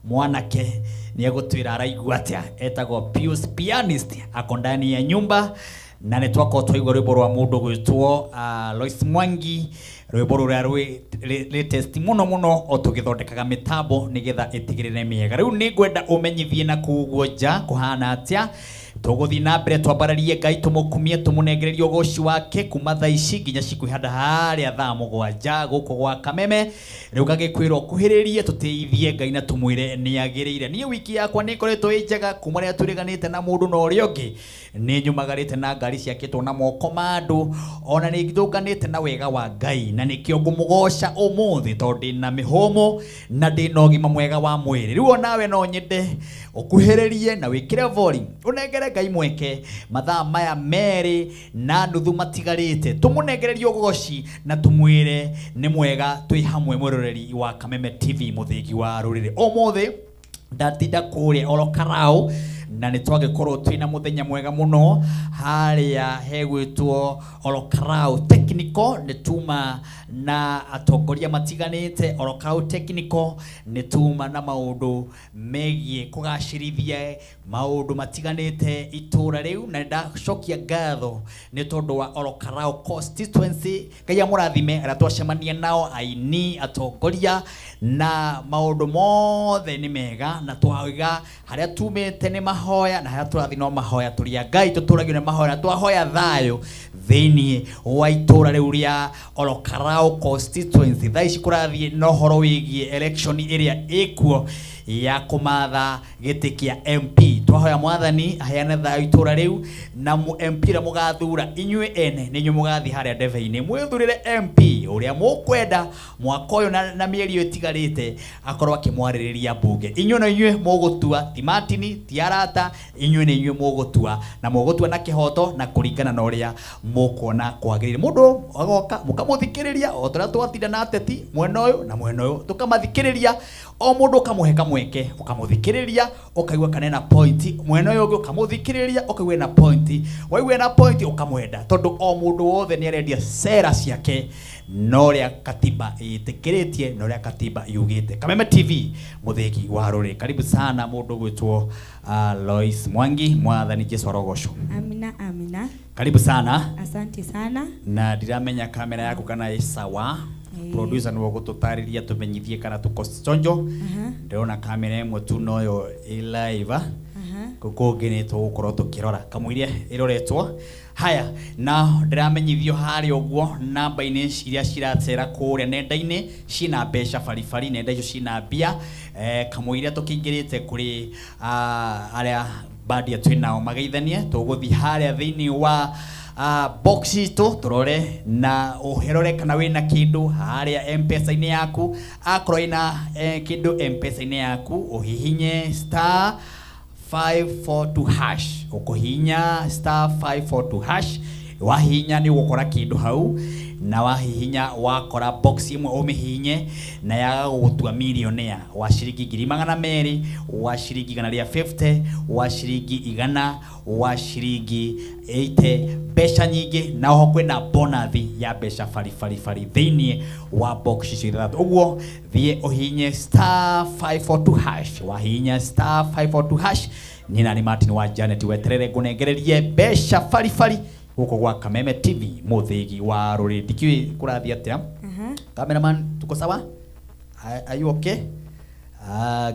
Mwanake nĩ egũtwĩra araigua atĩa. Etagwo Pius Pianist, ako ndani ya nyumba na nĩ twakorwo twaigua rwĩmbo rwa mũndũ gwĩtwo Lois Mwangi, rwĩmbo rũrĩa rwĩ latest mũno mũno o tũgĩthondekaga mĩtambo nĩgetha ĩtigĩrĩre mĩega. Rĩu nĩ ngwenda ũmenyithie na kũu ũguo nja kũhana atĩa. Tũgũthiĩ na mbere twambararie Ngai, tũmũkumie, tũmũnengererie ũgoci wake kuma thaa ici nginya cikwĩhanda harĩa thaa 7 gũkũ gwa Kameme. Rĩu gagĩkwĩra ũkuhĩrĩrie tũtĩithie Ngai na tũmwĩre nĩ agĩrĩire. Niĩ wiki yakwa nĩ ĩkoretwo ĩ njega kuma rĩrĩa twĩrĩganĩte na mũndũ na ũrĩa ũngĩ. Nĩ nyumagarĩte na ngari ciakĩtwo na moko ma andũ, ona nĩ ndũnganĩte na wega wa Ngai, na nĩkĩo ngũmũgoca ũmũthĩ tondũ ndĩna mĩhũmũ na ndĩna ũgima mwega wa mwĩrĩ. Rĩu onawe no nyende ũkuhĩrĩrie na wĩkĩre volume, ũnengere Ngai mweke mathaa maya 2.5 matigarĩte, tũmũnengererie ũgoci na tũmwĩre nĩ mwega. Twĩ hamwe mwĩroreri wa Kameme TV, mũthĩgi wa rũrĩrĩ. Ũmũthĩ ndatinda kũrĩa oro Karau na nĩ twagĩkorwo twĩna mũthenya mwega mũno harĩa hegwĩtwo oro Karau Technical. Nĩ tuma na atongoria matiganĩte oro Karau Technical, nĩ tuma na maũndũ megiĩ kũgacĩrithia maũndũ matiganĩte itũra rĩu, na ndacokia ngatho nĩ tondũ wa oro Karau constituency. Ngai amũrathime arĩa twacemania nao, aini, atongoria, na maũndũ mothe nĩ mega, na twauga harĩa tumĩte nĩ mahoya na harĩa tũrathiĩ no mahoya. Tũrĩ a Ngai, tũtũragio nĩ mahoya, na twahoya thayũ thĩinĩ wa itũra rĩu rĩa oro Karau constituency. Thaa ici kũrathiĩ na ũhoro wĩgiĩ election ĩrĩa ĩkuo ya kũmatha gĩtĩ kĩa MP. Twahoya Mwathani aheane thayũ itũra rĩu, na MP ũrĩa mũgathura inyuĩ ene nĩ inyuĩ mũgathiĩ harĩa ndebe-inĩ mwĩthurĩre MP ũrĩa mũkwenda mwaka ũyũ na mĩeri ĩyo ĩtigarĩte akorwo akĩmwarĩrĩria mbunge. Inyuĩ no inyuĩ mũgũtua, ti Martin, ti arata, inyuĩ nĩ inyuĩ mũgũtua, na mũgũtua na kĩhoto na kũringana na ũrĩa mũkuona kwagĩrĩire. Mũndũ agoka mũkamũthikĩrĩria o ta ũrĩa twatinda na ateti mwena ũyũ na mwena ũyũ, tũkamathikĩrĩria, o mũndũ ũkamũhe kamweke ũkamũthikĩrĩria, ũkaigua kana ena point. Mwena ũyũ ũngĩ ũkamũthikĩrĩria, ũkaigua ena point, waigua ena point ũkamwenda, tondũ o mũndũ wothe nĩ arendia sera ciake na ũrĩa katiba ĩtĩkĩrĩtie na ũrĩa katiba yugĩte. Kameme TV, mũthĩgi wa rũrĩrĩ. Karibu sana mũndũ gwĩtwo Lois Mwangi. Mwathani Jesu arogocwo. Amina, amina. Karibu sana. Asante sana. Na ndiramenya kamera yaku kana ĩ sawa. Producer nĩwe ũgũtũtarĩria, tũmenyithie kana tuko chonjo. Ndĩrona kamera ĩmwe tu noyo ĩ live. Kũu kũngĩ nĩ tũgũkorwo tũkĩrora kamũiria ĩroretwo haya, na ndĩramenyithio harĩa ũguo namba-inĩ iria ciracera kũrĩa nenda-inĩ ciĩna mbeca baribari, nenda icio ciĩna mbia. Kamũiria tũkĩingĩrĩte kũrĩ arĩa bandia twĩ nao mageithanie, tũgũthiĩ harĩa thĩinĩ wa box itũ tũrore na ũherore kana wĩna kĩndũ harĩa M-Pesa-inĩ yaku. Akorwo ĩna kĩndũ M-Pesa-inĩ yaku, ũhihinye *542#. Ũkũhihinya *542#, wahihinya nĩ ũgũkora kĩndũ hau, na wahihinya wakora box ĩmwe ũmĩhihinye na yaga gũgũtua millionaire wa ciringi 200,000, wa ciringi 150, wa ciringi 100, wa ciringi 80, mbeca nyingĩ. Na oho kwĩna bonathi ya mbeca baribari bari thĩinĩ wa box icio ithathatũ. Ũguo thiĩ ũhihinye *542#. Wahihinya *542#, niĩ nani Martin wa Janet, weterere ngũnengererie mbeca baribari gũkũ gwa Kameme TV, mũthĩgi wa rũrĩrĩ. Ndikĩũĩ kũrathiĩ atĩa. Cameraman, tuko sawa? Are you okay?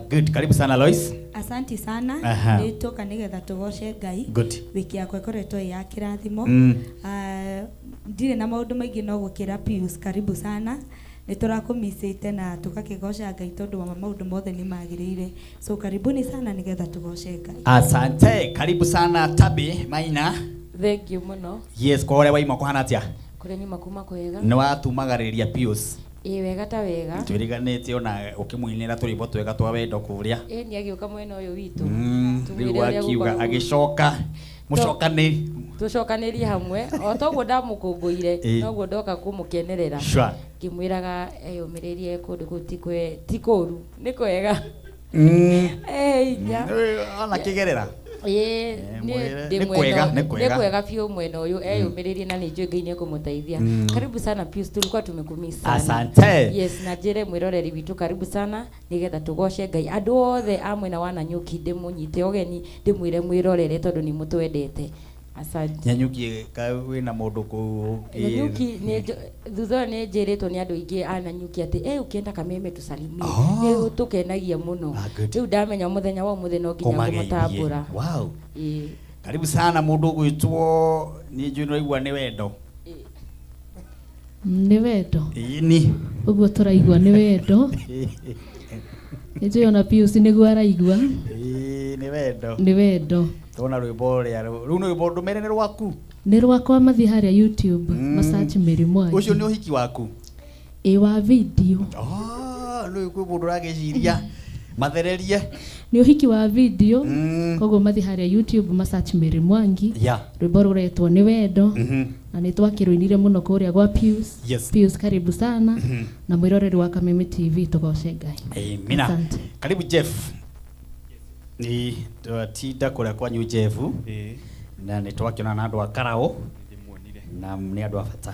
Good. Karibu sana, Lois. Asante sana. Nĩ tũka nĩgetha tũgoce Ngai. Wiki yakwa ĩkoretwo ĩ ya kĩrathimo. Ndirĩ na maũndũ maingĩ no gũkĩra Pius, karibu sana. Nĩ tũrakũmicĩte na tũgakĩgoca Ngai tondũ wa maũndũ mothe nĩ magĩrĩire. So karibuni sana nĩgetha tũgoce Ngai. Asante. Karibu sana, Tabi Maina. Thank you mũno. Yes, kwa ũrĩa waima kũhana atĩa? Kũrĩa nyuma kuma kwega. Nĩ watumagarĩria Pius. Ĩ, wega ta wega. Twĩriganĩte ona ũkĩmũinĩra tũrwĩmbo twega twa wendo kũrĩa. Ĩ, nĩ agĩũka mwena ũyũ witũ. Rĩu Tũmwĩre ũrĩa akiuga gũkoragwo. agĩcoka mũcokanĩ. Tũcokanĩrie hamwe o toguo ndamũkũngũire, noguo ndoka kũmũkenerera. Ngĩmwĩraga eyũmĩrĩrie, kũndũ kũu ti kũru, nĩ kwega. Inya. Ona kĩgerera. Ĩĩ, Mwĩre- ndĩ nĩ mwena kwega, ũyũ- nĩ kwega. Nĩ kwega biũ mwena ũyũ, eyũmĩrĩrie na nĩ njũĩ Ngai nĩ ekũmũteithia. Karibu sana Pius, tulikuwa tumekumiss sana. Asante. Yes, na njĩre mwĩroreri witũ karibu sana nĩgetha tũgoce Ngai. Andũ othe a mwena wa Nanyuki ndĩmũnyite ũgeni, ndĩmwĩre mwĩrorere tondũ nĩ mũtwendete. Asante. Nanyuki ka wĩna mũndũ kũu? Nanyuki nĩ thutha ũyũ nĩ njĩrĩtwo nĩ andũ aingĩ a Nanyuki atĩ ukienda Kameme tusalimie. Oh. Nĩ ũtũkenagia mũno. Ah, good. Rĩu ndamenya mũthenya wa ũmũthĩ no nginya Kũmageithie. ngũmũtambũra. Wow. Ĩĩ. Karibu sana mũndũ ũgwĩtwo, nĩ njũĩ nĩũraigua nĩ wendo. Nĩ wendo. Ĩni. Ũguo tũraigua nĩ wendo. Nĩ njũĩ ona Pius nĩguo araigua. Ĩĩ, nĩ wendo. Nĩ wendo. Tona rwĩmbo rũrĩa rĩu nĩ rwĩmbo ndũmĩre nĩ rwaku. Nĩ rwakwa, mathiĩ harĩa YouTube masearch Mary Mwangi. Ũcio nĩ ũhiki waku? Ĩ, wa video. Oh, rĩu kwĩ mũndũ ũragĩciria mathererie. Nĩ ũhiki wa video. Koguo mathiĩ harĩa YouTube masearch Mary Mwangi. Rwĩmbo rũretwo nĩ wendo. Na nĩ twakĩrũinire mũno kũrĩa gwa Pius. Pius, karibu sana. Na mwĩroreri wa Kameme TV, tũgoce Ngai. Amina. Asante. Karibu Jeff. Ni twatinda kũrĩa kwanyu Jeff. Ĩĩ. Na nĩ twakĩona na andũ a Karaũ. Ndĩmuonire. Na nĩ andũ a bata.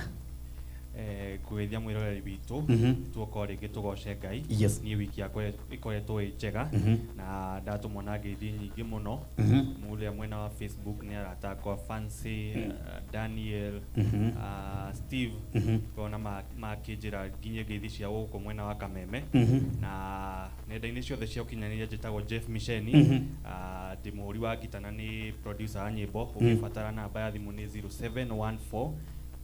Ngũgeithia mwĩroreri witũ. Tuoka o rĩngĩ tũgoce Ngai. Niĩ wiki yakwa ĩkoretwo ĩ njega. Na ndatũmwo na ngeithi nyingĩ mũno. Mũrĩa mwena wa Facebook nĩ arata akwa Fancy, Daniel, Steve. Ngona makĩnjĩra nginyie ngeithi cia gũkũ mwena wa Kameme. Na nenda-inĩ ciothe cia ũkinyanĩria njĩtagwo Jeff Misheni. Ndĩ mũhũri wa ngita na nĩ producer wa nyĩmbo. Ũngĩbatara namba ya thimũ nĩ 0714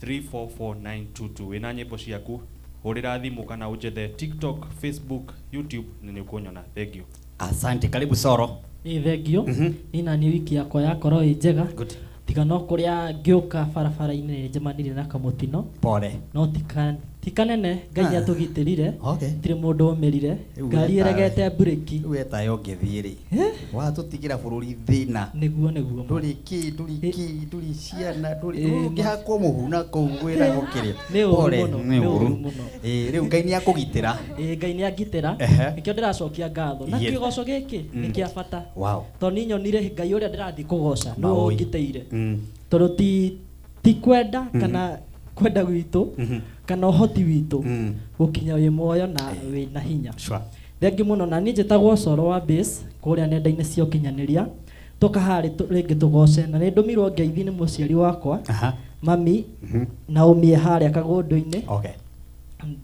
344922. Wĩna nyĩmbo ciaku, hũrĩra thimũ kana ũnjethe TikTok, Facebook, YouTube na nĩ ũkũnyona. Thank you. Asante, karibu Soro. Ĩ, thengio. Niĩ naniĩ wiki yakwa yakorwo ĩ njega. Good. Tiga no kũrĩa ngĩũka barabara-inĩ nĩ njemanirie na kamũtino. Pole. No ti kanene, Ngai Ah. nĩ atũgitĩrire. Okay. Tirĩ mũndũ ũmĩrire. Rĩu Ngari ĩregete mburĩki. Rĩu wetae ũngĩthiĩ rĩ. Watũtigĩra bũrũri thĩna. Nĩguo, nĩguo. Ndũrĩ kĩ, ndũrĩ kĩ, ndũrĩ ciana, ndũrĩ Ĩ, ũngĩhakwo mũhu na kũu gwĩragwo kĩrĩa. Nĩ ũru Pole, mũno, nĩ nĩ ũru ũru. mũno. Ĩ, rĩu Ngai nĩ akũgitĩra. Ĩ, Ngai nĩ angitĩra. Nĩkĩo ndĩracokia ngatho. Na kĩgoco gĩkĩ nĩ kĩa bata. Tondũ niĩ nyonire Ngai ũrĩa ndĩrathiĩ kũgoca nĩwe Maũĩ. ũngitĩire. Tondũ ti kwenda kana kwenda gwitũ kana ũhoti witũ gũkinya wĩ muoyo na wĩ na hinya. Thengi mũno. Na niĩ njĩtagwo Coro wa Base kũrĩa nenda-inĩ cia ũkinyanĩria. Tũka harĩ rĩngĩ tũgoce. Na nĩ ndũmirwo ngeithi nĩ mũciari wakwa. Mami, Naomi e harĩa kagũndũ-inĩ.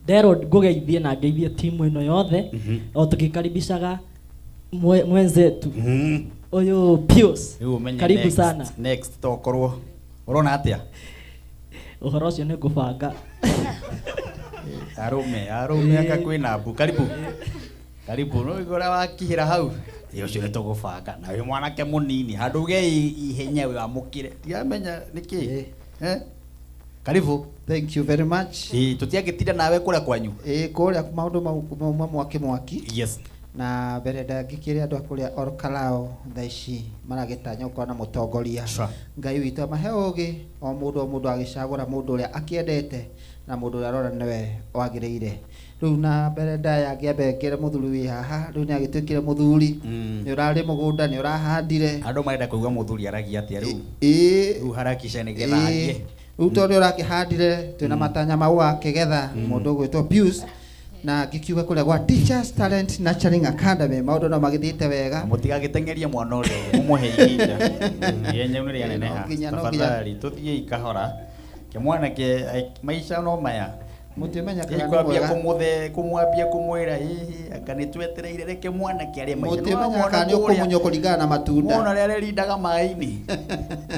Nderwo ngũgeithie na ngeithie timu ĩno yothe. O tũgĩkaribicaga mwenzetu. Ũyũ Pius. Rĩu ũmenye Karibu next, sana. Next tokorwo ũrona atĩa? Ũhoro ũcio nĩ ngũbanga. Arũme, arũme aka kwĩna mbu. Karibu. Karibu, no igora wakihĩra hau. Ĩ, ũcio nĩ tũgũbanga. Na wĩ mwanake mũnini, handũ uge ihenya wamũkĩre. Ndiramenya nĩkĩ. Karibu. Thank you very much. Ĩ, tũtiangĩtinda nawe kũrĩa kwanyu. Ĩ, kũrĩa maũndũ mauma mwaki mwaki. Na mbere ndangĩkĩre andũ a kũrĩa Olkalou thaa ici maragĩtanya gũkorwo na mũtongoria. Ngai witũ amahe ũgĩ, o mũndũ o mũndũ agĩcagũra mũndũ ũrĩa akĩendete na mũndũ ũrĩa arona nĩwe wagĩrĩire. Rĩu na mbere ndaya ngĩambe ngĩre mũthuri wĩ haha, rĩu nĩ agĩtuĩkire mũthuri. Nĩ ũrarĩ mũgũnda, nĩ ũrahandire. Andũ marenda kũigua mũthuri aragia atĩa rĩu? Rĩu harakisha nĩgetha arie. Rĩu tondũ nĩ ũrakĩhandire, twĩna matanya mau wakĩgetha, mũndũ ũgwĩtwo Pius. Na ngĩkiuga kũrĩa gwa Teachers Talent Nurturing Academy, maũndũ no magĩthiĩte wega. Mũtigagĩteng'erie mwana ũrĩa ũngĩ, mũmũhe ihinda. Ihenya rĩu nĩrĩaneneha. No nginya, no nginya. Tafadhali, tũthiĩi kahora. Kĩmwanake, maica no maya. Mũtimenya kana nĩ Kwambia mwega. kũmwambia kũmwĩra, hihi, anga nĩ twetereire, reke mwanake arĩe maica. Mũtimenya Nĩwamwona kana nĩ kũrĩa. ũkũmunywo kũringana na matunda. Mwana ũrĩa arerindaga maĩ-inĩ.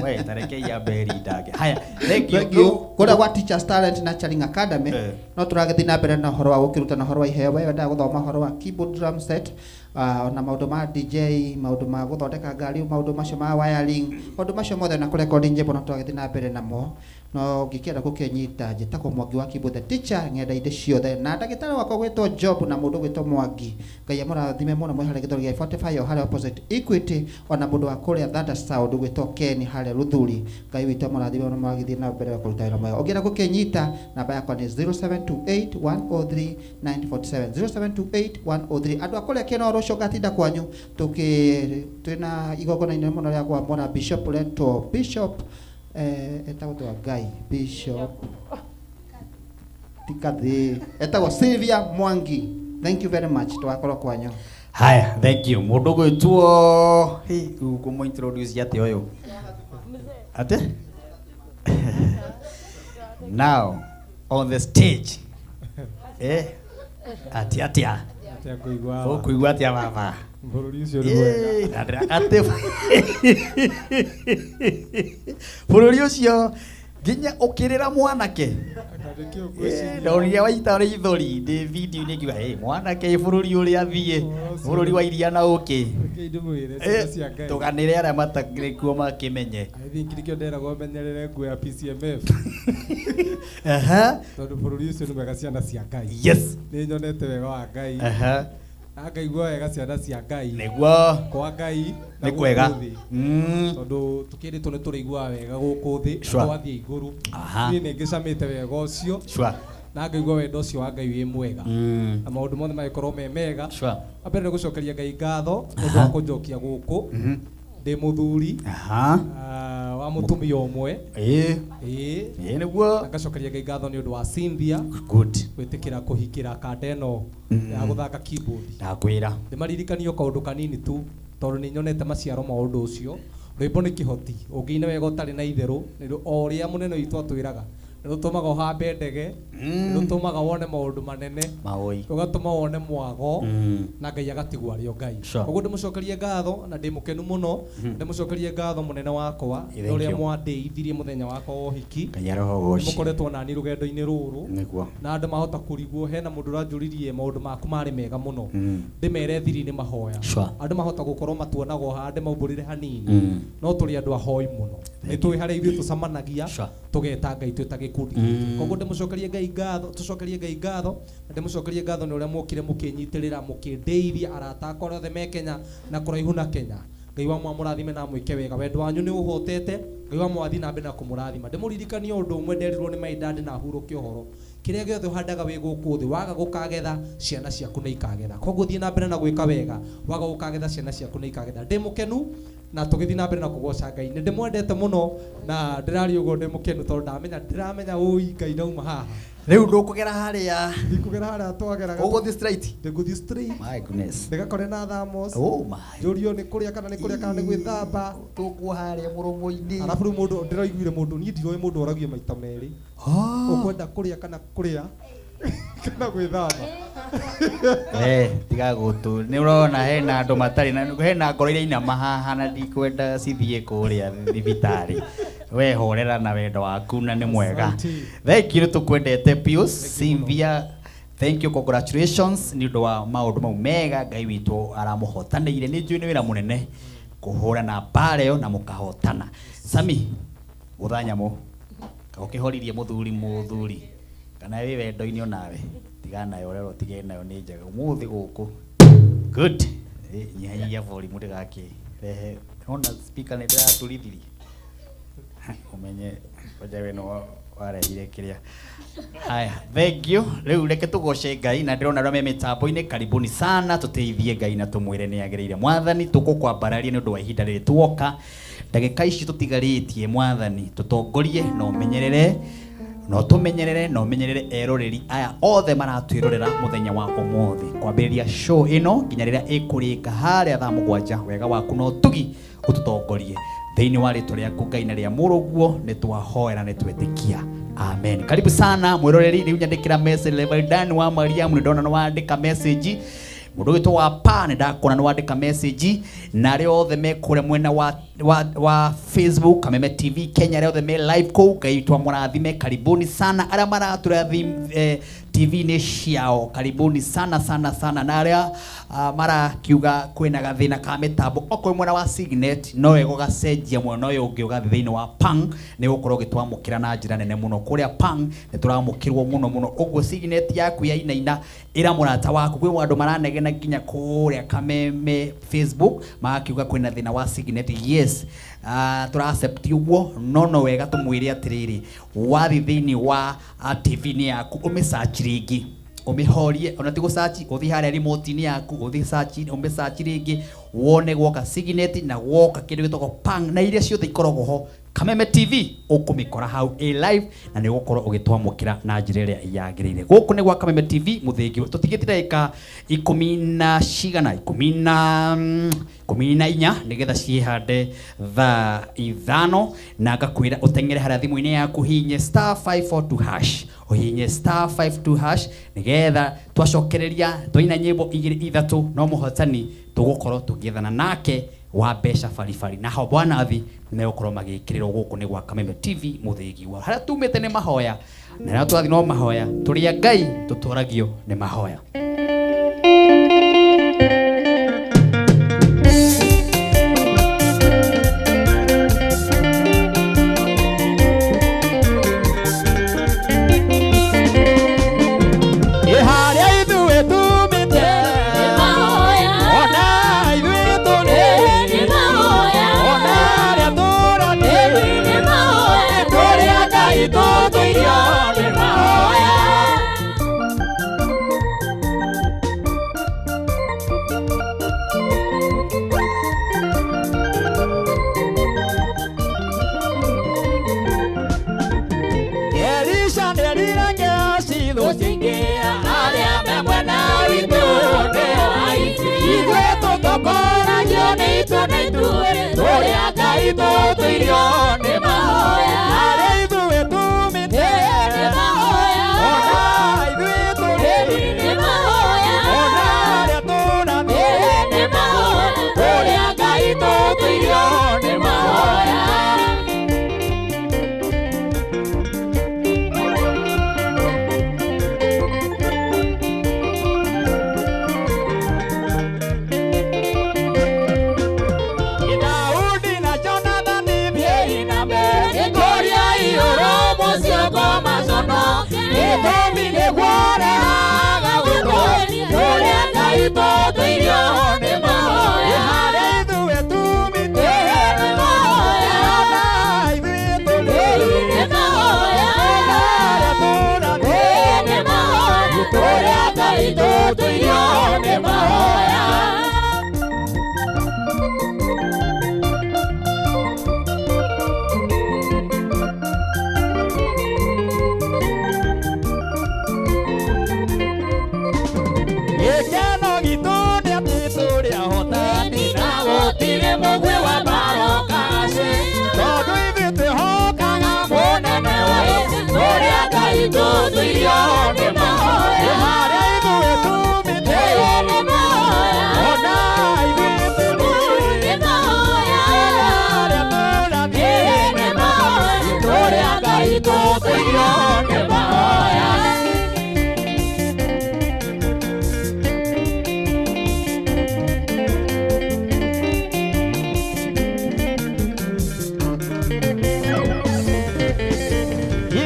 We, ta reke ambe erindange. Haya, thank you. Thank you. Kũrĩa gwa Teachers Talent Nurturing Academy, no tũragĩthiĩ na mbere na ũhoro wa gũkĩrutana ũhoro wa iheo. We wendaga gũthoma ũhoro wa keyboard, drum set, ona maũndũ ma DJ, maũndũ ma gũthondeka ngari, maũndũ macio ma wiring, maũndũ macio mothe na kũrekondi nyĩmbo, no tũragĩthiĩ na mbere namo. No ũngĩkĩenda gũkĩnyita, njĩtagwo Mwangi wa Keyboard the Teacher ng'enda-inĩ ciothe, na ndagĩtarĩ wakwa gwĩtwo Job na mũndũ gwĩtwo Mwangi. Ngai amũrathime mũno mwĩ harĩa gĩthũri gĩa 45 harĩa opposite Equity, ona mũndũ wa kũrĩa Thunder Sound gwĩtwo Ken harĩa Ruthuri. Ngai witũ amũrathime mũno, magĩthiĩ na mbere kũruta wĩra mwega. Mwega. Ũngĩenda gũkĩnyita, namba yakwa nĩ 0728 103 947, 0728 103. Andũ a kũrĩa Kĩnoro, rũciũ ngatinda kwanyu tũkĩ twĩna igongona inene mũno rĩa kwamũra bishop ũretwo bishop etagwo twa Ngai bishop tikathi etagwo Sylvia Mwangi. Thank you very much, tũgakorwo kwanyu. Haya, thank you. Mũndũ gwĩtwo hey, kũmũ introduce atĩ ũyũ atĩ now on the stage atĩ atĩa? Atĩa kũigua? Ũkũigua atĩa baba? Bũrũri ũcio nĩ mwega. Atĩ bũrũri ũcio nginya ũkĩrĩra mwanake. Anga nĩkĩo ngwĩciria. Ndonire waita rĩithori ndĩ video-inĩ ngiuga, "Hey, mwanake bũrũri ũrĩa athiĩ, bũrũri wa iria na ũkĩ." Rekei ndĩmwĩre ciana cia Ngai. Tũganĩre arĩa matarĩ kuo makĩmenye. I think nĩkĩo nderagwo menyerere nguo ya PCMF. Tondũ bũrũri ũcio nĩ mwega, ciana cia Ngai. Nĩ nyonete wega wa Ngai. Na ngaigua wega, ciana cia Ngai. Nĩguo. Kwa Ngai na Nĩ kwega. gũkũ thĩ. Tondũ tũkĩrĩtwo nĩ tũrĩiguaga wega gũkũ thĩ twathiĩ igũrũ. Niĩ nĩ ngĩcamĩte wega ũcio. Na ngaigua wendo ũcio wa Ngai wĩ mwega. Na maũndũ mothe magĩkorwo me mega. Wa mbere nĩ gũcokeria Ngai ngatho nĩ ũndũ wa kũnjokia gũkũ. Ndĩ mũthuri. Wa mũtumia ũmwe. Ĩĩ. Ĩĩ nĩguo. Na ngacokeria Ngai ngatho nĩ ũndũ wa Cynthia. Good. Gwĩtĩkĩra kũhikĩra kanda ĩno ya gũthaka keyboard. Ndakwĩra. Ndĩmaririkanie o kaũndũ kanini tu tondũ nĩ nyonete maciaro ma ũndũ ũcio. Rwĩmbo nĩ kĩhoti, ũngĩina wega ũtarĩ na itherũ, nĩ o ũrĩa mũnene witũ atwĩraga, nĩ rũtũmaga ũhambe ndege, nĩ rũtũmaga wone maũndũ manene, Maũi. rũgatũma wone mwago, na Ngai agatigwo arĩ o Ngai. Koguo ndĩmũcokerie ngatho na ndĩ mũkenu mũno, ndĩmũcokerie ngatho mũnene wakwa Thank nĩ ũrĩa you. mwandĩithirie mũthenya wakwa wa ũhiki. Ngai arogoci. Mũkoretwo nani rũgendo-inĩ rũrũ. Nĩguo. Na andũ mahota kũrigwo, hena mũndũ ũranjũririe maũndũ maku marĩ mega mũno. Ndĩmere thiri nĩ mahoya. Andũ mahota gũkorwo matuonagwo haha ndĩmaumbũrĩre hanini. No tũrĩ andũ ahoi mũno. Nĩ tũĩ harĩa ithuĩ tũcemanagia, tũgeta Ngai twĩ ta gĩkundi gĩkĩ. Koguo ndĩmũcokerie Ngai ngatho, tũcokerie Ngai ngatho, na ndĩmũcokerie ngatho nĩ ũrĩa mwokire mũkĩnyitĩrĩra, mũkĩndĩithia arata akwa arĩa othe me Kenya na kũraihu na Kenya. Ngai wa mwamũrathime na amwĩke wega. Wendo wanyu nĩ ũhotete, Ngai wa mwathiĩ na mbere na kũmũrathima. Ndĩmũririkanie ũndũ ũmwe nderirwo nĩ my dad na hurũke ũhoro. Kĩrĩa gĩothe ũhandaga wĩ gũkũ thĩ, waga gũkagetha, ciana ciaku nĩ ikagetha. Koguo thiĩ na mbere na gwĩka wega, waga gũkagetha, ciana ciaku nĩ ikagetha. Ndĩ mũkenu na tũgĩthiĩ na mbere na kũgoca Ngai. Nĩ ndĩmwendete mũno na ndĩraria ũguo ndĩ mũkenu tondũ ndamenya, ndĩramenya ũi Ngai ndauma haha. Rĩu ndũkũgera harĩa. Ndikũgera harĩa twageraga. Ũgũthiĩ straight? Ndĩgũthiĩ straight. My goodness. Ndĩgakore na thamos. Oh my. Njũrio nĩ kũrĩa kana nĩ kũrĩa kana nĩ gwĩthamba. Tũkwo harĩa mũromo-inĩ. Arabu rĩu mũndũ ndĩraiguire mũndũ, niĩ ndiroĩ mũndũ oragia maita merĩ. Ũkwenda kũrĩa kana kũrĩa kana gwĩthamba. Tiga gũtũ. Nĩ ũrona hena andũ matarĩ na hena ngoro iria inama haha na ndikwenda cithiĩ kũrĩa thibitarĩ. We horera na wendo waku na nĩ mwega. Thank you, tũkwendete Pius, Cynthia. Thank you, congratulations nĩ ũndũ wa maũndũ mau mega Ngai witũ aramũhotanĩire. Nĩ njũĩ nĩ wĩra mũnene kũhũrana mbara ĩyo na mũkahotana. Sami, gũtha nyamũ. Ũkĩhoririe mũthuri mũthuri. Kana wĩ wendo-inĩ onawe. Tiga nayo ũrerwo tige nayo nĩ njega. Ũmũthĩ gũkũ. Good. Nyihanyihia volume ndĩgakĩrehe. Ona speaker nĩ ndĩraturithirie. Ũmenye ngoja we no warehire kĩrĩa. Haya, thank you. Rĩu reke tũgoce Ngai na ndĩrona arĩa me mĩtambo-inĩ, karibuni sana, tũteithie Ngai na tũmwĩre nĩ agĩrĩire. Mwathani, tũgũkwambararia nĩ ũndũ wa ihinda rĩrĩ tuoka. Ndagĩka ici tũtigarĩtie, Mwathani, tũtongorie na ũmenyerere, na ũtũmenyerere na ũmenyerere eroreri aya othe maratwĩrorera mũthenya wa ũmũthĩ. Kwambĩrĩria show ĩno nginya rĩrĩa ĩkũrĩka harĩa thaa mũgwanja, wega waku na ũtugi ũtũtongorie. Thĩinĩ wa rĩtwa rĩaku Ngai na rĩa mũrũguo nĩ twahoera nĩ twetĩkia. Amen. Karibu sana mwĩroreri, rĩu nyandĩkĩra message Reverend Dan wa Mariamu, nĩ ndona nĩ wandĩka message. Mũndũ witũ wa pa nĩ ndakuona nĩ wandĩka message, na arĩa othe me kũrĩa mwena wa Facebook Kameme TV Kenya, arĩa othe me live kũu, Ngai witũ amũrathime, karibuni sana. Arĩa maratũrĩa TV-inĩ ciao. Karibuni sana sana sana. Na arĩa marakiuga kwĩna gathĩna ka mĩtambo, okorwo mwena wa Signet no wega ũgacenjia mwena ũyũ ũngĩ ũgathiĩ thĩinĩ wa Pang, nĩ ũgũkorwo ũgĩtwamũkĩra na njĩra nene mũno. Kũrĩa Pang nĩ tũramũkĩrwo mũno mũno. Ũguo Signet yaku yainaina ĩra mũrata waku. Kwĩ andũ maranegena nginya kũrĩa Kameme Facebook magakiuga kwĩna thĩna wa Signet. Yes, tũra accept ũguo, no no wega tũmwĩre atĩrĩrĩ, wathiĩ thĩinĩ wa TV-inĩ yaku ũmĩsearch rĩngĩ, ũmĩhorie, ona ti gũsearch, ũthiĩ harĩa remote-inĩ yaku, ũthiĩ search, ũmĩsearch rĩngĩ, wone gwoka Signet na gwoka kĩndũ gĩtagwo Pang na iria ciothe ikoragwo ho Kameme TV ũkũmĩkora hau ĩ live na nĩ ũgũkorwo ũgĩtwamũkĩra na njĩra ĩrĩa yagĩrĩire. Gũkũ nĩ gwa Kameme TV mũthĩngi, tũtigĩte ndagĩka ikũmi na cigana, 14 nĩgetha ciĩhande thaa 5, na ngakwĩra ũteng'ere harĩa thimũ-inĩ yaku hihinye star 542 hash, ũhihinye star 52 hash nĩgetha twacokereria twaina nyĩmbo igĩrĩ ithatũ no mũhotani tũgũkorwo tũgĩethana nake wa mbeca baribari, na ho bwanathi megũkorwo magĩkĩrĩrwo. Gũkũ nĩ gwa Kameme TV mũthĩgi wa harĩa tumĩte nĩ mahoya, na rĩrĩa tũrathiĩ no mahoya, tũrĩ a Ngai tũtwaragio nĩ mahoya. Harĩa ithuĩ tumĩte, ona ithuĩ tũrĩ, ona harĩa tũrathiĩ, tũrĩ a Ngai tũtũirio nĩ mahoya. Elisha nĩerire Gehazi cingĩa arĩa me mwena witũ nĩo aici, ithuĩ tũtongoragio nĩ itua na ithuĩ tũrĩ a Ngai tũtũirio nĩ mahoya. Harĩa ithuĩ tumĩte nĩ mahoya, ona ithuĩ tũrĩ nĩ mahoya, ona harĩa tũrathiĩ nĩ mahoya, tũrĩ a Ngai tũtũirio nĩ mahoya. Daudi na Jonathani thiĩi na mbere, nĩkũria igũrũ mũcioko maconoke, gĩtũmi nĩguo ũrehaga gũtũũria, tũrĩ a Ngai tũtũirio nĩ mahoya. Harĩa ithuĩ tumĩte nĩ mahoya, ona ithuĩ tũrĩ nĩ mahoya, ona harĩa tũrathiĩ nĩ mahoya, tũrĩ a Ngai tũtũirio nĩ mahoya. Gĩkeno gitũ nĩ atĩ tũrĩ ahotani, na gũtirĩ mũgwĩ wa marokaci, tondũ ithuĩ twĩhokaga mũnene wa ita, tũrĩ a Ngai tũtũirio nĩ mahoya. Harĩa ithuĩ tumĩte nĩ mahoya, ona ithuĩ tũrĩ nĩ mahoya, ona harĩa tũrathiĩ nĩ mahoya, tũrĩ a Ngai tũtũirio nĩ mahoya.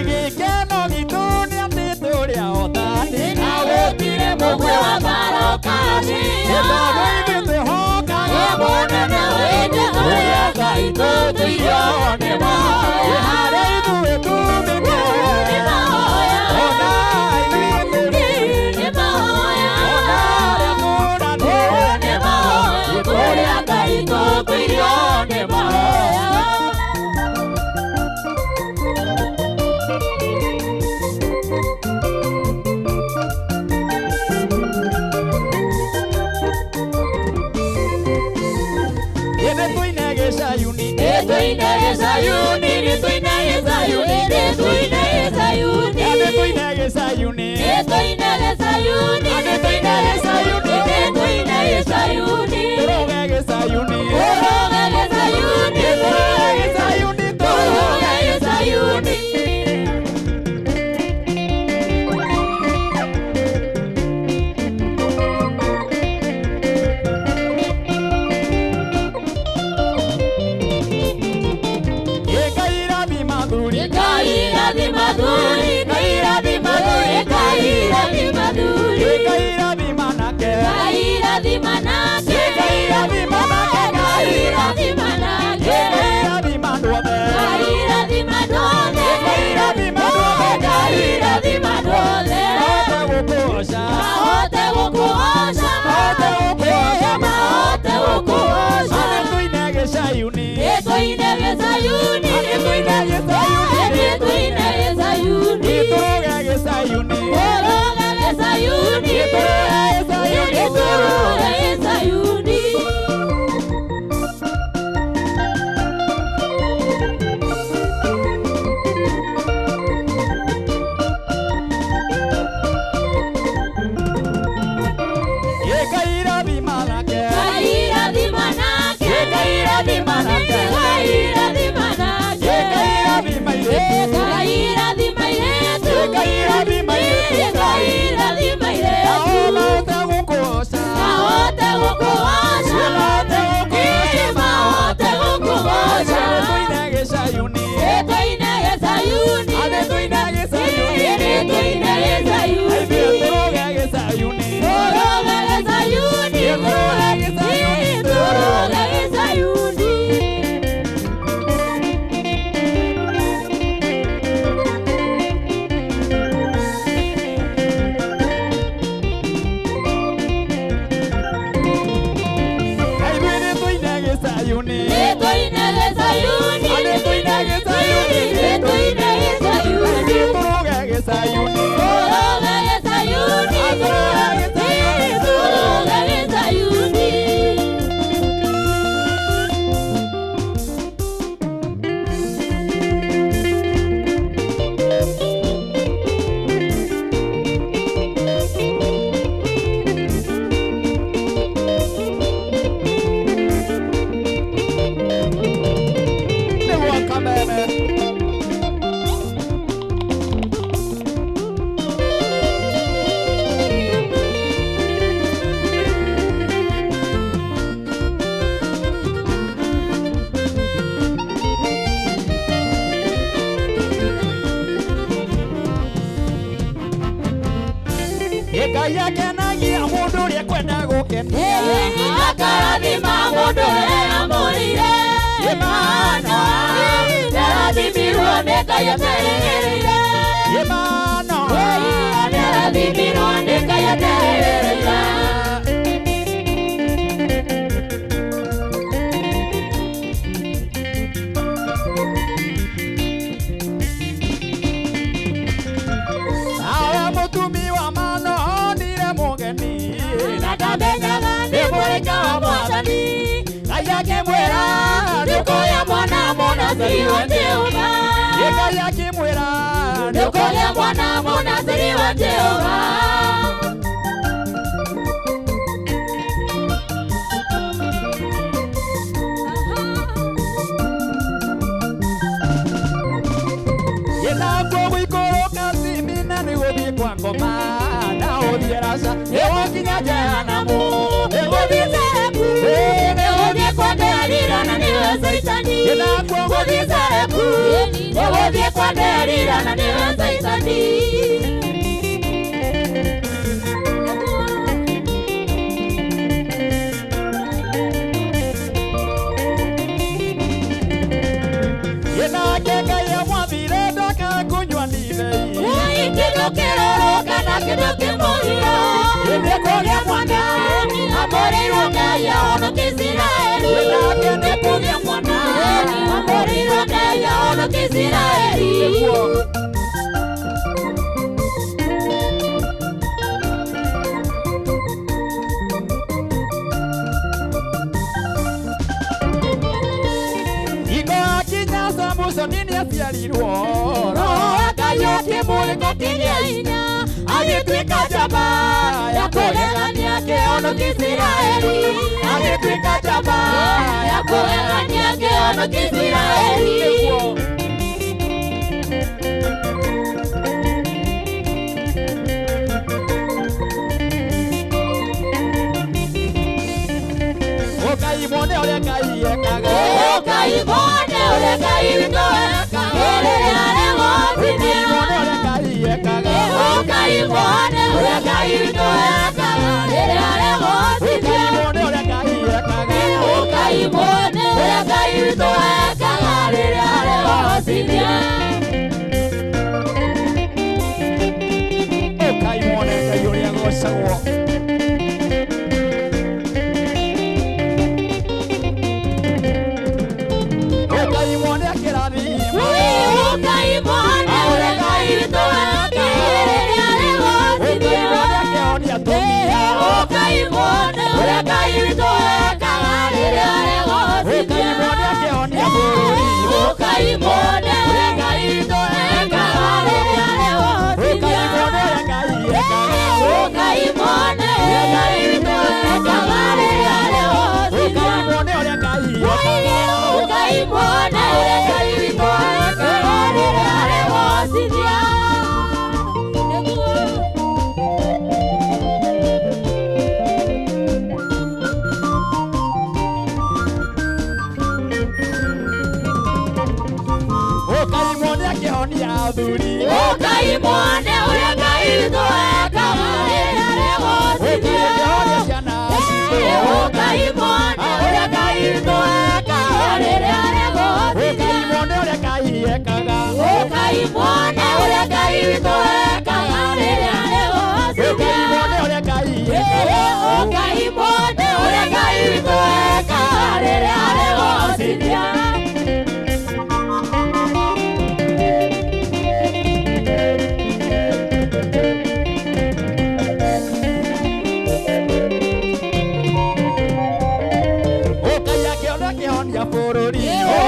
Gĩkeno gitũ nĩ atĩ tũrĩ ahotani, na gũtirĩ mũgwĩ wa marokaci, tondũ ithuĩ twĩhokaga mũnene wa ita, tũrĩ a Ngai tũtũirio nĩ mahoya. Harĩa ithuĩ tumĩte nĩ mahoya, ona ithuĩ tũrĩ nĩ mahoya, ona harĩa tũrathiĩ nĩ mahoya, tũrĩ a Ngai tũtũirio nĩ mahoya. Nĩtũine gĩcayuni, nĩtũine gĩcayuni, nĩtũine gĩcayuni, nĩtũine gĩcayuni, nĩtũine gĩcayuni, nĩtũine gĩcayuni, nĩtũine gĩcayuni, nĩtũine gĩcayuni, tũrũge gĩcayuni, tũrũge gĩcayuni, tũrũge gĩcayuni, tũrũge gĩcayuni. Mahote gũkũgoca. Mahote gũkũgoca. Nĩtũine gĩcayuni. Nĩtũine gĩcayuni. Nĩtũine gĩcayuni. Nĩtũine gĩcayuni. Nĩtũrũge gĩcayuni. Tũrũge gĩcayuni. Nĩtũrũge gĩcayuni. Nĩtũrũge gĩcayuni. Ngai rathima nake. Ngai rathima nake. Ngai rathima nake. Ngai rathima nake. Ngai rathima airĩtu. Ngai rathima airĩtu. Ngai rathima airĩtu. Ngai rathima airĩtu. Nao mahote gũkũgoca. Mahote gũkũgoca. Mahote gũkũgoca. Mahote gũkũgoca. Nĩtũine gĩcayuni. Nĩtũine gĩcayuni. Nĩtũine gĩcayuni. Nĩtũine gĩcayuni. Ithuĩ tũrũge gĩcayuni. Tũrũge gĩcayuni. Tũrũge gĩcayuni. Tũrũge gĩcayuni. Ithuĩ nĩtũine gĩcayuni. Nĩtũine gĩcayuni. Nĩtũine gĩcayuni. Nĩtũine gĩcayuni. Tũrũge gĩcayuni. Tũrũge gĩcayuni. Tũrũge gĩcayuni. Tũrũge gĩcayuni. Nĩguo kameme. Ngai akenagia mũndũ ũrĩa kwenda gũkenia. Akarathima mũndũ ũrĩa amũrĩire. Imana. Nĩarathimirwo nĩ Ngai aterĩgĩrĩire. Imana. Nĩarathimirwo nĩ Ngai aterĩgĩrĩire. Nawe mũtumi wa mano onire mũgeni. Na ndamenyaga nĩ mũraika wa Mwathani. Ngai akĩmwĩra Nĩũkũgĩa mwana mũnaziri wa Jehova. Ngai akĩmwĩra Nĩũkũgĩa mwana mũnaziri wa Jehova. Ĩnakuo gũikũrũka Simina nĩgũthiĩ kwa ngoma na ũthiĩ Raca nĩgũkinya Jehanamu. Nĩgũthiĩ Zerebu. Nĩgũthiĩ kwa Delila na nĩwe Saitani. Ĩnakuo Gũthiĩ Zerebu. Nĩgũthiĩ kwa Delila na nĩwe Saitani. Ĩnake Ngai amwathire ndakakũnyua ndibei. Ngai kĩndũ kĩrũrũ kana kĩndũ kĩmũgiro. Nĩkũgĩa mwana amũrĩirwo Ngai ahonokie Isiraeli. Nĩkũgĩa mwana amũrĩirwo Ngai ahonokie Isiraeli. Hingo akinya Samusoni nĩaciarirwo. Roho wa Ngai ũkĩmũrĩka kĩgĩa hinya, agĩtuĩka njamba ya kũgegania kĩhonokie Isiraeli. Agĩtuĩka njamba Ya kũgegania kĩhonokie Isiraeli. Ũkai muone ũrĩa Ngai ekaga. Ũkai muone ũrĩa Ngai witũ ekaga. Rĩrĩa aregocithia. Muone ũrĩa Ngai ekaga. Ũkai muone ũrĩa Ngai witũ ekaga. Rĩrĩa aregocithia. Ũkai muone ũrĩa Ngai ekaga. Ũkai muone ũrĩa Ngai witũ ekaga. Rĩrĩa aregocithia. Ũkai muone Ngai ũrĩa agocagwo. Ũkai muone ũrĩa Ngai witũ ekaga rĩrĩa arehotithia. Ũkai muone ũrĩa Ngai witũ ekaga rĩrĩa arehotithia. Ũkai muone ũrĩa Ngai witũ ekaga rĩrĩa arehotithia. Ũkai muone ũrĩa Ngai witũ ekaga rĩrĩa arehotithia. Ũkai muone ũrĩa Ngai witũ ekaga rĩrĩa arehotithia. Ũkai muone ũrĩa Ngai witũ ekaga rĩrĩa arehotithia. Ũkai muone ũrĩa Ngai witũ ekaga rĩrĩa arehotithia.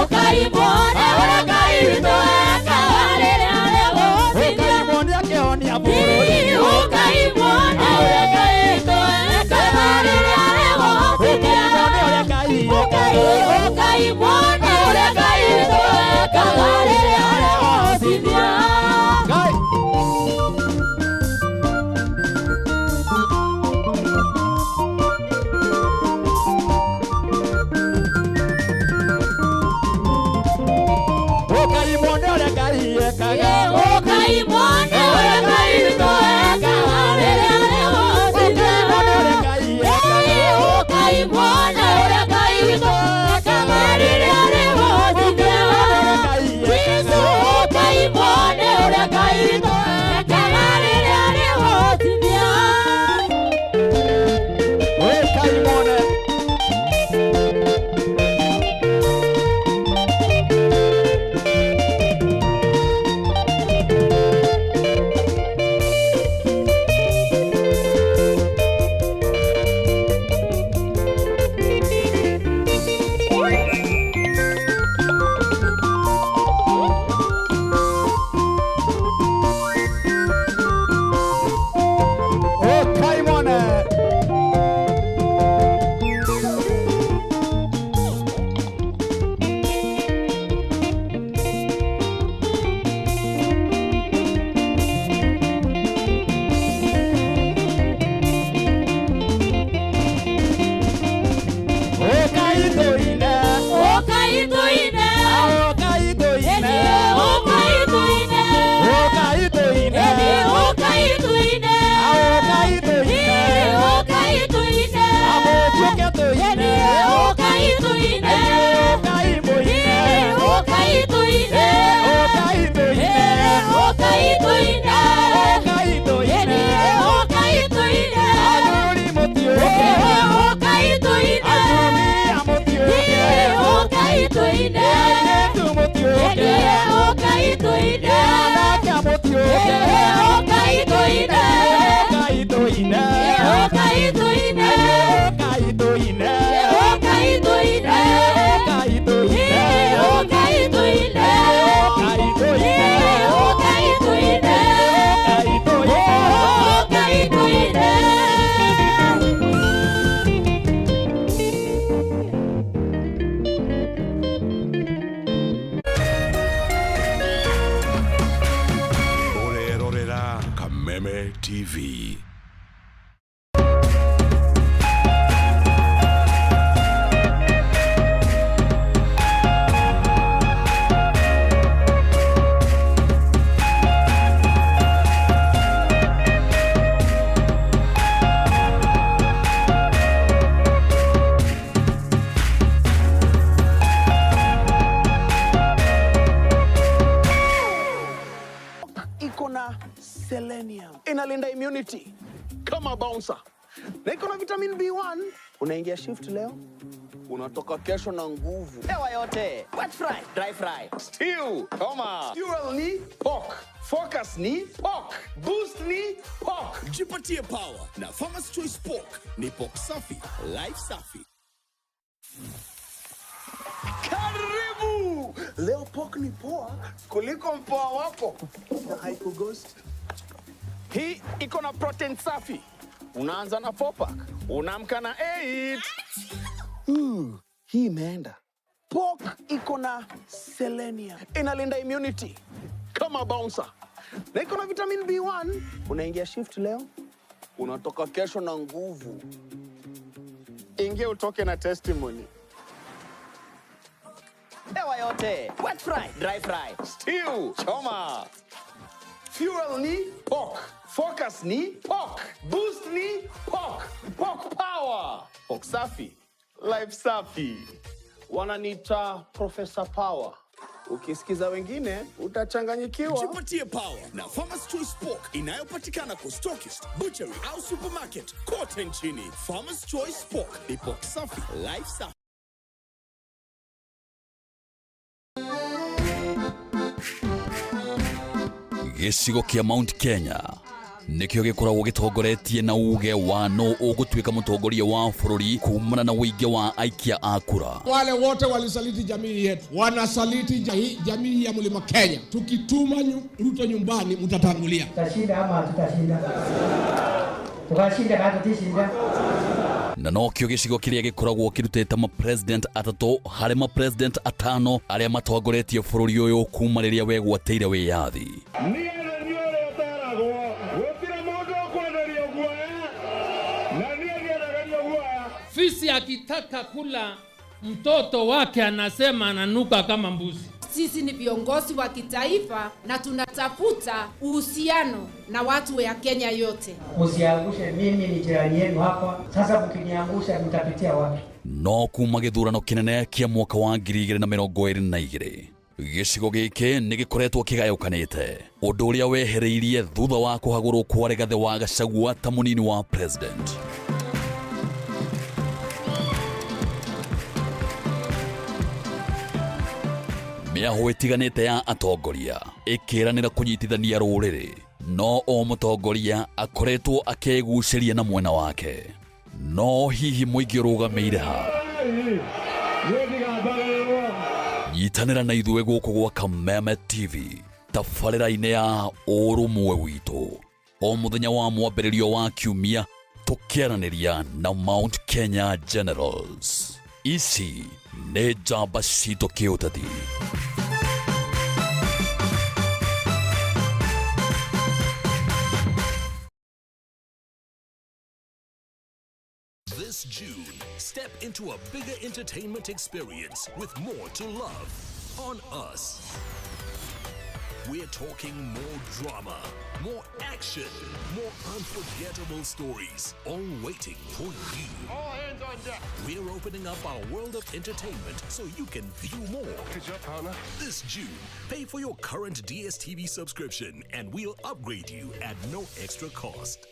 Ũkai muone ũrĩa Ngai witũ ekaga rĩrĩa arehotithia. Ũkai muone ũrĩa Ngai witũ ekaga rĩrĩa arehotithia. Ũkai muone ũrĩa Ngai witũ ekaga rĩrĩa arehotithia. Ũkai muone ũrĩa Ngai witũ ekaga rĩrĩa arehotithia. Ũkai muone ũrĩa Ngai witũ ekaga rĩrĩa arehotithia. Jesũ, ũkai muone ũrĩa Ngai witũ ekaga rĩrĩa arehotithia. Ũkai muone. Kameme TV. Selenium inalinda immunity kama bouncer, na iko na vitamin B1. Unaingia shift leo, unatoka kesho na nguvu. Hewa yote, wet fry, dry fry, stew, koma. Fuel ni pork, focus ni pork, boost ni pork. Jipatie power na Farmer's Choice Pork. Ni pork safi, life safi. Karibu! Leo pork ni poa kuliko mpoa wako na haikughost. Hii iko na protein safi. Unaanza na 4 pack, unaamka na 8. Hii imeenda. Pork iko na selenium, inalinda immunity kama bouncer, na iko na vitamin B1. Unaingia shift leo, unatoka kesho na nguvu. Ingia utoke na testimony. Hewa yote. Wet fry, dry fry, stew, choma. Fuel ni pork. Focus ni pork. Boost ni pork. Pork power. Pork safi. Life safi. Wananiita Professor Power. Ukisikiza wengine utachanganyikiwa. Jipatie power na Farmers Choice Pork inayopatikana kwa stockist, butchery au supermarket kote nchini. Farmers Choice Pork ni pork safi, life safi. Gĩcigo kĩa Mount Kenya nĩkĩo gĩkoragwo gĩtongoretie na uge wa no ũgũtuĩka mũtongoria wa bũrũri kumana na ũingĩ wa aikia a kura. Wale wote walisaliti jamii yetu, wanasaliti jamii ya Mlima Kenya. Tukituma Ruto nyumbani, mtatangulia. Tutashinda ama tutashinda? Tukashinda kana tutishinda? Na nokĩo gĩcigo kĩrĩa gĩkoragwo kĩrutĩte ma-president atatũ harĩ ma-president atano arĩa matongoretie bũrũri ũyũ kuma rĩrĩa wegwatĩire wĩyathi. Fisi akitaka kula mtoto wake anasema ananuka kama mbuzi. Sisi ni viongozi wa kitaifa na tunatafuta uhusiano na watu ya Kenya yote. Usiangushe, mimi ni jirani yenu hapa. Sasa mkiniangusha mtapitia wapi? No kuma gĩthurano kĩnene kĩa mwaka wa 2022 gĩcigo gĩkĩ nĩ gĩkoretwo kĩgayũkanĩte, ũndũ ũrĩa wehereirie thutha wa kũhagũrwo kwa Rigathĩ wa Gachagua ta mũnini wa president. Mĩahũ ĩtiganĩte ya atongoria ĩkĩranĩra kũnyitithania rũrĩrĩ, no o mũtongoria akoretwo akĩgucĩria na mwena wake. No hihi mũingĩ ũrũgamĩire ha? Nyitanĩra na ithuĩ gũkũ gwa Kameme TV tabarĩra-inĩ ya ũrũmwe witũ o mũthenya wa mwambĩrĩrio wa kiumia, tũkĩaranĩria na Mount Kenya Generals. Ici nĩ njamba citũ kĩũteti. This June, step into a bigger entertainment experience with more to love on us. We're talking more drama, more action, more unforgettable stories, all waiting for you. All hands on deck. We're opening up our world of entertainment so you can view more. Good job, partner. This June, pay for your current DSTV subscription and we'll upgrade you at no extra cost.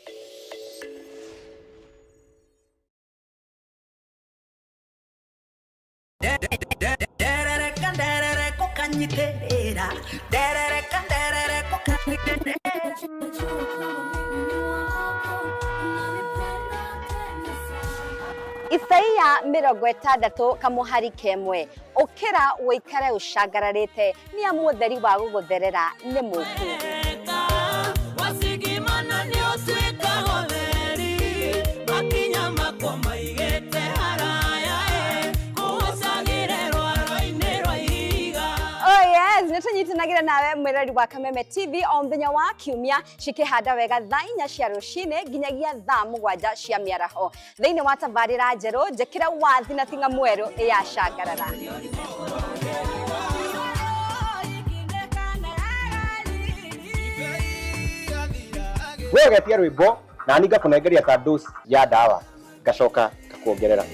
Isaia 60 kamuhari kemwe ukira wikare ucangararite ni amu utheri wa gugutherera ni muku. Wasigimana ni utuikaga utheri makinya makwa maigite haraya kugucagire rwaro-inĩ rwa ihiga. Oh yes, nĩtũnyitanagĩra nawe mwĩrori wa Kameme TV o mũthenya wa kiumia cikĩhanda wega thaa 4 cia rũcinĩ nginyagia thaa 7 cia mĩaraho thĩinĩ wa tabarĩra njerũ njĩkĩra wathi na tinga mwerũ ya cangarara. We ũgetia rwĩmbo na niĩ ngakũnengeria ta dose ya ndawa ngacoka ngakuongerera.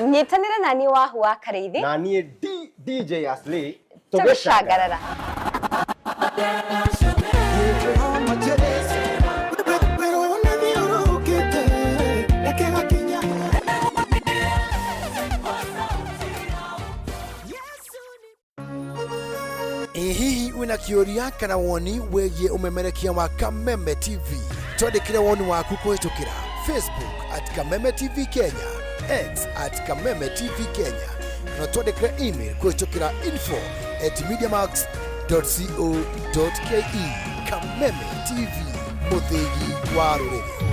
Nyitanĩra na niĩ Wahu wa Karĩithi na niĩ DJ Aslay tũgĩcangarara. Kĩũria kana woni wĩgiĩ ũmemerekia wa Kameme TV, twandĩkĩre woni waku kũhĩtũkĩra Facebook at Kameme TV Kenya, X at Kameme TV Kenya, kana twandĩkĩre email kũhĩtũkĩra info at mediamax co ke. Kameme TV, mũthĩgi wa rũrĩrĩ.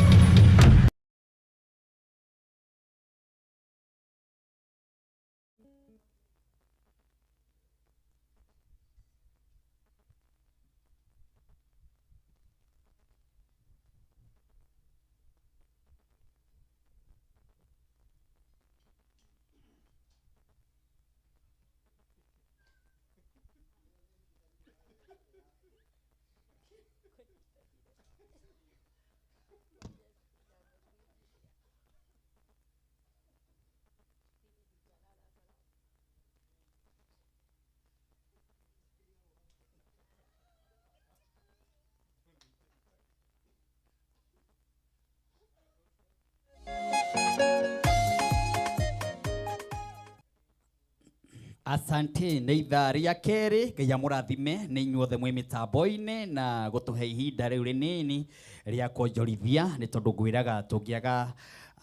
Asante. Nĩ ithaa rĩa kerĩ. Ngai amũrathime nĩ inyuothe mwĩ mĩtambo-inĩ na gũtũhe ihinda rĩu rĩnini rĩa kuonjorithia, nĩ tondũ ngwĩraga tũngĩaga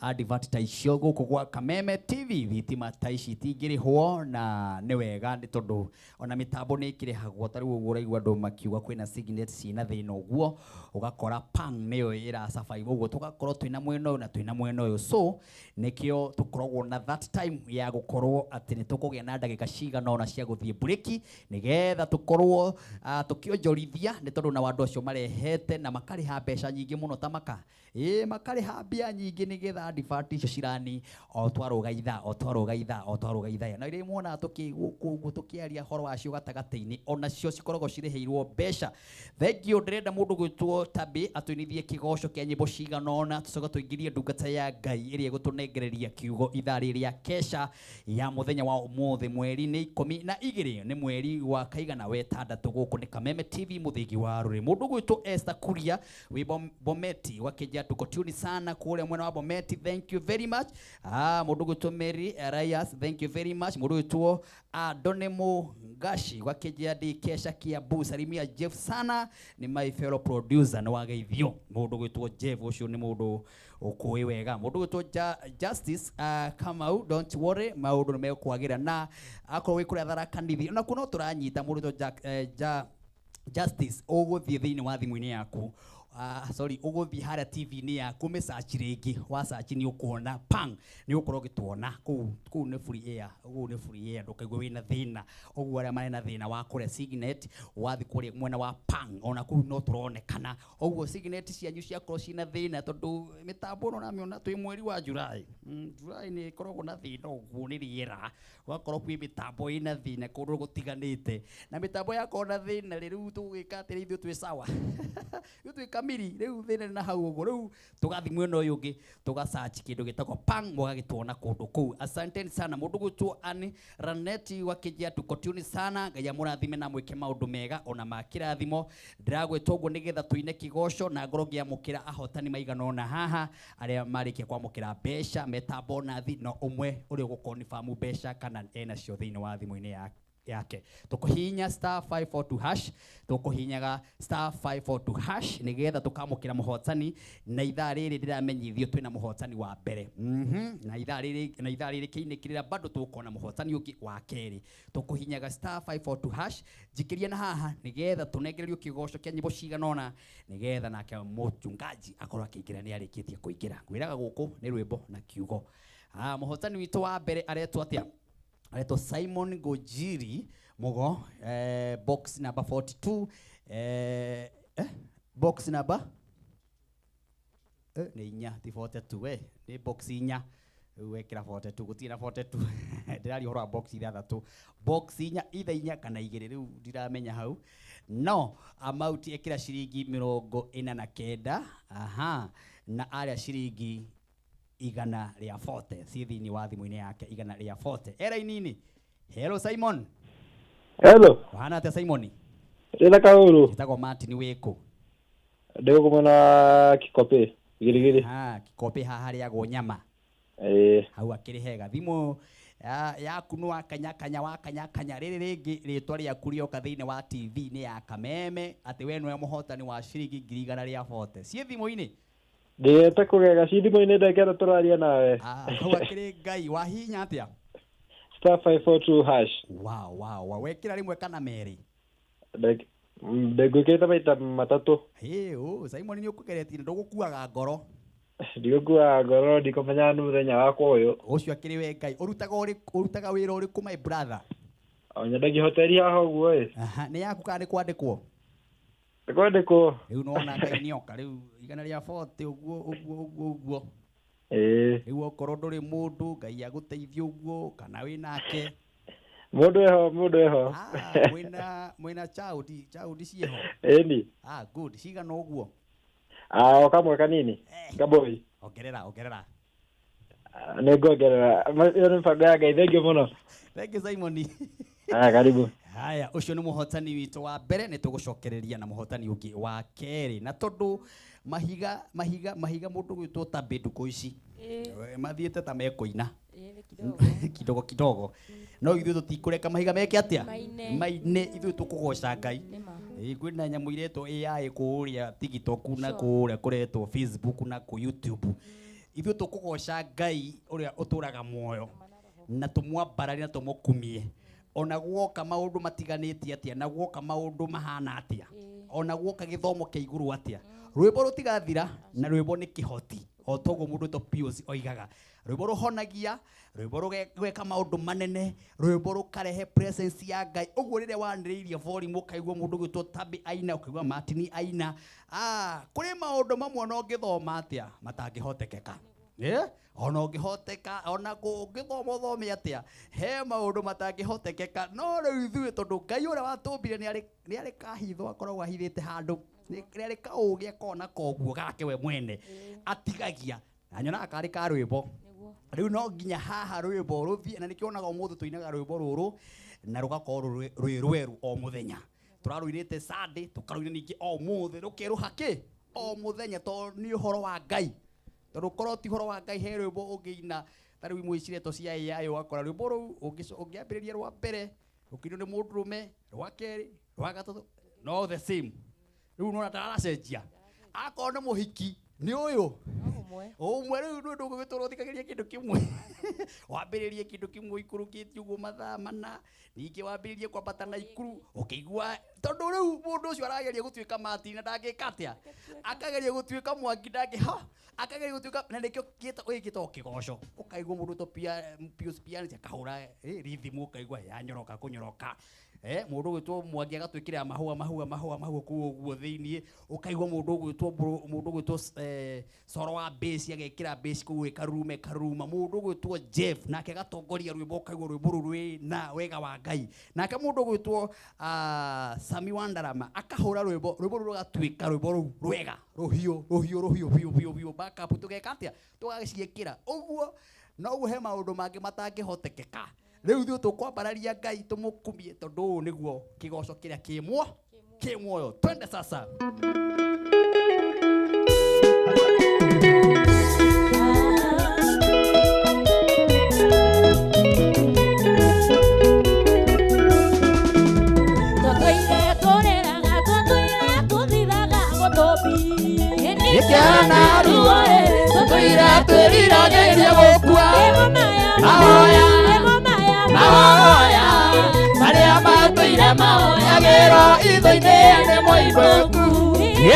advert ta icio gũkũ gwa Kameme TV, thitima ta ici itingĩrĩhwo, na nĩ wega nĩ tondũ ona mĩtambo nĩ ĩkĩrĩhagwo. Ta rĩu ũguo ũraigua andũ makiuga kwĩna signet ciĩna thĩna, ũguo ũgakora pang nĩyo ĩra survive, ũguo tũgakorwo twĩna mwena ũyũ na twĩna mwena ũyũ. So nĩkĩo tũkoragwo na that time ya gũkorwo atĩ nĩ tũkũgĩa na ndagĩka cigana ũna cia gũthiĩ break, nĩgetha tũkorwo tũkĩonjorithia, nĩ tondũ na andũ acio marehete na makarĩha mbeca nyingĩ mũno, ta maka ĩ makarĩha mbia nyingĩ nĩgetha advert icio cirani o twarũga ithaa, o twarũga ithaa, o twarũga ithaa. Na iria muonaga tũkĩgũkũ tũkĩaria ũhoro wacio gatagatĩ-inĩ, onacio cikoragwo cirĩhĩirwo mbeca. Thank you. Ndĩrenda mũndũ gwĩtwo Tabi atũinithie kĩgoco kĩa nyĩmbo cigana ũna, tũcoke tũingĩrie ndungata ya Ngai ĩrĩa ĩgũtũnengereria kiugo ithaa rĩrĩa kesha ya mũthenya wa ũmũthĩ, mweri nĩ 12, nĩ mweri wa kaigana wetandatũ. Gũkũ nĩ Kameme TV, mũthĩgi wa rũrĩ. Mũndũ gwĩtwo Esther Kuria wĩ Bometi wakĩnja, tuko tuni sana kũrĩa mwena wa Bometi, thank you very much. Mũndũ gwĩtwo Mary Arias, thank you very much. Mũndũ gwĩtwo Adonemo Ngashi wakĩnja, ndĩ kesha Kiambu, salimia Jeff sana, nĩ my fellow producer. Nĩ wageithio mũndũ gwĩtwo Jeff, ũcio nĩ mũndũ ũkũĩ wega. Mũndũ gwĩtwo Justice Kamau, don't worry, maũndũ nĩ mekwagĩra, na akorwo wĩ kũrĩa Tharaka Nithi onakuo no tũranyita. Mũndũ gwĩtwo Jack, Justice, ũgũthiĩ thĩinĩ wa thimũ-inĩ yaku, sorry, ũgũthiĩ harĩa TV-inĩ yaku, mĩsearch rĩngĩ, wa search nĩ ũkuona pang, nĩ ũgũkorwo ũgĩtuona kũu. Kũu nĩ free air, ũguo nĩ free air, ndũkaigua wĩna thĩna ũguo. Arĩa marĩ na thĩna wa kũrĩa signet, wathiĩ kũrĩa mwena wa pang, ona kũu no tũronekana. Ũguo signet cianyu ciakorwo ciĩna thĩna, tondũ mĩtambo ĩno ũramĩona twĩ mweri wa July, July nĩ ĩkoragwo na thĩna, ũguo nĩ rĩera, ũgakorwo kwĩ mĩtambo ĩna thĩna kũndũ gũtiganĩte, na mĩtambo yakorwo na thĩna rĩ, rĩu tũgwĩka atĩrĩ? Ithuĩ twĩ sawa, ithuĩ twĩ kamiri, rĩu thĩna nĩ na hau ũguo. Rĩu tũgathiĩ mwena ũyũ ũngĩ, tũgasearch kĩndũ gĩtagwo pang, mũgagĩtuona kũndũ kũu. Asanteni sana. Mũndũ gwĩtwo Ani Raneti wakĩnjia, tuko tuni sana. Ngai amũrathime na mwĩke maũndũ mega ona ma kĩrathimo. Ndĩragwĩta ũguo nĩgetha tũine kĩgoco na ngorwo ngĩamũkĩra ahotani maigana ũna haha, arĩa marĩkia kwamũkĩra mbeca meta bonathi, no ũmwe ũrĩa ũgũkorwo nĩ famu mbeca kana enacio thĩinĩ wa thimũ-inĩ yake. Tũkũhihinya star 542 hash, tũkũhihinyaga star 542 hash nĩgetha tũkamũkĩra mũhotani. Na ithaa rĩrĩ ndĩramenyithio twĩna mũhotani wa mbere, na ithaa rĩrĩ, na ithaa rĩrĩ kĩinĩkĩrĩra bado tũkona mũhotani ũngĩ wa kerĩ. Tũkũhihinyaga star 542 hash, njikĩria na haha nĩgetha tũnengererio kĩgoco kĩa nyĩmbo cigana ũna, nĩgetha nake mũchungaji akorwo akĩingĩra. Nĩ arĩkĩtie kũingĩra. Ngwĩraga gũkũ nĩ rwĩmbo na kiugo. Mũhotani witũ wa mbere aretwo atĩa? Aretwo Simon Ngũnjiri Mugo, box number 42, box number nĩ inya, ti 42, nĩ box inya. Rĩu wekĩra 42, gũtirĩ na 42, ndĩraria ũhoro wa box ithathatũ, box inya, itha inya kana igĩrĩ, rĩu ndiramenya hau, no amount ĩkĩra ciringi 49, aha, na arĩa ciringi 140 ciĩ thĩinĩ wa thimũ-inĩ yake, 140 era inini. Hello Simon. Hello. Ũhana atĩa, Simon? Ndĩna kaũru. Njĩtagwo Martin, wĩkũ? Ndĩ gũkũ mwena wa Kikopĩ, Gĩrigiri. Ah, Kikopĩ, haha harĩagwo nyama. Ĩĩ. Hau akĩrĩ hega. Thimũ Yaku nĩ wakanyakanya wakanyakanya rĩrĩ rĩngĩ rĩtwa rĩaku rĩoka thĩinĩ wa TV nĩ ya Kameme atĩ we nĩwe mũhotani wa ciringi 140,000 ciĩ thimũ-inĩ. Ndĩete kũgega ci thimũ-inĩ ndekera tũraria nawe. Hau akĩrĩ Ngai wahihinya atĩa? Star 542 hash. Wow, wow, wow. Wekĩra rĩmwe kana merĩ? Ndĩngwĩkĩrĩte maita matatũ. Hĩ, Simon nĩ ũkũgeretie na ndũgũkuaga ngoro. Ndigũkuaga ngoro ndikũmenya nĩ mũthenya wakwa ũyũ. Ũcio akĩrĩ we Ngai. Ũrutaga wĩra ũrĩkũ my brother? Nyendagia hoteli haha ũguo ĩ. Aha, nĩ yaku kana nĩ kwandĩkwo? Nĩ kwandĩkwo. Rĩu nĩwona Ngai nĩoka rĩu 140 ũguo ũguo ũguo ũguo. Ĩĩ. Rĩu okorwo ndũrĩ mũndũ Ngai agũteithie ũguo kana wĩ nake. Mũndũ eho, mũndũ eho. Mwĩna chaudi ciĩho? Ĩni. Good, cigana ũguo? O kamwe kanini. Kaboi. Ongerera, ongerera. Nĩ nguongerera. Ĩyo nĩ mĩbango ya Ngai, thank you mũno. Thank you Simon. Karibu. Haya, ũcio nĩ mũhotani witũ wa mbere, nĩ tũgũcokereria na mũhotani ũngĩ wa kerĩ. Na tondũ mahiga mahiga mahiga mũndũ gwĩtwo Tabĩ ndukũ ici mathiĩte ta mekũina kidogo kidogo, no ithuĩ tũtikũreka mahiga meke atĩa? Maine. Ithuĩ tũkũgoca Ngai. Kwĩna nyamũ iretwo AI kũrĩa TikTok na kũrĩa kũretwo Facebook na kũ YouTube. Ithuĩ tũkũgoca Ngai ũrĩa ũtũraga muoyo na tũmwambararie na tũmũkumie. Ona guoka maũndũ matiganĩte atĩa, na guoka maũndũ mahana atĩa, ona guoka gĩthomo kĩa igũrũ atĩa, rwĩmbo rũtigathira na rwĩmbo nĩ kĩhoti. O toguo mũndũ to Pius oigaga, rwĩmbo rũhonagia, rwĩmbo rũgeka maũndũ manene, rwĩmbo rũkarehe presence ya Ngai. Ũguo rĩrĩa wanĩrĩirie volume ũkaigua mũndũ gwĩtwo Tabĩ aina, ũkaigua Martin aina, kũrĩ maũndũ mamwe ona ũngĩthoma atĩa matangĩhotekeka. Ona ũngĩhoteka, ona ũngĩthoma ũthome atĩa, he maũndũ matangĩhotekeka. No rĩu ithuĩ tondũ Ngai ũrĩa watũmbire nĩ arĩ kahitho akoragwo ahithĩte handũ, nĩ arĩ kaũgĩ akona koguo gake we mwene atigagia, na nyonaga karĩ ka rwĩmbo. Rĩu no nginya haha rwĩmbo rũthiĩ, na nĩkĩo onaga ũmũthĩ tũinaga rwĩmbo rũrũ na rũgakorwo rwĩ rwerũ o mũthenya. Tũrarũinĩte Sunday, tũkarũina ningĩ o ũmũthĩ, rũkerũha kĩ o mũthenya, tondũ nĩ ũhoro wa Ngai. Tondũ korwo ti ũhoro wa Ngai he rwĩmbo ũngĩina, ta rĩu imwe ciretwo cia AI ũgakora rwĩmbo rũu ũngĩambĩrĩria rwa mbere rũkĩinwo nĩ mũndũrũme, rwa kerĩ, rwa gatatũ, no the same. Rĩu nĩwona taracenjia. Akorwo nĩ mũhiki nĩ ũyũ ũmwe, rĩu nĩ ndũgũgĩtũra ũthikagĩria kĩndũ kĩmwe. Wambĩrĩrie kĩndũ kĩmwe ũikũrũkĩtie ũguo mathaa mana, ningĩ wambĩrĩrie kwambata na ikuru ũkĩigua, tondũ rĩu mũndũ ũcio arageria gũtuĩka Martin na ndangĩka atĩa, akageria gũtuĩka Mwangi ndangĩha, akageria gũtuĩka, na nĩkĩo gĩtagwo kĩgoco. Ũkaigua mũndũ to Pius Pianist akahũra rhythm, ũkaigua yanyoroka kũnyoroka. Mũndũ ũgwĩtwo Mwangi agatwĩkĩra mahũa mahũa mahũa mahũa kũu ũguo thĩiniĩ, ũkaigua mũndũ ũgwĩtwo Coro wa bass agekĩra bass kũu ĩkarume karuma, mũndũ ũgwĩtwo Jeff nake agatongoria rwĩmbo, ũkaigua rwĩmbo rũu rwĩna wega wa Ngai. Nake mũndũ ũgwĩtwo Sami Wandarama akahũra rwĩmbo, rwĩmbo rũu rũgatuĩka rwĩmbo rũu rwega, rũhiũ rũhiũ rũhiũ biũ biũ biũ, backup tũgeka atĩa, tũgaciĩkĩra ũguo. Noguo he maũndũ mangĩ matangĩhotekeka. Rĩu ithuĩ tũkwambararia Ngai tũmũkumie, tondũ ũũ nĩguo kĩgoco kĩrĩa kĩ muoyo. Twende sasa. Gĩkĩana ruo tũtũire twĩriragĩria gũkua, mahoya mahoya marĩa matũire mahoyagĩrwo itho-inĩ nĩ mũimbũku.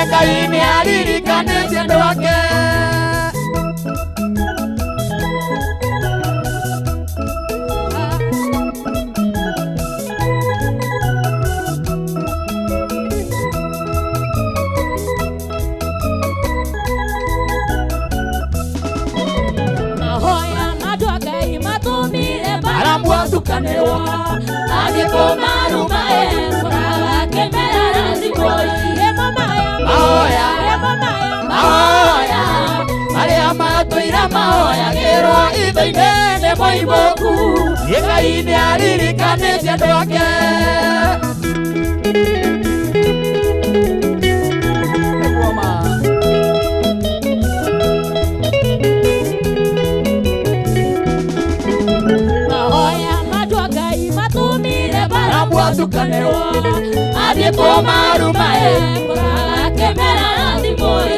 Ngai nĩ aririkanĩtie andũ ake. Mahoya mandũ a Ngai matũmire Aramwatukanĩrwo agĩkũmaruma kĩmera Mahoya mahoya marĩa matũire mahoyagĩrwo itho-inĩ nĩ mũimbũku. Ngai nĩ aririkanĩtie andũ ake. Tũgĩthiĩ kũmarumae Kũraga kĩmera thimũi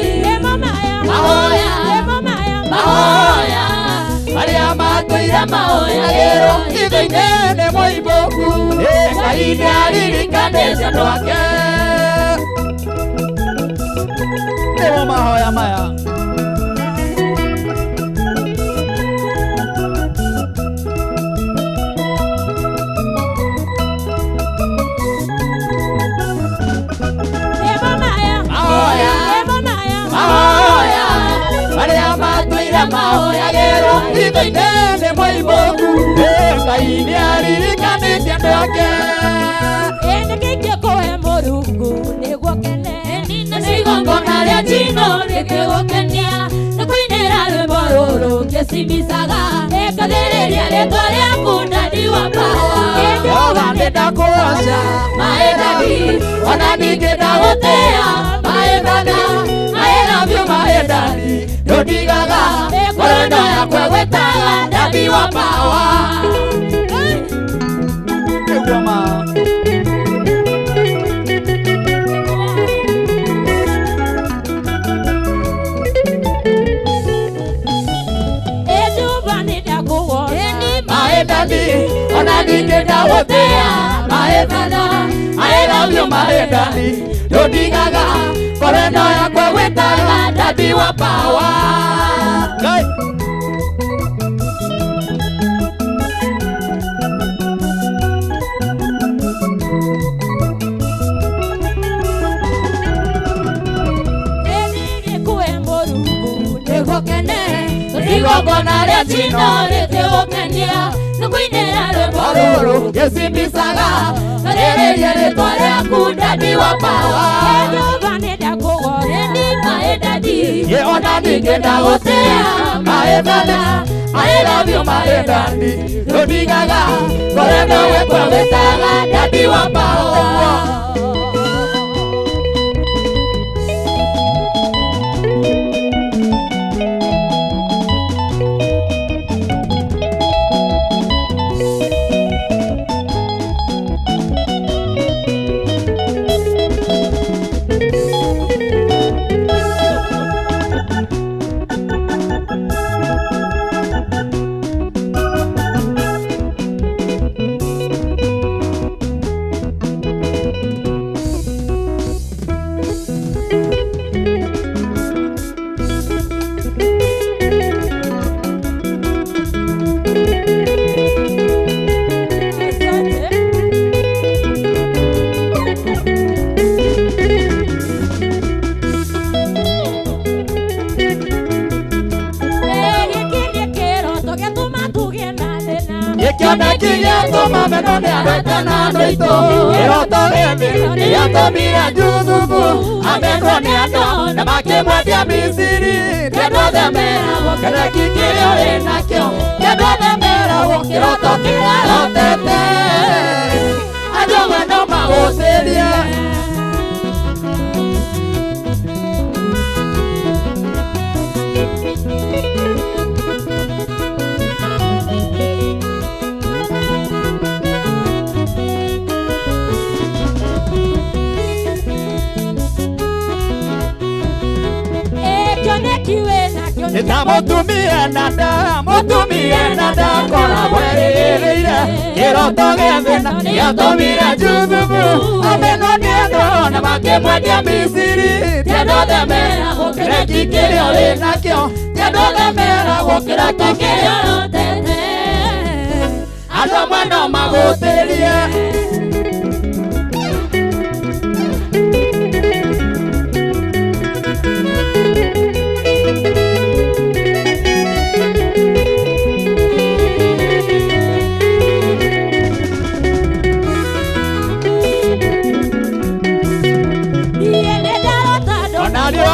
Mahoya Mahoya Arĩa matũire mahoyagĩrwo ithe-inĩ nĩ moimbũku Ngai nĩaririkanĩte andũ ake Nĩmo mahoya maya Mahoya Arĩa matũire mahoyagĩrwo ithe-inĩ nĩ moimbũku Ngai nĩaririkanĩte andũ ake Nĩkĩingĩkũhe Mũrungu nĩguo kene Igongona rĩa njino rĩkĩgũkenia Nĩkũinĩra rwĩmbo rũrũ ngĩcimicaga Ngathĩrĩria rĩtwa rĩaku Daddy wa power Jehova nĩndakũgoca my daddy Ona ningĩ ndagũtĩĩa my daddy I love you my daddy Ndũndigaga ngoro ĩno yakwa ĩgwĩtaga Daddy wa power Nĩguo ma My daddy, ona ningĩ ndagũtĩĩa my daddy I love you my daddy Ndũndigaga ngoro ĩno yakwa ĩgwĩtaga Daddy wa power Ngai Igongona rĩa njino rĩkĩgũkenia Nĩkũinĩra rwĩmbo rũrũ ngĩcimicaga Ngathĩrĩria rĩtwa rĩaku Daddy wa power Jehova nĩndakũgoca My daddy Ye ona ningĩ ndagũtĩĩa my daddy I love you my daddy Ndũndigaga ngoro ĩno yakwa ĩgwĩtaga Daddy wa power Gĩkĩoneki gĩatũma menwo nĩ andũ kana andũ aitũ Kĩroto gĩthĩ gĩatũmire Juthubu amenwo nĩ andũ na makĩmwendia Misiri Ti andũ othe meragwo kĩreki kĩrĩa ũrĩ nakĩo Ti andũ othe meragwo kĩroto kĩrĩa arotete Andũ amwe no magũcĩrie Nĩta mũtumia na nda mũtumia na ndakoragwo erĩgĩrĩire kĩroto gĩa thĩna gĩatũmire Juthubu amenwo nĩ andũ na makĩmwendia Misiri Ti andũ othe meragwo kĩreki kĩrĩa ũrĩ nakĩo Ti andũ othe meragwo kĩroto kĩrĩa ũrotete Andũ amwe no magũtĩrie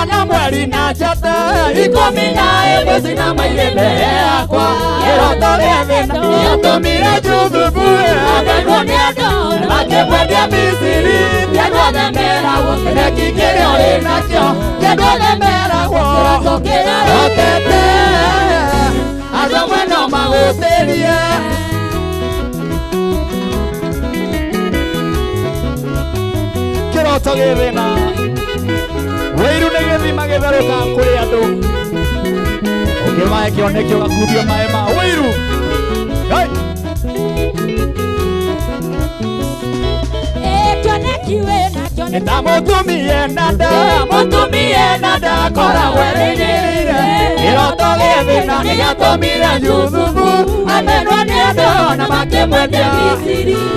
Ona mweri na njata 11 cinamaire mbere yakwa Kĩroto gĩa thĩna gĩatũmire Juthubu amenwo nĩ andũ na makĩmwendia Misiri Ti andũ othe meragwo kĩreki kĩrĩa ũrĩ nakĩo Ti andũ othe meragwo kĩroto kĩrĩa ũrotete Andũ amwe no magũtĩrie Kĩroto gĩ thĩna. Wĩiru nĩ gĩthima gĩtherũka kũrĩ andũ. Ũngĩmahe kĩoneki ũgakundio maĩ ma wĩiru. Hey! Nĩndamũtumie na nda, mũtumie na nda koragwo erĩgĩrĩire. Kĩroto gĩ thĩna nĩgĩatũmire Juthubu amenwo nĩ andũ na makĩmwendia.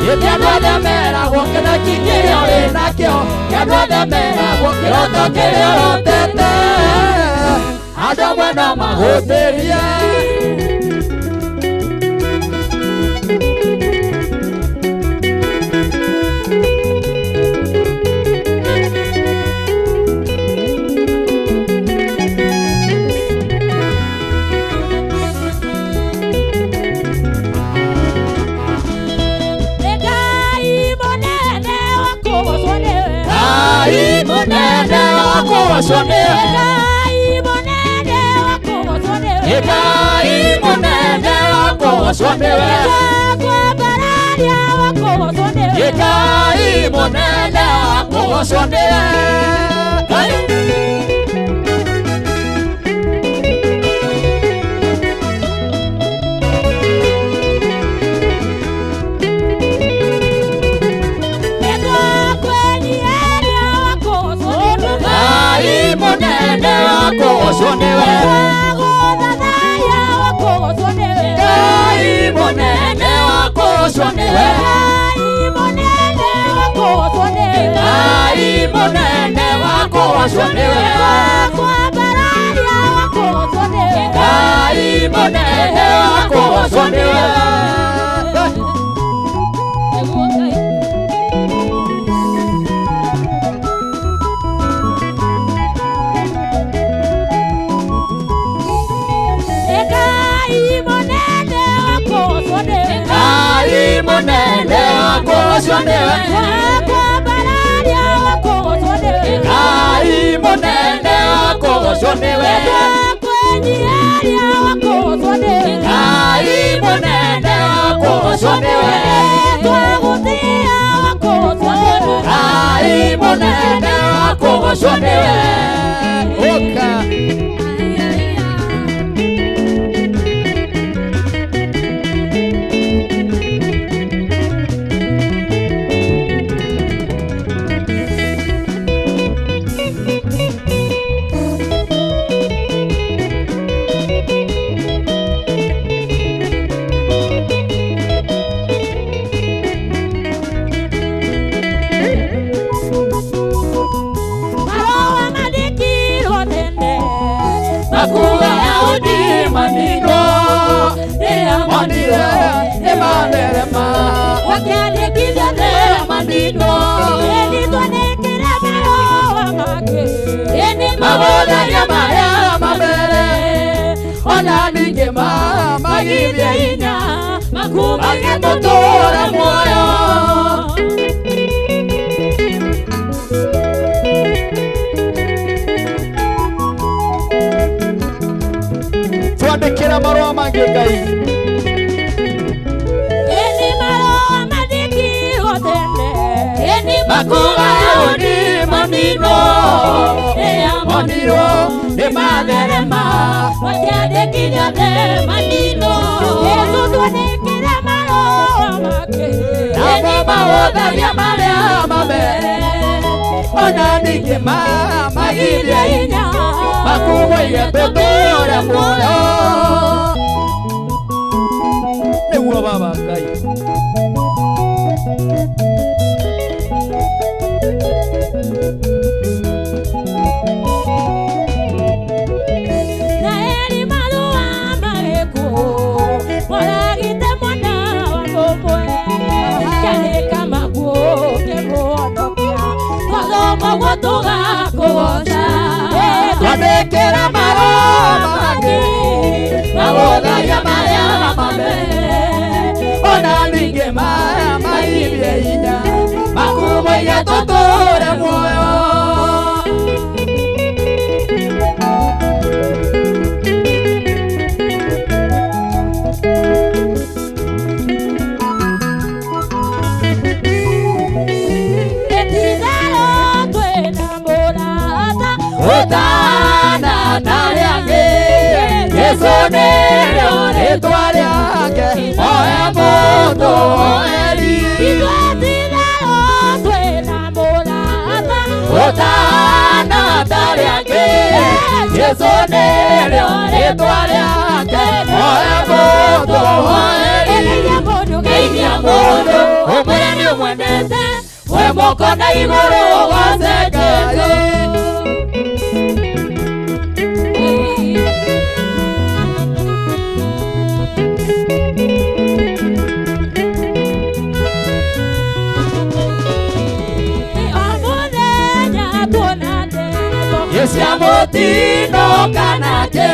Gĩtĩ andũ othe meragwo kĩneki kĩrĩa ũrĩ nakĩo, kĩ andũ othe meragwo kĩroto kĩrĩa ũrotete. Andũ amwe no mahũthĩrie. Ngai mũnene wa kũgocwo nĩwe. Ngai mũnene wa kũgocwo nĩwe. Ngai mũnene wa kũgocwo nĩwe. Ngai. Ngai mũnene wa kũgocwo nĩwe. Ngai mũnene wa kũgocwo nĩwe. Ngai mũnene wa kũgocwo nĩwe. Ngai mũnene wa kũgocwo nĩwe. Ngai mũnene wa kũgocwo nĩwe. Ngai mũnene wa kũgocwo nĩwe. Ngai mũnene wa kũgocwo nĩwe. Ngai mũnene wa kũgocwo nĩwe. Ũka. Mabũtharia marĩa mabere ona ningĩ magithie hinya magĩtũtũũra muoyo. Twandĩkĩra marũa mangĩ Ngai. Makuga Daudi manino moniro nĩ matherema Matiandĩkithio thĩ manino Yesu twandĩkĩre marũa make namo mawotharia marĩa mabere ona ningĩ magithie hinya makumoige tũtũũre muoyo. Nĩguo Baba Ngai. Twandĩkĩra marũa mangĩ mawotharia marĩa mabere ona Ũtana tarĩ angĩ Jesũ nĩrĩo rĩtwa rĩake Oe mũndũ oeri Ũtana tarĩ angĩ Jesũ nĩrĩo rĩtwa rĩake Oe mũndũ oeri Geithia mũndũ ũmwĩre nĩ ũmwendete We moko na igũrũ goce Jesũ. Cia mũtino kana kĩ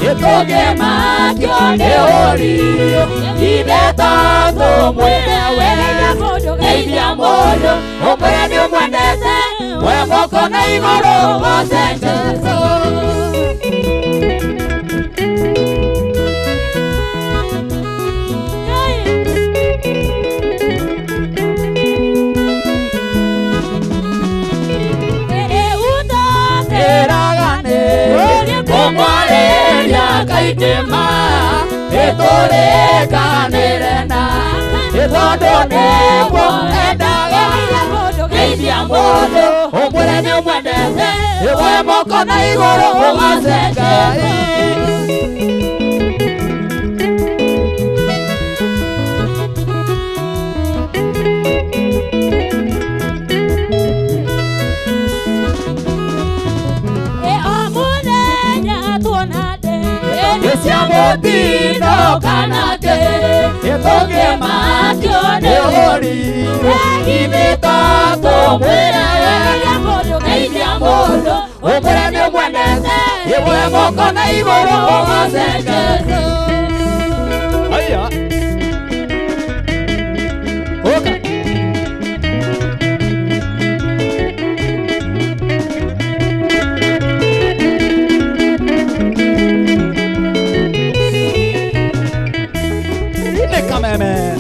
Gĩtũngĩmakio nĩ ũriũ Ithe tondũ mwĩre we Geithia mũndũ ũmwĩre nĩ ũmwendete We moko na igũrũ goce Jesũ. Kũmwarĩria kaingĩ ma Nĩtũrĩkanĩre na Tondũ nĩguo endaga Geithia mũndũ ũmwĩre nĩ ũmwendete We moko na igũrũ ũgoce Ngai. Cia mũtino kana kĩ Gĩtũngĩmakio nĩ ũriũ Ithe tondũ mwĩre we Geithia mũndũ ũmwĩre nĩ ũmwendete We moko na igũrũ ũgoce Jesũ. Aya. Ũka. Kameme.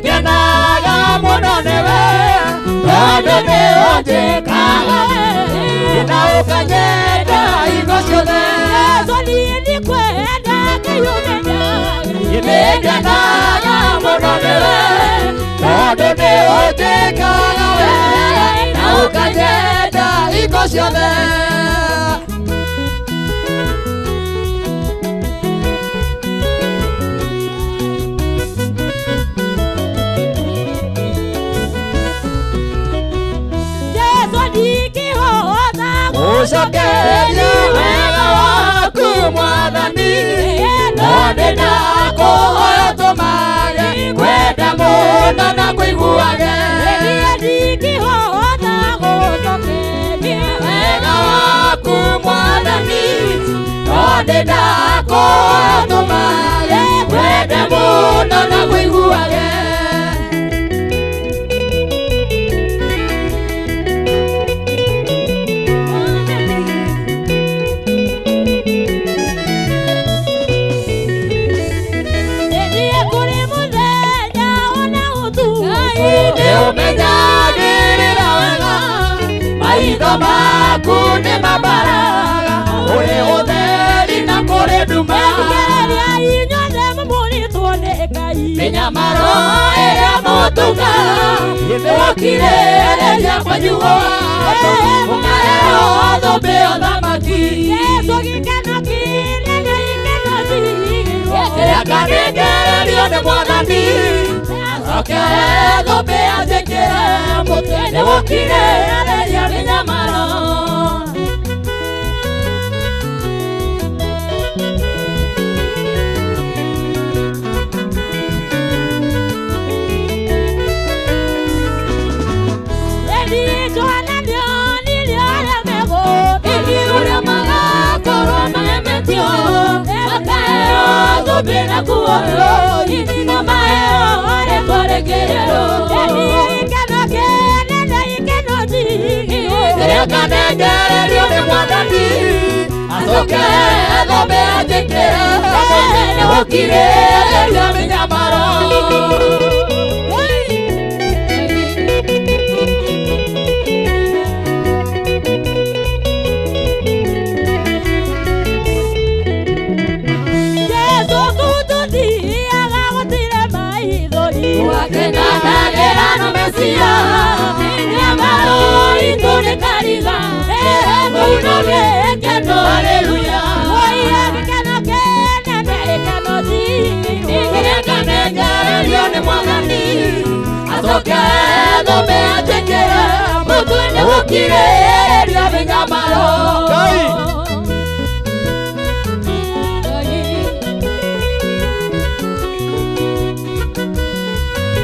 Ngenaga mũno nĩwe Tondũ nĩ ũnjĩkaga Na ũkanyenda hingo ciothe Nĩngenaga mũno nĩwe Tondũ nĩ ũnjĩkaga Na ũkanyenda hingo ciothe. Ũcokerie wega waku Mwathani No nĩ ndakũhoya ũtũmage Kwenda mũno na kũiguage Wega waku Mwathani No nĩ ndakũhoya ũtũmage Kwenda mũno na kũiguage. Nĩũmenyagĩrĩra wega maitho maku nĩ mabaraga Kũrĩ ũtheri na kũrĩ nduma Mĩnyamaro ĩrĩa mũtuga Nĩũkirĩrĩria kwanyu Ũkaheo thũmbĩ ya ũthamaki Reka nĩngererio nĩ Mwathani Acoke thũmbĩ anjĩkĩre mũtwe Nĩgũkirĩrĩria mĩnyamaro. Ũrĩa magakorwo magemetio Makaheo thũmbĩ na kuoywo ini na maheo rĩtwa rĩkĩrĩrwo ikeno kĩnene ikeno nyingĩ Kĩrĩa kanengererio nĩ Mwathani acoke thũmbĩ anjĩkĩre nĩgũkirĩrĩria mĩnyamaro. Jesu kũtũthiaga gũtirĩ maithori wakenanagĩra na Mesia mĩnyamaro itũ nĩ kariga kũu no gĩkeno haleluya oiye gĩkeno kĩnene gĩkeno nyingĩ Kĩrĩa kanengererio nĩ Mwathani acoke thũmbĩ anjĩkĩre mũtwe nĩgũkirĩrĩria mĩnyamaro.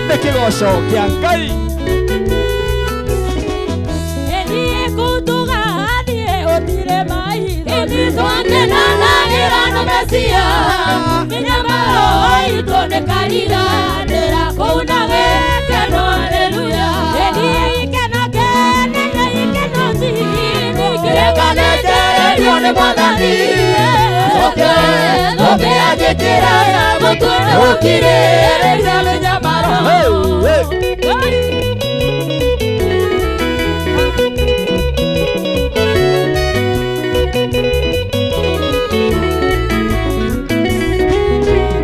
Nĩ kĩgoco kĩa Ngai. Ĩthiĩ kũtũgathiĩ ũtire maitho twakenanagĩra na Mesia mĩnyamaro itũ nĩ kariganĩra kũu na gĩkeno haleluya ĩthiĩ ikeno kĩnene ikeno nyingĩ Kĩrĩa kanengererio nĩ Mwathani acoke thũmbĩ anjĩkĩre mũtwe nĩgũkirĩrĩria mĩnyamaro.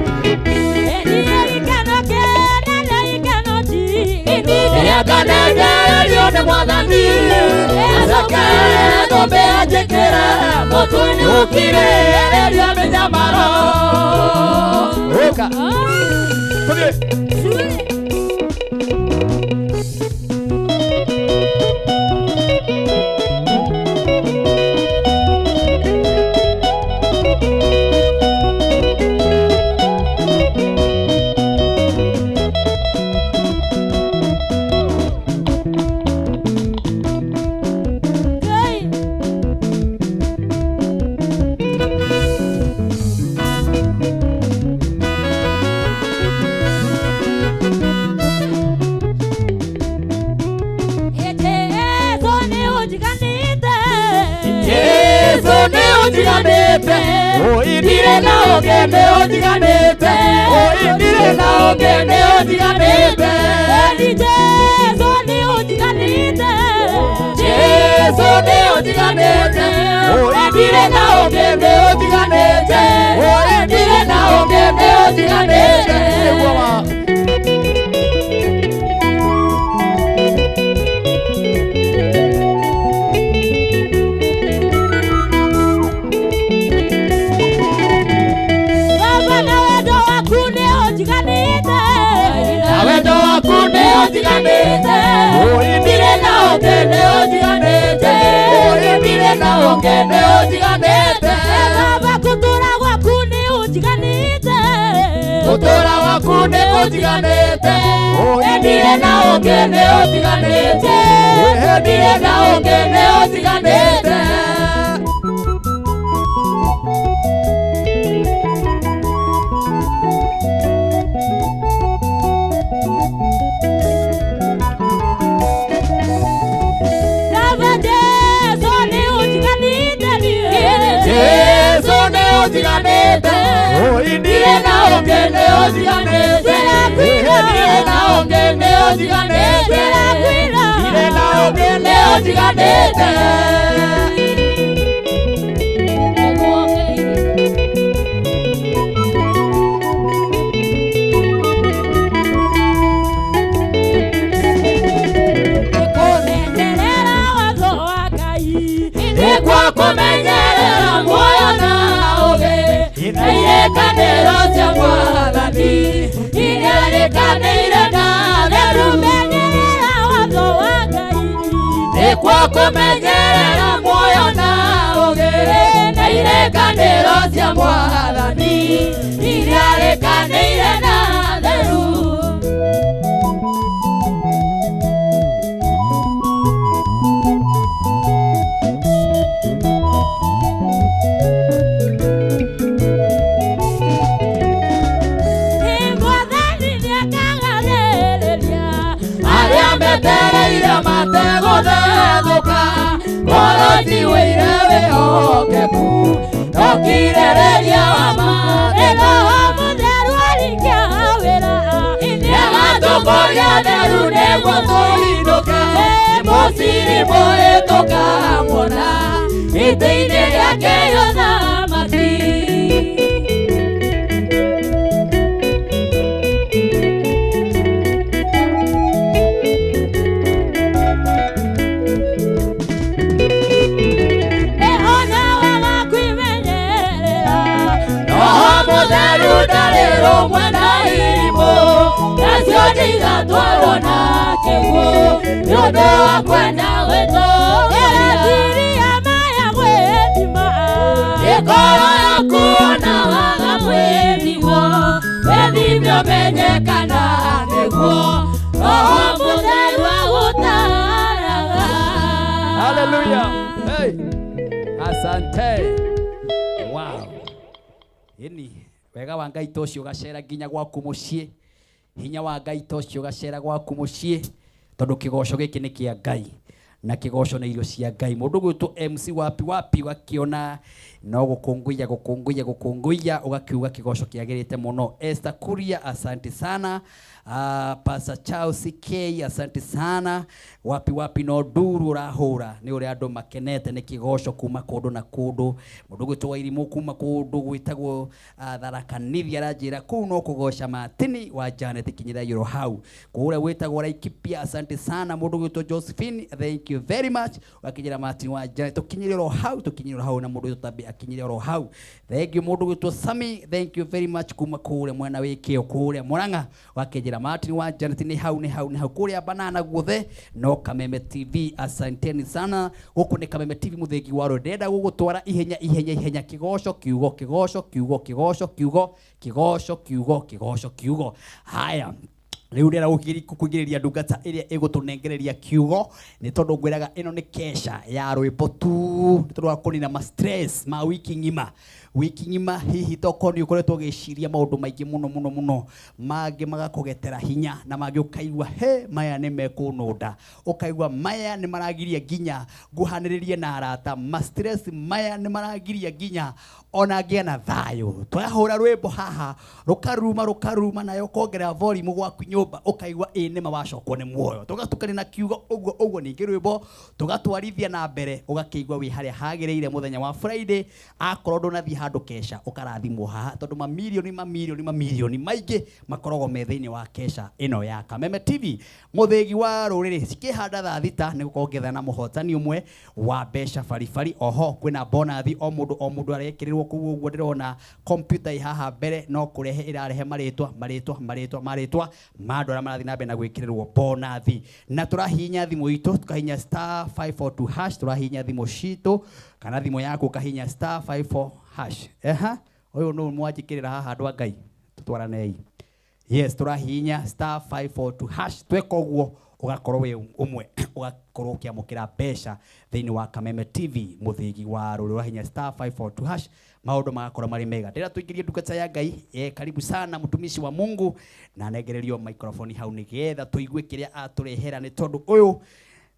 Ĩthiĩ ikeno kĩnene ikeno nyingĩ Kĩrĩa kanengererio nĩ Mwathani acoke thũmbĩ anjĩkĩre mũtwe nĩgũkirĩrĩria mĩnyamaro. Ũka. Tũthiĩ. Jesu nĩ ũnjiganĩte Jesu nĩ ũnjiganĩte ndirĩ na ũngĩ nĩ ũnjiganĩte ndirĩ na ũngĩ nĩ ũnjiganĩte Jesu nĩ ũnjiganĩte Jesu nĩ ũnjiganĩte ndirĩ na ũngĩ nĩ ũnjiganĩte ndirĩ na ũngĩ nĩ ũnjiganĩte. Nĩguo ma. Baba na wendo waku nĩ ũnjiganĩte Na wendo waku nĩ ũnjiganĩte ndirĩ na ũngĩ nĩ ũnjiganĩte ndirĩ na ũngĩ nĩ ũnjiganĩte Baba gũtũra gwaku nĩ ũnjiganĩte gũtũra gwaku nĩ kũnjiganĩte ndirĩ na ũngĩ nĩ ũnjiganĩte ndirĩ na ũngĩ nĩ ũnjiganĩte. Baba Jesu nĩ ũnjiganĩte niĩ Jesu nĩ ũnjiganĩte ndirĩ na ũngĩ nĩ ũnjiganĩte ndirĩ na ũngĩ nĩ ũnjiganĩte ndirĩ na ũngĩ nĩ ũnjiganĩte. Kũmenyerera watho wa Ngai Nĩkuo kũmenyerera muoyo na ũũgĩ na irĩkanĩro cia Mwathani iria rĩkanĩire na theru. Kũmenyerera watho wa Ngai Nĩkuo kũmenyerera muoyo na ũũgĩ na irĩkanĩro cia Mwathani iria rĩkanĩire na theru. mategũthethũka ngoro ciwĩire wĩhokeku tũkirĩrĩria wa mathĩna Mũtheru arikia wĩra nĩagatũkũria theru nĩguo tũinũke mũciri mũrĩ tũkamuona gĩtĩ-inĩ gĩake ũthamaki. Nĩona waga kwĩmenyerera Roho Mũtheru ndarĩ rũmwe na irimũ nacio ndigatwarwo na kĩguũ nĩ ũndũ wa kwenda gwĩtũũgĩria Ĩreciria maya gwĩthima Mĩkoro yaku ona waga gwĩthimwo wĩthime ũmenye kana nĩguo Roho Mũtheru agũtaaraga. Hallelujah. Hey. Asante. Wow. Ĩni wega wa Ngai ta ũcio ũgacera nginya gwaku mũciĩ, hinya wa Ngai ta ũcio ũgacera gwaku mũciĩ, tondũ kĩgoco gĩkĩ nĩ kĩa Ngai na kĩgoco nĩ irio cia Ngai. Mũndũ gwĩtwo MC wapi wapi ũgakiona no gũkũngũiya gũkũngũiya gũkũngũiya, ũgakiuga kĩgoco kĩagĩrĩte mũno. Esther Kuria, asante sana. Pastor Charles CK, asante sana. Wapi wapi no nduru ũrahũra nĩ ũrĩa andũ makenete nĩ kĩgoco kuma kũndũ na kũndũ. Mũndũ gwĩtwo Wairimũ kuma kũndũ gwĩtagwo Tharaka Nithi aranjĩra kũu no kũgoca Martini wa Janet kinyĩra yũro hau. Kũrĩa gwĩtagwo Laikipia, asante sana. Mũndũ gwĩtwo Josephine, thank you very much. Ũgakinyĩra Martini wa Janet, tũkinyĩre oro hau, tũkinyĩre oro hau na mũndũ gwĩtwo Tabi akinyĩre oro hau. Thank you mũndũ gwĩtwo Sami, thank you very much kuma kũrĩa mwena wĩ kĩo kũrĩa Murang'a. Ũgakĩnjĩra Martin wa Janet nĩ hau nĩ hau nĩ hau kũrĩa banana guothe no Kameme TV, asanteni sana. Gũkũ nĩ Kameme TV mũthĩgi wa rũrĩrĩ. Ndĩrenda gũgũtwara ihenya ihenya ihenya, kĩgoco kiugo kĩgoco kiugo kĩgoco kiugo kĩgoco kiugo kĩgoco kiugo. Haya, rĩu ndĩrenda gũkũingĩrĩria ndungata ĩrĩa ĩgũtũnengereria kiugo, nĩ tondũ ngwĩraga ĩno nĩ kesha ya rwĩmbo tu, nĩ tondũ wa kũnina ma stress ma wiki ng'ima. Wiki ng'ima hihi tokorwo nĩ ũkoretwo ũgĩciria maũndũ maingĩ mũno mũno mũno, mangĩ magakũgetera hinya na mangĩ ũkaigua he maya nĩ mekũnũnda, ũkaigua maya nĩ maragiria nginya nguhanĩrĩrie na arata, ma stress maya nĩ maragiria nginya ona ngĩe na thayũ. Twahũra rwĩmbo haha rũkaruma rũkaruma, nayo ũkongerera volume gwaku nyũmba, ũkaigua ĩ nĩma wacokwo nĩ muoyo. Tũgatukania na kiugo ũguo ũguo, ningĩ rwĩmbo tũgatwarithia na mbere, ũgakĩigua wĩ harĩa hagĩrĩire mũthenya wa Friday. Akorwo ndũnathiĩ handũ kesha, ũkarathimwo haha, tondũ mamirioni mamirioni mamirioni maingĩ makoragwo me thĩinĩ wa kesha ĩno ya Kameme TV. Mũthĩgi wa rũrĩrĩ cikĩhanda thaa thita nĩ gũkorwo ngĩetha na mũhotani ũmwe wa mbeca baribari. Oho kwĩna bonathi o mũndũ o mũndũ arekĩrĩrwo kũu ũguo. Ndĩrona kompyuta ĩ haha mbere no kũrehe ĩrarehe marĩtwa marĩtwa marĩtwa marĩtwa ma andũ arĩa marathiĩ na mbere na gwĩkĩrĩrwo bonathi. Na tũrahihinya thimũ itũ, tũkahihinya star 542 hash, tũrahihinya thimũ citũ kana thimũ yaku ũkahihinya star 54 hash. Eha, ũyũ nũ mwanjĩkĩrĩra haha andũ a Ngai, tũtwaranei. Yes, tũrahihinya star 542 hash. Tweka ũguo ũgakorwo wĩ ũmwe, ũgakorwo ũkĩamũkĩra mbeca thĩinĩ wa Kameme TV mũthĩgi wa rũrĩrĩ. Ũrahihinya star 542 hash, maũndũ magakorwo marĩ mega. Ndĩra tũingĩrie ndungata ya Ngai. Karibu sana mtumishi wa Mungu, na nengererio microphone hau nĩgetha tũigue kĩrĩa atũrehera, nĩ tondũ ũyũ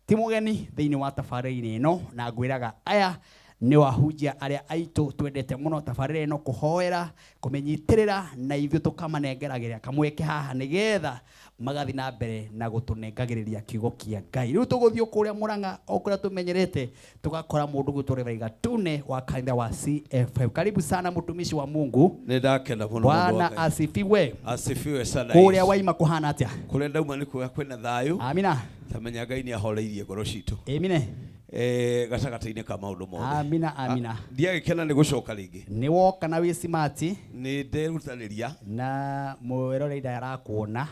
ti mũgeni thĩinĩ wa tabarĩra-inĩ ĩno, na ngwĩraga aya nĩ wahunjia arĩa aitũ twendete mũno tabarĩra ĩno, kũhoera, kũmĩnyitĩrĩra, na ithuĩ tũkamanengeragĩra kamweke haha nĩgetha magathiĩ na mbere na gũtũnengagĩrĩria kiugo kĩa Ngai. Rĩu tũgũthiĩ kũrĩa Murang'a o kũrĩa tũmenyerete, tũgakora mũndũ gwĩtwo Reverend Gatune wa kanitha wa CFM. Karibu sana mtumishi wa Mungu. Nĩ ndakena mũno mũndũ wa Bwana Ngai. asifiwe. Asifiwe sana Kũrĩa Yesu. waima kũhana atĩa? Kũrĩa ndauma nĩ kwega, kwĩna thayũ. Amina. Tamenya Ngai nĩ ahoreirie ngoro citũ. Amina. Gatagatĩ-inĩ ka maũndũ mothe. Amina, amina. Ndiagĩkena nĩ gũcoka rĩngĩ. Nĩ woka na wĩ smart. Nĩ nderutanĩria. Na mwĩroreri ndarakuona.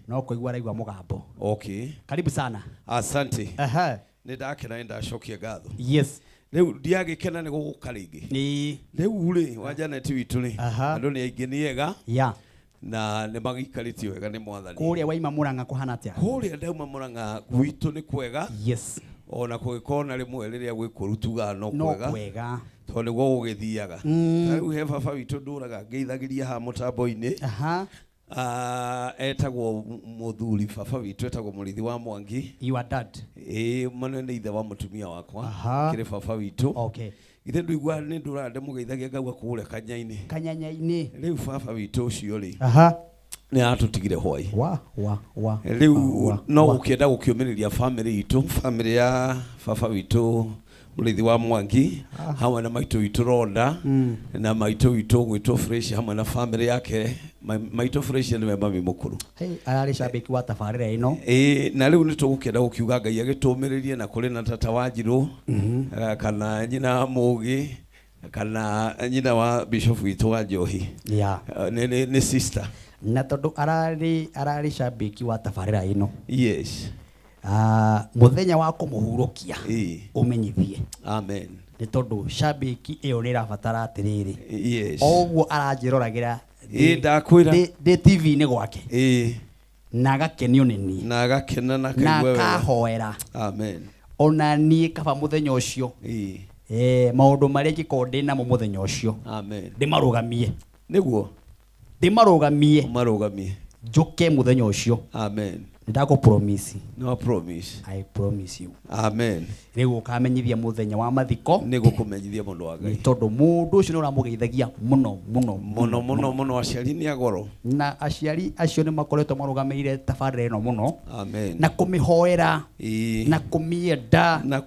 No kũigua araigua mũgambo. Okay. Karibu sana. Asante. Aha. Nĩ ndakena, nĩ ndacokia ngatho. Yes. Rĩu ndiagĩkena nĩ gũgũka rĩngĩ. Nĩ. Rĩu rĩ, wa Janet witũ rĩ, andũ nĩ aingĩ, nĩ ega. Ya. Na nĩ magĩikarĩtio wega nĩ Mwathani. Kũrĩa waima Murang'a kũhana atĩa? Kũrĩa ndauma Murang'a gwitũ nĩ kwega. Yes. Ona kũgĩkorwo na rĩmwe rĩrĩa gwĩ kũru tugaga no No kwega. kwega. Tondũ nĩguo gũgĩthiaga. Ta rĩu he baba witũ ndũraga ngeithagĩria haha mũtambo-inĩ. Ah, etagwo muthuri baba witũ, etagwo Mũrĩithi wa Mwangi. Your dad? Ĩĩ, mano nĩ ithe wa mũtumia wakwa. Aha. Kĩrĩ baba witũ. Okay. Githĩ ndũigua nĩ ndũraga ndĩmũgeithagia ngauga kũrĩa kanya-inĩ. Kanyanya-inĩ. Rĩu baba witũ ũcio rĩ, Aha. nĩ aratũtigire hwai. Wa wa wa. Rĩu wa, no wa. gũkĩenda gũkĩũmĩrĩria famĩlĩ itũ, famĩlĩ ya baba witũ Mũrĩithi wa Mwangi hamwe na maitũ witũ Ronda na maitũ witũ gwĩtwo Fresh hamwe na famĩlĩ yake. Maitũ Fresh nĩwe mami mũkũrũ. Hey, ararĩ shabiki wa tabarĩra ĩno. Ĩĩ, na rĩu nĩ tũgũkĩenda gũkiuga Ngai agĩtũmĩrĩrie, na kũrĩ na tata Wanjirũ, kana nyina Mũgĩ, kana nyina wa bishop witũ wa Njohi. Yeah. Nĩ sister. Na tondũ ararĩ shabiki wa tabarĩra ĩno. Yes. Ah, mũthenya wa kũmũhurũkia ũmenyithie. Amen. Nĩ tondũ shabiki ĩyo nĩ ĩrabatara atĩrĩrĩ. Yes. O ũguo aranjĩroragĩra Ĩĩ, ndakwĩra. ndĩ TV-inĩ gwake. Ĩĩ. Na agakenio nĩ niĩ. Na agakena na Na akaigua wega. akahoera. Amen. Ona niĩ kaba mũthenya ũcio. Ĩĩ. Maũndũ marĩa ingĩkorwo ndĩ namo mũthenya ũcio. Amen. Ndĩmarũgamie. Nĩguo. Ndĩmarũgamie. Ũmarũgamie. Njũke mũthenya ũcio. Amen. Nĩ ndakũ promise. No promise. I promise you. Amen. Rĩu ũkamenyithia mũthenya wa mathiko. Nĩ gũkũmenyithia mũndũ wa Ngai. Nĩ tondũ mũndũ ũcio nĩ ũramũgeithagia mũno mũno mũno mũno mũno. Aciari nĩ agoro. Na aciari acio nĩ makoretwo marũgamĩrĩire tabarĩra ĩno mũno. Amen. Na kũmĩhoera. Ĩĩ. Na kũmĩenda. Na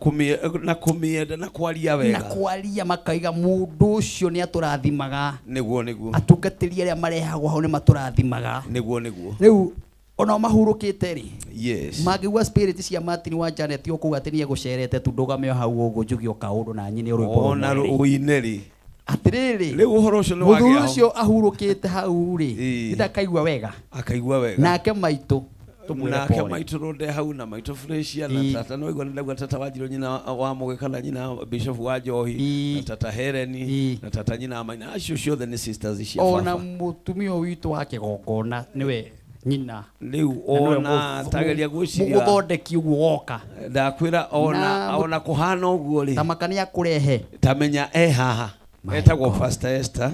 kũmĩenda na kwaria wega. Na kwaria makaiga mũndũ ũcio nĩ atũrathimaga. Nĩguo nĩguo. Atungatĩri arĩa marehagwo hau nĩ matũrathimaga. Nĩguo nĩguo. Rĩu ona mahurũkĩte rĩ. Yes. Mangĩigua spirit cia Martin wa Janet ũkũuga atĩ nĩ egũcerete tu, ndũgame o hau ũguo njuge o kaũndũ na nyine rwĩmbo Ona rũmwe rĩ. ũine rĩ. Atĩrĩrĩ. Rĩu ũhoro ũcio nĩ Mũthuri wagĩa ho. ũcio ahurũkĩte hau rĩ, nĩndakaigua wega. Akaigua wega. Nake maitũ tũmwĩre Nake pole. maitũ rũnde hau na maitũ Fresia na tata nĩ waigua nĩ ndauga tata Wanjirũ nyina wa Mũgĩ kana nyina Bishop wa Njohi na tata Hereni na tata nyina wa Maina, acio ciothe nĩ sisters cia Ona baba. mũtumia witũ wa kĩgongona nĩwe nyina. Rĩu Na nĩwe ona tageria gwĩciria. Mũgũthondeki ũguo woka. Ndakwĩra ona kũhana ũguo rĩ. Ta makania kũrehe. Tamenya e haha. Etagwo Pastor Esther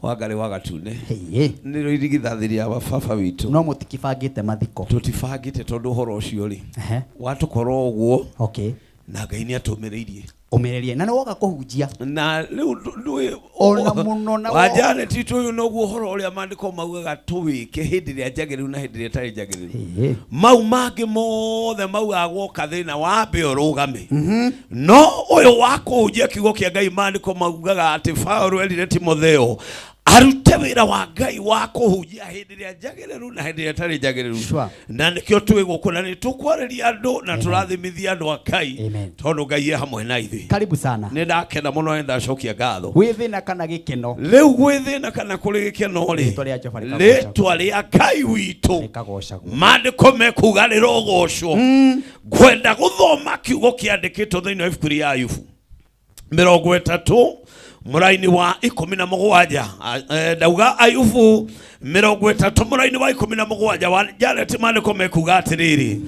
wa Ngarĩ wa Gatune. Nĩrĩo irigithathi rĩa baba witũ. No mũtikibangĩte mathiko. Tũtibangĩte tondũ ũhoro ũcio rĩ watũkorwo ũguo. Okay. Na Ngai nĩ atũmĩrĩirie. Ũmĩrĩrie na nĩ woka kũhunjia. Na rĩu ndũĩ Ona mũno na wa Janet witũ ũyũ noguo ũhoro ũrĩa maandĩko maugaga tũwĩke hĩndĩ ĩrĩa njagĩrĩru na hĩndĩ ĩrĩa ĩtarĩ njagĩrĩru. Mau mangĩ mothe maugaga gwoka thĩna wambe ũrũgame. No ũyũ wa kũhunjia kiugo kĩa Ngai, maandĩko maugaga atĩ Paũlũ erire Timotheo arute wĩra wa Ngai wa kũhunjia hĩndĩ ĩrĩa njagĩrĩru na hĩndĩ ĩrĩa ĩtarĩ njagĩrĩru. Na nĩkĩo twĩ gũkũ na nĩ tũkwarĩria andũ na tũrathimithia andũ a Ngai tondũ Ngai e hamwe na ithuĩ. Karibu sana. Nĩ ndakena mũno, nĩ ndacokia ngatho. Gwĩ thĩna kana gĩkeno. Rĩu gwĩ thĩna kana kũrĩ gĩkeno rĩ, Rĩtwa rĩa Jehova rĩkagocagwo. rĩtwa rĩa Ngai witũ Rĩkagocagwo. maandĩko mekuga rĩrogocwo. Ngwenda gũthoma kiugo kĩandĩkĩtwo thĩinĩ wa ibuku rĩa Ayubu 30 mũraini wa 17. Ndauga Ayubu 30 mũraini wa 17 wa Janet, maandĩko mekuga atĩrĩrĩ,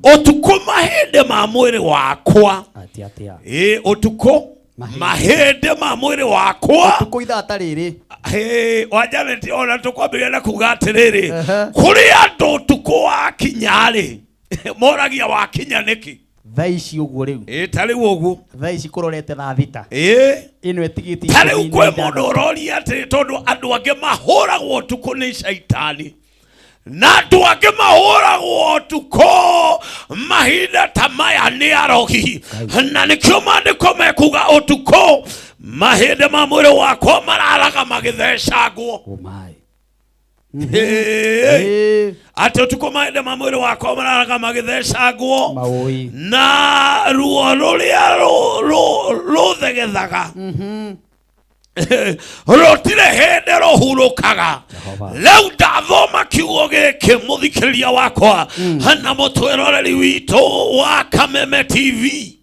ũtukũ mahĩndĩ ma mwĩrĩ wakwa. Atia atia. Ĩ, ũtukũ mahĩndĩ ma mwĩrĩ wakwa. Ũtukũ ithaa ta rĩrĩ. Hĩ, wa Janet, ona tũkwambĩrĩria na kuga atĩrĩrĩ, kũrĩ andũ ũtukũ wakinya rĩ moragia wakinya nĩkĩ. Thaa ici ũguo rĩu. Ĩ, ta rĩu ũguo. Thaa ici kũrorete thaa thita. Ĩ. Ĩno ĩtigĩtie Ta rĩu ikũmi na kwĩ ithathatũ. mũndũ ũroria atĩrĩ, tondũ andũ angĩ mahũragwo ũtukũ nĩ caitani na andũ angĩ mahũragwo ũtukũ mahinda ta maya nĩ arogi, na nĩkĩo maandĩko mekuga ũtukũ mahĩndĩ ma mwĩrĩ wakwa mararaga magĩthecangwo. Hĩ. Atĩ ũtukũ mahĩndĩ ma mwĩrĩ wakwa mararaga magĩthecangwo na ruo rũrĩa rũthegethaga rũtirĩ hĩndĩ rũhurũkaga. Rĩu ndathoma kiugo gĩkĩ mũthikĩrĩria wakwa na mũtwĩroreri witũ wa Kameme TV,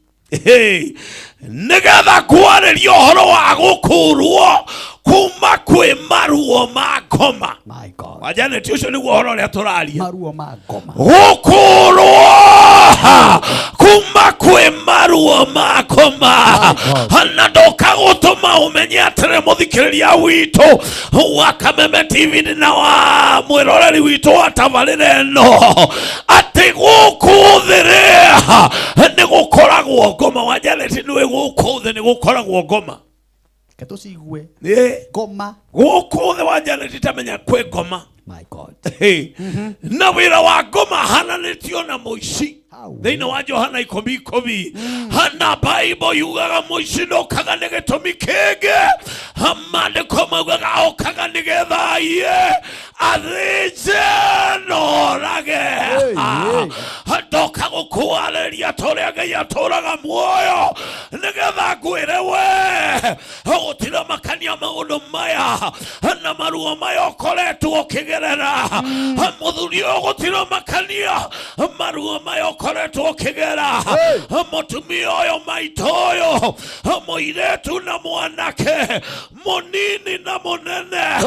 nĩgetha kwarĩria ũhoro wa gũkũrwo Kuma kwĩ maruo ma ngoma. My God. Wa Janet, ũcio nĩguo ũhoro ũrĩa tũraria. Maruo ma ngoma. Gũkũrwo kuma kwĩ maruo ma ngoma. Na ndoka gũtũma ũmenye atĩrĩ mũthikĩrĩria witũ wa Kameme TV na wa mwĩroreri witũ wa tabarĩra ĩno atĩ gũkũ thĩ rĩ nĩ gũkoragwo ngoma. Wa Janet, nĩũĩ gũkũ thĩ nĩ gũkoragwo ngoma. Reke tũcigue. Ĩ. Ngoma. Gũkũ thĩ wa Janet tamenya kwĩ ngoma. My God. Hey. Na wĩra wa ngoma hananĩtio na mũici thĩinĩ wa Johana 10:10. Hana Bible yugaga mũici ndokaga nĩ gĩtũmi kĩngĩ, maandĩko maugaga okaga nĩgetha aiye, athĩnje na orage. Ndoka gũkwarĩria ta ũrĩa Ngai atũraga muoyo nĩgetha ngwĩre we gũtirĩ makania maũndũ maya na maruo maya ũkoretwo ũkĩgerera. Mũthuri ũyũ, gũtirĩ makania maruo maya ũkoretwo ũkĩgera. Mũtumia ũyũ, maitũ ũyũ, mũirĩtu na mwanake, mũnini na mũnene,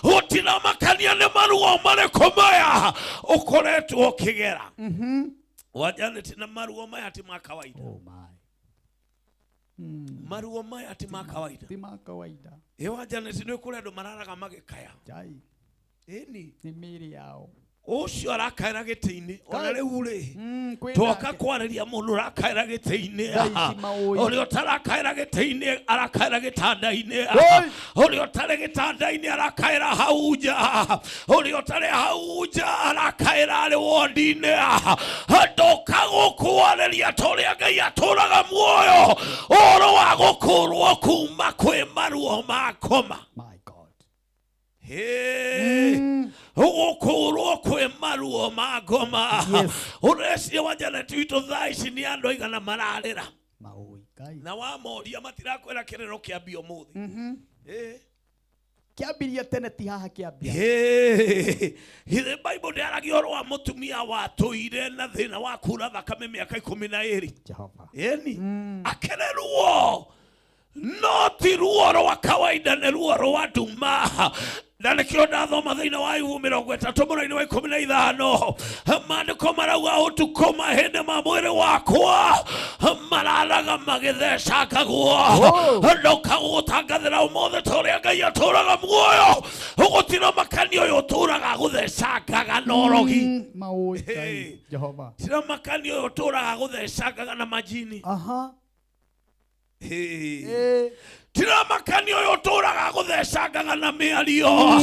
gũtirĩ makania nĩ maruo marĩkũ maya ũkoretwo ũkĩgera. Wa Janet, na maruo maya ti ma kawaida. Maruo maya ti ma kawaida. Ti ma kawaida. Ĩ wa Janet, nĩ kũrĩ andũ mararaga magĩkaya. Jai. Ĩni. Nĩ mĩĩrĩ yao. Ũcio arakaĩra gĩtĩ-inĩ ona rĩu rĩ kwĩ twoka nake. Kwarĩria mũndũ ũrakaĩra gĩtĩ-inĩ. Thaa ici maũĩ. Ũrĩa ũtarakaĩra gĩtĩ-inĩ arakaĩra gĩtanda-inĩ. Oi. Ũrĩa ũtarĩ gĩtanda-inĩ arakaĩra hau nja. Ũrĩa ũtarĩ hau nja arakaĩra arĩ wondi-inĩ. Ndoka gũkwarĩria ta ũrĩa Ngai atũraga muoyo ũhoro wa gũkũrwo kuma kwĩ maruo ma ngoma. My God. Gũkũrwo kwĩ maruo ma ngoma. Ũreciria wa Janet witũ thaa ici nĩ andũ aigana mararĩra? Maũĩ Ngai. Na wamoria matirakwĩra kĩrĩro kĩambia ũmũthĩ. Ĩ. Kĩambirie tene, ti haha kĩambia. Ĩ, githĩ Bible ndĩaragia ũhoro wa mũtumia watũire na thĩna wa kura thakame mĩaka 12? Jehova. Ĩni akĩrĩ ruo, no ti ruo rwa kawaida, nĩ ruo rwa nduma. Na nĩkĩo ndathoma thĩinĩ wa Ayubu 30 mũraini wa 15, maandĩko marauga ũtukũ mahĩndĩ ma mwĩrĩ wakwa mararaga magĩthecangagwo. Ndoka gũgũtangathĩra ũmũthĩ ta ũrĩa Ngai atũraga muoyo, gũtirĩ makani ũyũ ũtũraga gũthecangaga na ũrogi. Maũĩ Ngai. Jehova. Tira makani ũyũ ũtũraga gũthecangaga na majini. Aha. Tira makani ũyũ ũtũraga gũthecangaga na mĩario.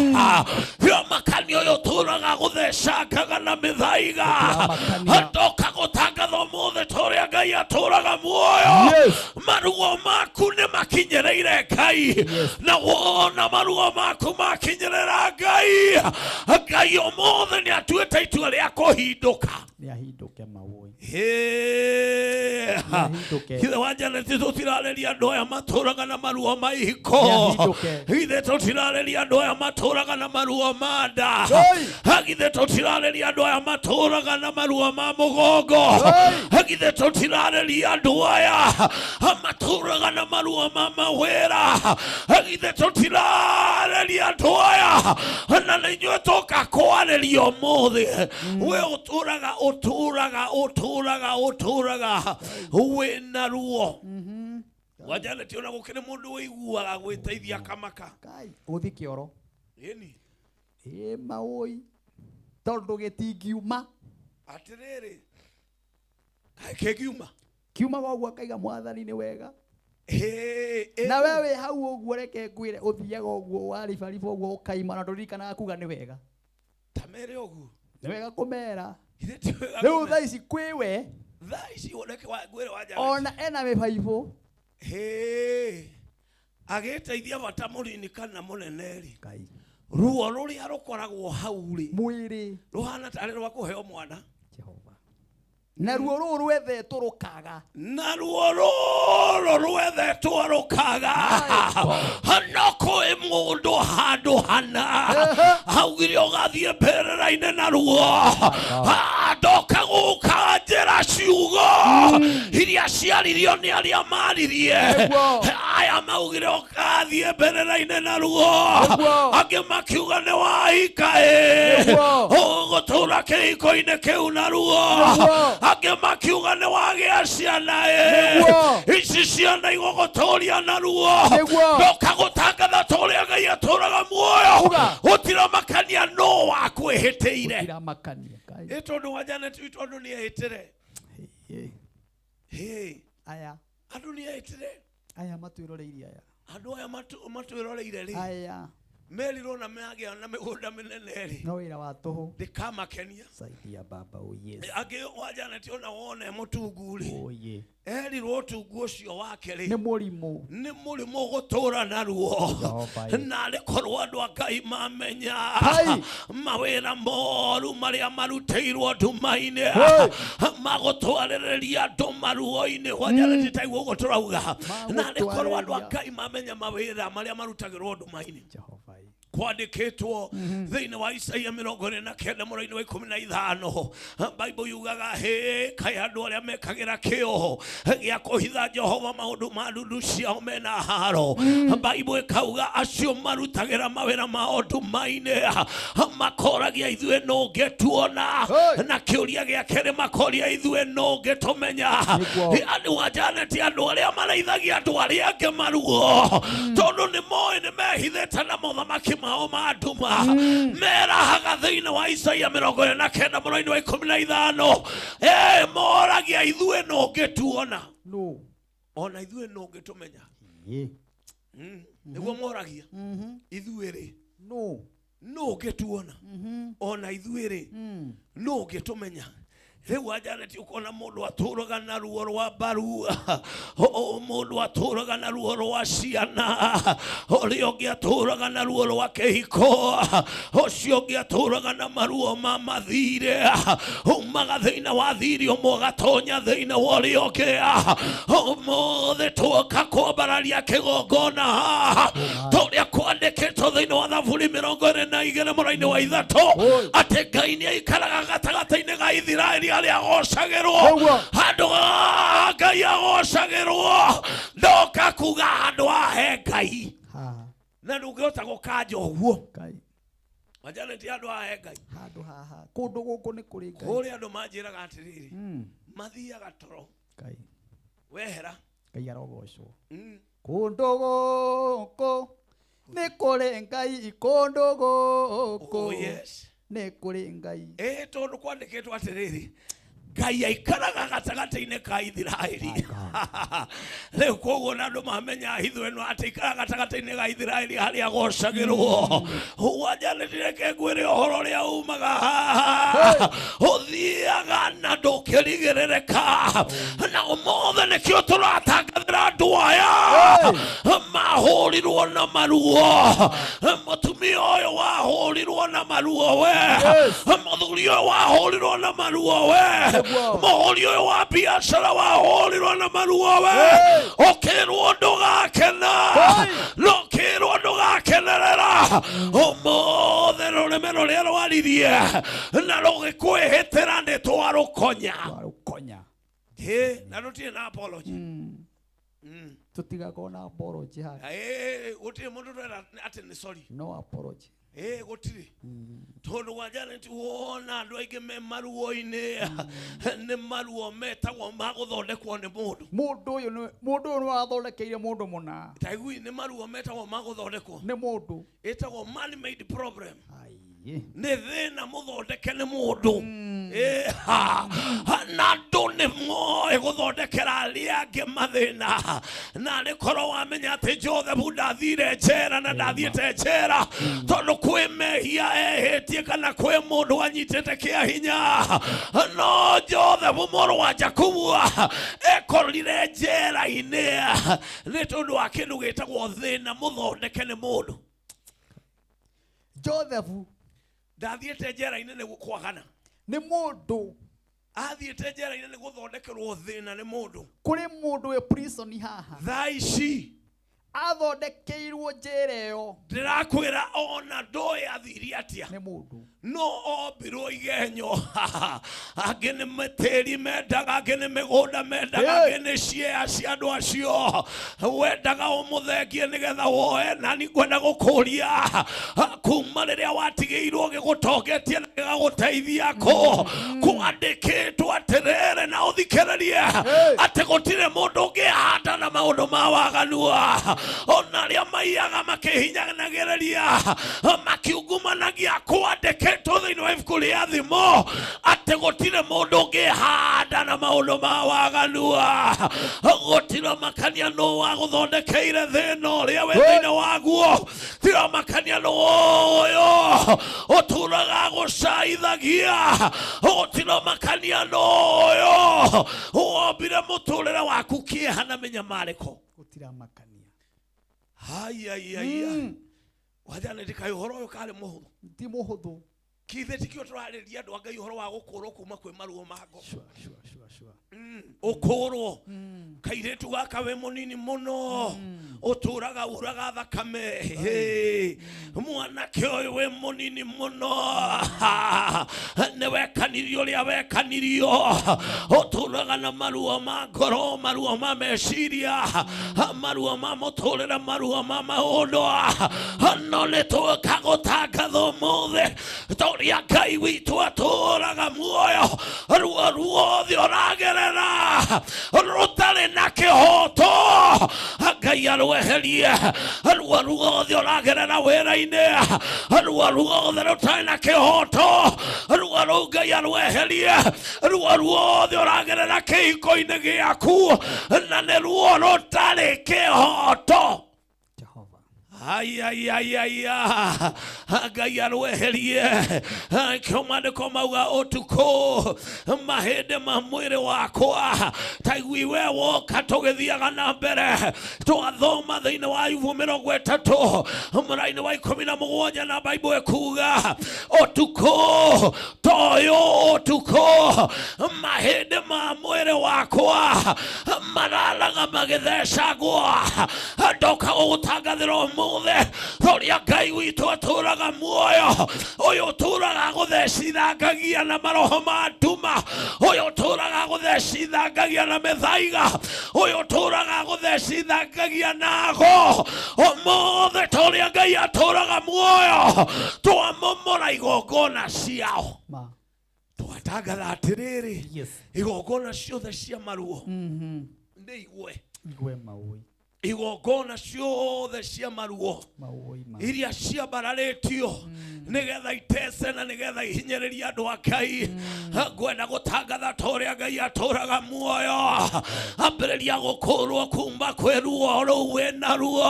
Tira makani ũyũ ũtũraga gũthecangaga na mĩthaiga. Ndoka gũtangatha ũmũthĩ ta ũrĩa Ngai atũraga muoyo, maruo maku nĩ makinyĩrĩire Ngai. Na wona maruo maku makinyĩrĩra Ngai, Ngai ũmũthĩ nĩ atuĩte itua rĩa kũhindũka. Nĩ ahindũke maũĩ. Nĩahindũke. Ithe wa Janet, tũtirarĩria andũ aya matũraga na maruo ma ihiko. Nĩahindũke. Ithe tũtirarĩria andũ aya matũraga na maruo ma nda. Githe tũtirarĩria andũ aya matũraga na maruo ma mũgongo. Githe tũtirarĩria andũ aya matũraga na maruo ma mawĩra. Githe tũtirarĩria andũ aya? Na nĩ inyuĩ tũka kwarĩria ũmũthĩ. We ũtũraga ũtũraga ũtũraga ũtũraga wĩna ruo wa Janet, ona gũkĩrĩ mũndũ ũiguaga gwĩteithia kamaka. Ngai. Ũgũthiĩ kĩoro. Ĩni. Ĩ maũĩ. Tondũ gĩtingiuma. Atĩrĩrĩ, kaĩ kĩngiuma? Kiumaga ũguo akaiga mwathani nĩ wega. Ĩ, Na we wĩ hau ũguo, reke ngwĩre, ũthiaga ũguo waribariba ũguo ũkaima na ndũririkanaga kuga nĩ wega. Ta mere ũguo. Nĩ wega kũmera. Githĩ ti wega Rĩu kũmera? thaa ici kwĩ we Thaa ici reke ngwĩre wa Janet. Ona ena mĩbaibũ. Hĩ, agĩteithia bata mũnini kana mũnene rĩ, ruo rũrĩa rũkoragwo hau rĩ, mwĩrĩ rũhana tarĩ rwa kũheo mwana. Na ruo rũu rwethetwo rũkaga. Na ruo rũrũ rwethetwo rũkaga, no kwĩ mũndũ handũ hana augire ũgathiĩ mbĩrĩra-inĩ na ruo. Ndoka gũka njĩra. ya ciugo iria ciaririo nĩ arĩa maririe. Aya maugire ũkathiĩ mbĩrĩra-inĩ na ruo, angĩ makiuga nĩ wahika ĩ ũgũtũra kĩhiko-inĩ kĩu na ruo, angĩ makiuga nĩ wagĩa ciana ĩ ici ciana igũgũtũria na ruo. Ndoka gũtangatha ta ũrĩa Ngai atũraga muoyo, gũtiramakania no wakwĩhĩtĩire. Gũtiramakania Ngai. Ĩ tondũ wa Janet witũ andũ nĩ ehĩtĩre. Hĩ. Aya. Andũ nĩ ehĩtĩre. Aya matwĩroreirie aya. Andũ aya matwĩroreire rĩ. Aya. Merirwo na magĩa na mĩgũnda mĩnene rĩ. No wĩra wa tũhũ. Ndĩkamakenia. Saidia baba, oh yes. Angĩ wa Janet ona wone mũtungu rĩ. Oh yeah. Erirwo ũtungu ũcio wake rĩ. Nĩ mũrimũ. Nĩ mũrimũ gũtũra naruo. Jehova ĩ. Na korwo andũ a Ngai mamenya Hai. mawĩra moru marĩa marutĩirwo nduma-inĩ magũtwarĩrĩria andũ maruo-inĩ gwa Janet taiguo ũguo tũrauga. Na korwo andũ a Ngai mamenya mawĩra marĩa marutagĩrwo nduma-inĩ. Kwandĩkĩtwo thĩinĩ wa Isaia 49 mũraini wa 15, Bible yugaga hĩ kaĩ andũ arĩa mekagĩra kĩo gĩa kũhitha Jehova maũndũ ma ndundu ciao mena haro. Bible ĩkauga acio marutagĩra mawĩra mao nduma-inĩ makoragia ithuĩ nũ ũngĩtuona, na kĩũria gĩa kerĩ makoria ithuĩ nũ ũngĩtũmenya. Andũ a Janet, andũ arĩa marĩithagia andũ arĩa angĩ maruo tondũ nĩ moĩ nĩ mehithĩte na mothamaki mao ma nduma, merahaga thĩinĩ wa Isaia 49 mũraini wa 15, moragia ithuĩ nũ ũngĩtuona, ona ithuĩ nũ ũngĩtũmenya. Nĩguo moragia ithuĩ rĩ nũ ũngĩtuona, ona ithuĩ rĩ nũ ũngĩtũmenya. Rĩu wa Janet ũkona mũndũ atũraga na ruo rwa mbaru, mũndũ atũraga na ruo rwa ciana, ũrĩa ũngĩ atũraga na ruo rwa kĩhiko, ũcio ũngĩ atũraga na maruo ma mathirĩ, umaga thĩinĩ wa thirĩ ũmwe ũgatonya thĩinĩ wa ũrĩa ũngĩ. Ũmũthĩ tuoka kwambararia kĩgongona haha ta ũrĩa kwandĩkĩtwo thĩinĩ wa Thaburi 22 mũraini wa 3, atĩ Ngai nĩ aikaraga gatagatĩ-inĩ ga Ithiraeli arĩa agocagĩrwo. Handũ haha Ngai agocagĩrwo, ndoka kuga handũ haha he Ngai na ndũngĩhota gũkanja ũguo. Wa Janet, handũ haha he Ngai. Handũ haha kũndũ gũkũ nĩ kũrĩ Ngai. Kũrĩa andũ manjĩraga atĩrĩrĩ, mathiaga toro Ngai wehera. Ngai arogocwo. Kũndũ gũkũ nĩ kũrĩ Ngai, kũndũ gũkũ Oh, yes. nĩ kũrĩ Ngai. Ĩ tondũ kwandĩkĩtwo atĩrĩrĩ, Ngai aikaraga gatagatĩ-inĩ ka Ithiraeli. Rĩu koguo na andũ mamenya hitho ĩno atĩ aikaraga gatagatĩ-inĩ ga Ithiraeli harĩa agocagĩrwo. Wa Janet, reke ngwĩre ũhoro ũrĩa umaga haha ũthiaga na ndũkĩrigĩrĩrĩka, na ũmũthĩ nĩkĩo tũratangathĩra andũ aya mahũrirwo na maruo. Mũtumia ũyũ wahũrirwo na maruo we, mũthuri ũyũ wahũrirwo na maruo we, mũhũri ũyũ wa biacara wahũrirwo na maruo we, ũkĩrwo ndũgakena, ndũkĩrwo ndũgakenerera. Ũmũthĩ rũrĩmĩ rũrĩa rwaririe na rũgĩkwĩhĩtĩra nĩ twarũkonya. Twarũkonya. Ĩ na rũtirĩ na apology. Tũtigakorwo na apology haha. Ĩ gũtirĩ mũndũ twera atĩ nĩ sorry. No apology. Ĩ gũtirĩ, tondũ wa Janet wona andũ aingĩ me maruo-inĩ nĩ maruo metagwo ma gũthondekwo nĩ mũndũ. Mũndũ ũyũ nĩ mũndũ ũyũ nĩ wathondekeire mũndũ mũna. Taigui nĩ maruo metagwo ma gũthondekwo nĩ mũndũ, ĩtagwo man made problem, nĩ thĩna mũthondeke nĩ mũndũ. Na andũ nĩ moĩ gũthondekera arĩa angĩ mathĩna, na arĩ korwo wamenya atĩ Joseph ndathire njera na ndathiĩte njera tondũ kwĩ mehia ehĩtie kana kwĩ mũndũ anyitĩte kĩa hinya, no Joseph mũrũ wa Jakubu ekorire njera-inĩ nĩ tondũ wa kĩndũ gĩtagwo thĩna mũthondeke nĩ mũndũ. Joseph ndathiĩte njera-inĩ nĩ kwagana nĩ mũndũ, athiĩte njera-inĩ nĩ gũthondekerwo thĩna nĩ mũndũ. Kũrĩ mũndũ wĩ prison haha thaa ici. Athondekeirwo njĩra ĩyo. Ndĩrakwĩra ona ndoĩ athire atĩa. Nĩ mũndũ. No ombirwo igenyo. Angĩ nĩ mĩtĩri mendaga, angĩ nĩ mĩgũnda mendaga, angĩ nĩ ciea cia andũ acio. Wendaga ũmũthengie nĩgetha woe, na nĩ ngwenda gũkũria kuma rĩrĩa watigĩirwo gĩgũtongetie na gĩgagũteithia kũ. Kwandĩkĩtwo atĩrĩrĩ na ũthikĩrĩrie atĩ gũtirĩ mũndũ ũngĩhanda na maũndũ ma waganu, ona arĩa maiyaga makĩhinyanagĩrĩria makiungumanagia. Kwandĩkĩtwo thĩinĩ wa ibuku rĩa Thimo atĩ gũtirĩ mũndũ ũngĩhanda na maũndũ ma waganu. Gũtirĩ makania nũ wagũthondekeire thĩna ũrĩa wĩ thĩinĩ waguo, tira makania nũ ũyũ ũtũraga gũcaithagia, gũtirĩ makania nũ ũyũ wombire mũtũrĩre waku kĩeha na mĩnyamarĩko. Gũtirĩ makania. Haya ya wajana ndikaĩ ũhoro ũyũ karĩ mũhũthũ. Ti mũhũthũ. Kithe tikio tũrarĩria andũ a Ngai ũhoro wa gũkũrwo kuma kwĩ maruo ma ngoro. Sure, sure, sure, sure. Ũkũrwo kairĩtu gaka wĩ mũnini mũno ũtũraga uraga thakame. Mwanake ũyũ wĩ mũnini mũno nĩ wekanirio ũrĩa wekanirio, ũtũraga na maruo ma ngoro, maruo ma meciria, maruo ma mũtũrĩre, maruo ma maũndũ. No nĩ tũka gũtangatha ũmũthĩ tũrĩa Ngai witũ atũraga muoyo, ruo ruothe ũragerera rũtarĩ na kĩhoto Ngai arweherie. Ruo ruothe ũragerera wĩra-inĩ, ruo ruothe rũtarĩ na kĩhoto, ruo rũu Ngai arweherie. Ruo ruothe ũragerera kĩhiko-inĩ gĩaku na nĩ ruo rũtarĩ kĩhoto, Ayayayaya, Ngai arweherie. Kĩo maandĩko mauga ũtukũ mahĩndĩ ma mwĩrĩ wakwa taigui we woka. Tũgĩthiaga na mbere twathoma thĩinĩ wa Ayubu 30 mũraini wa 17 na Bible ĩkuga ũtukũ toyũ, ũtukũ mahĩndĩ ma mwĩrĩ wakwa mararaga magĩthecagwo. Ndoka gũgũtangathĩra ũmũthĩ ũrĩa Ngai witũ atũraga muoyo, ũyũ ũtũraga gũthecithangagia na maroho ma nduma, ũyũ ũtũraga gũthecithangagia na mĩthaiga, ũyũ ũtũraga gũthecithangagia na ago. Ũmũthĩ ta ũrĩa Ngai atũraga muoyo, twamomora igongona ciao, twatangatha atĩrĩrĩ, igongona ciothe cia maruo nĩ igwe. Igwe maũi. Igongona ciothe cia maruo Maũi ma. iria ciambararĩtio nĩgetha itece na nĩgetha ihinyĩrĩrie andũ a Ngai, ngwenda gũtangatha ta ũrĩa Ngai atũraga muoyo, ambĩrĩria gũkũrwo kuma kwĩ ruo rũu wĩna ruo,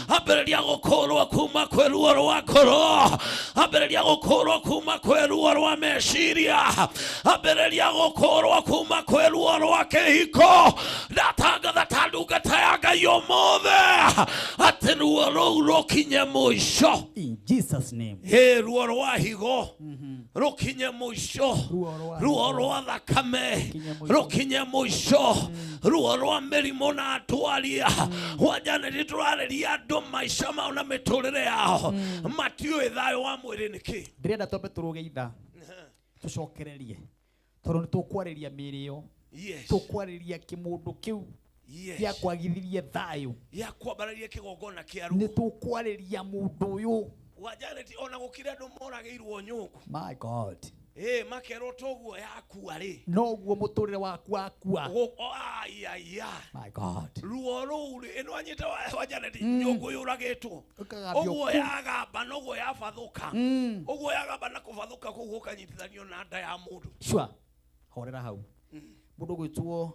ambĩrĩria gũkũrwo kuma kwĩ ruo rwa ngoro, ambĩrĩria gũkũrwo kuma kwĩ ruo rwa meciria, ambĩrĩria gũkũrwo kuma kwĩ ruo rwa kĩhiko. Ndatangatha ta ndungata ya Ngai ũmũthĩ atĩ ruo rũu rũkinye mũico. In Jesus name. Ĩ ruo rwa higo rũkinye mũico, ruo rwa thakame rũkinye mũico, ruo rwa mĩrimũ na ndwaria. Wanja nĩ tũrarĩria andũ maica mao na mĩtũrĩre yao matiũĩ thayũ wa mwĩrĩ nĩ kĩ. Ndĩrenda twambe tũrũge ithaa tũcokererie tondũ nĩ tũkwarĩria mĩĩrĩ ĩyo, tũkwarĩria kĩmũndũ kĩu gĩa kwagithirie thayũ, gĩa kwambararia kĩgongona kĩa nĩ ruo. Tũkwarĩria mũndũ ũyũ. Wanjanĩti ona gũkĩrĩ andũ moragĩirwo nyũngũ. My God. Ĩ makerwo toguo yakua rĩ, noguo mũtũrĩre waku wakua. Ayaya. My God. Ruo rũu rĩ ĩno anyita Wanjanĩti, nyũngũ yũragĩtwo Ũkagambio ũguo kũ. Yagamba noguo yabathũka, ũguo yagamba na kũbathũka kũu gũkanyitithanio na nda ya mũndũ. Sure. Horera hau. Mũndũ gwĩtwo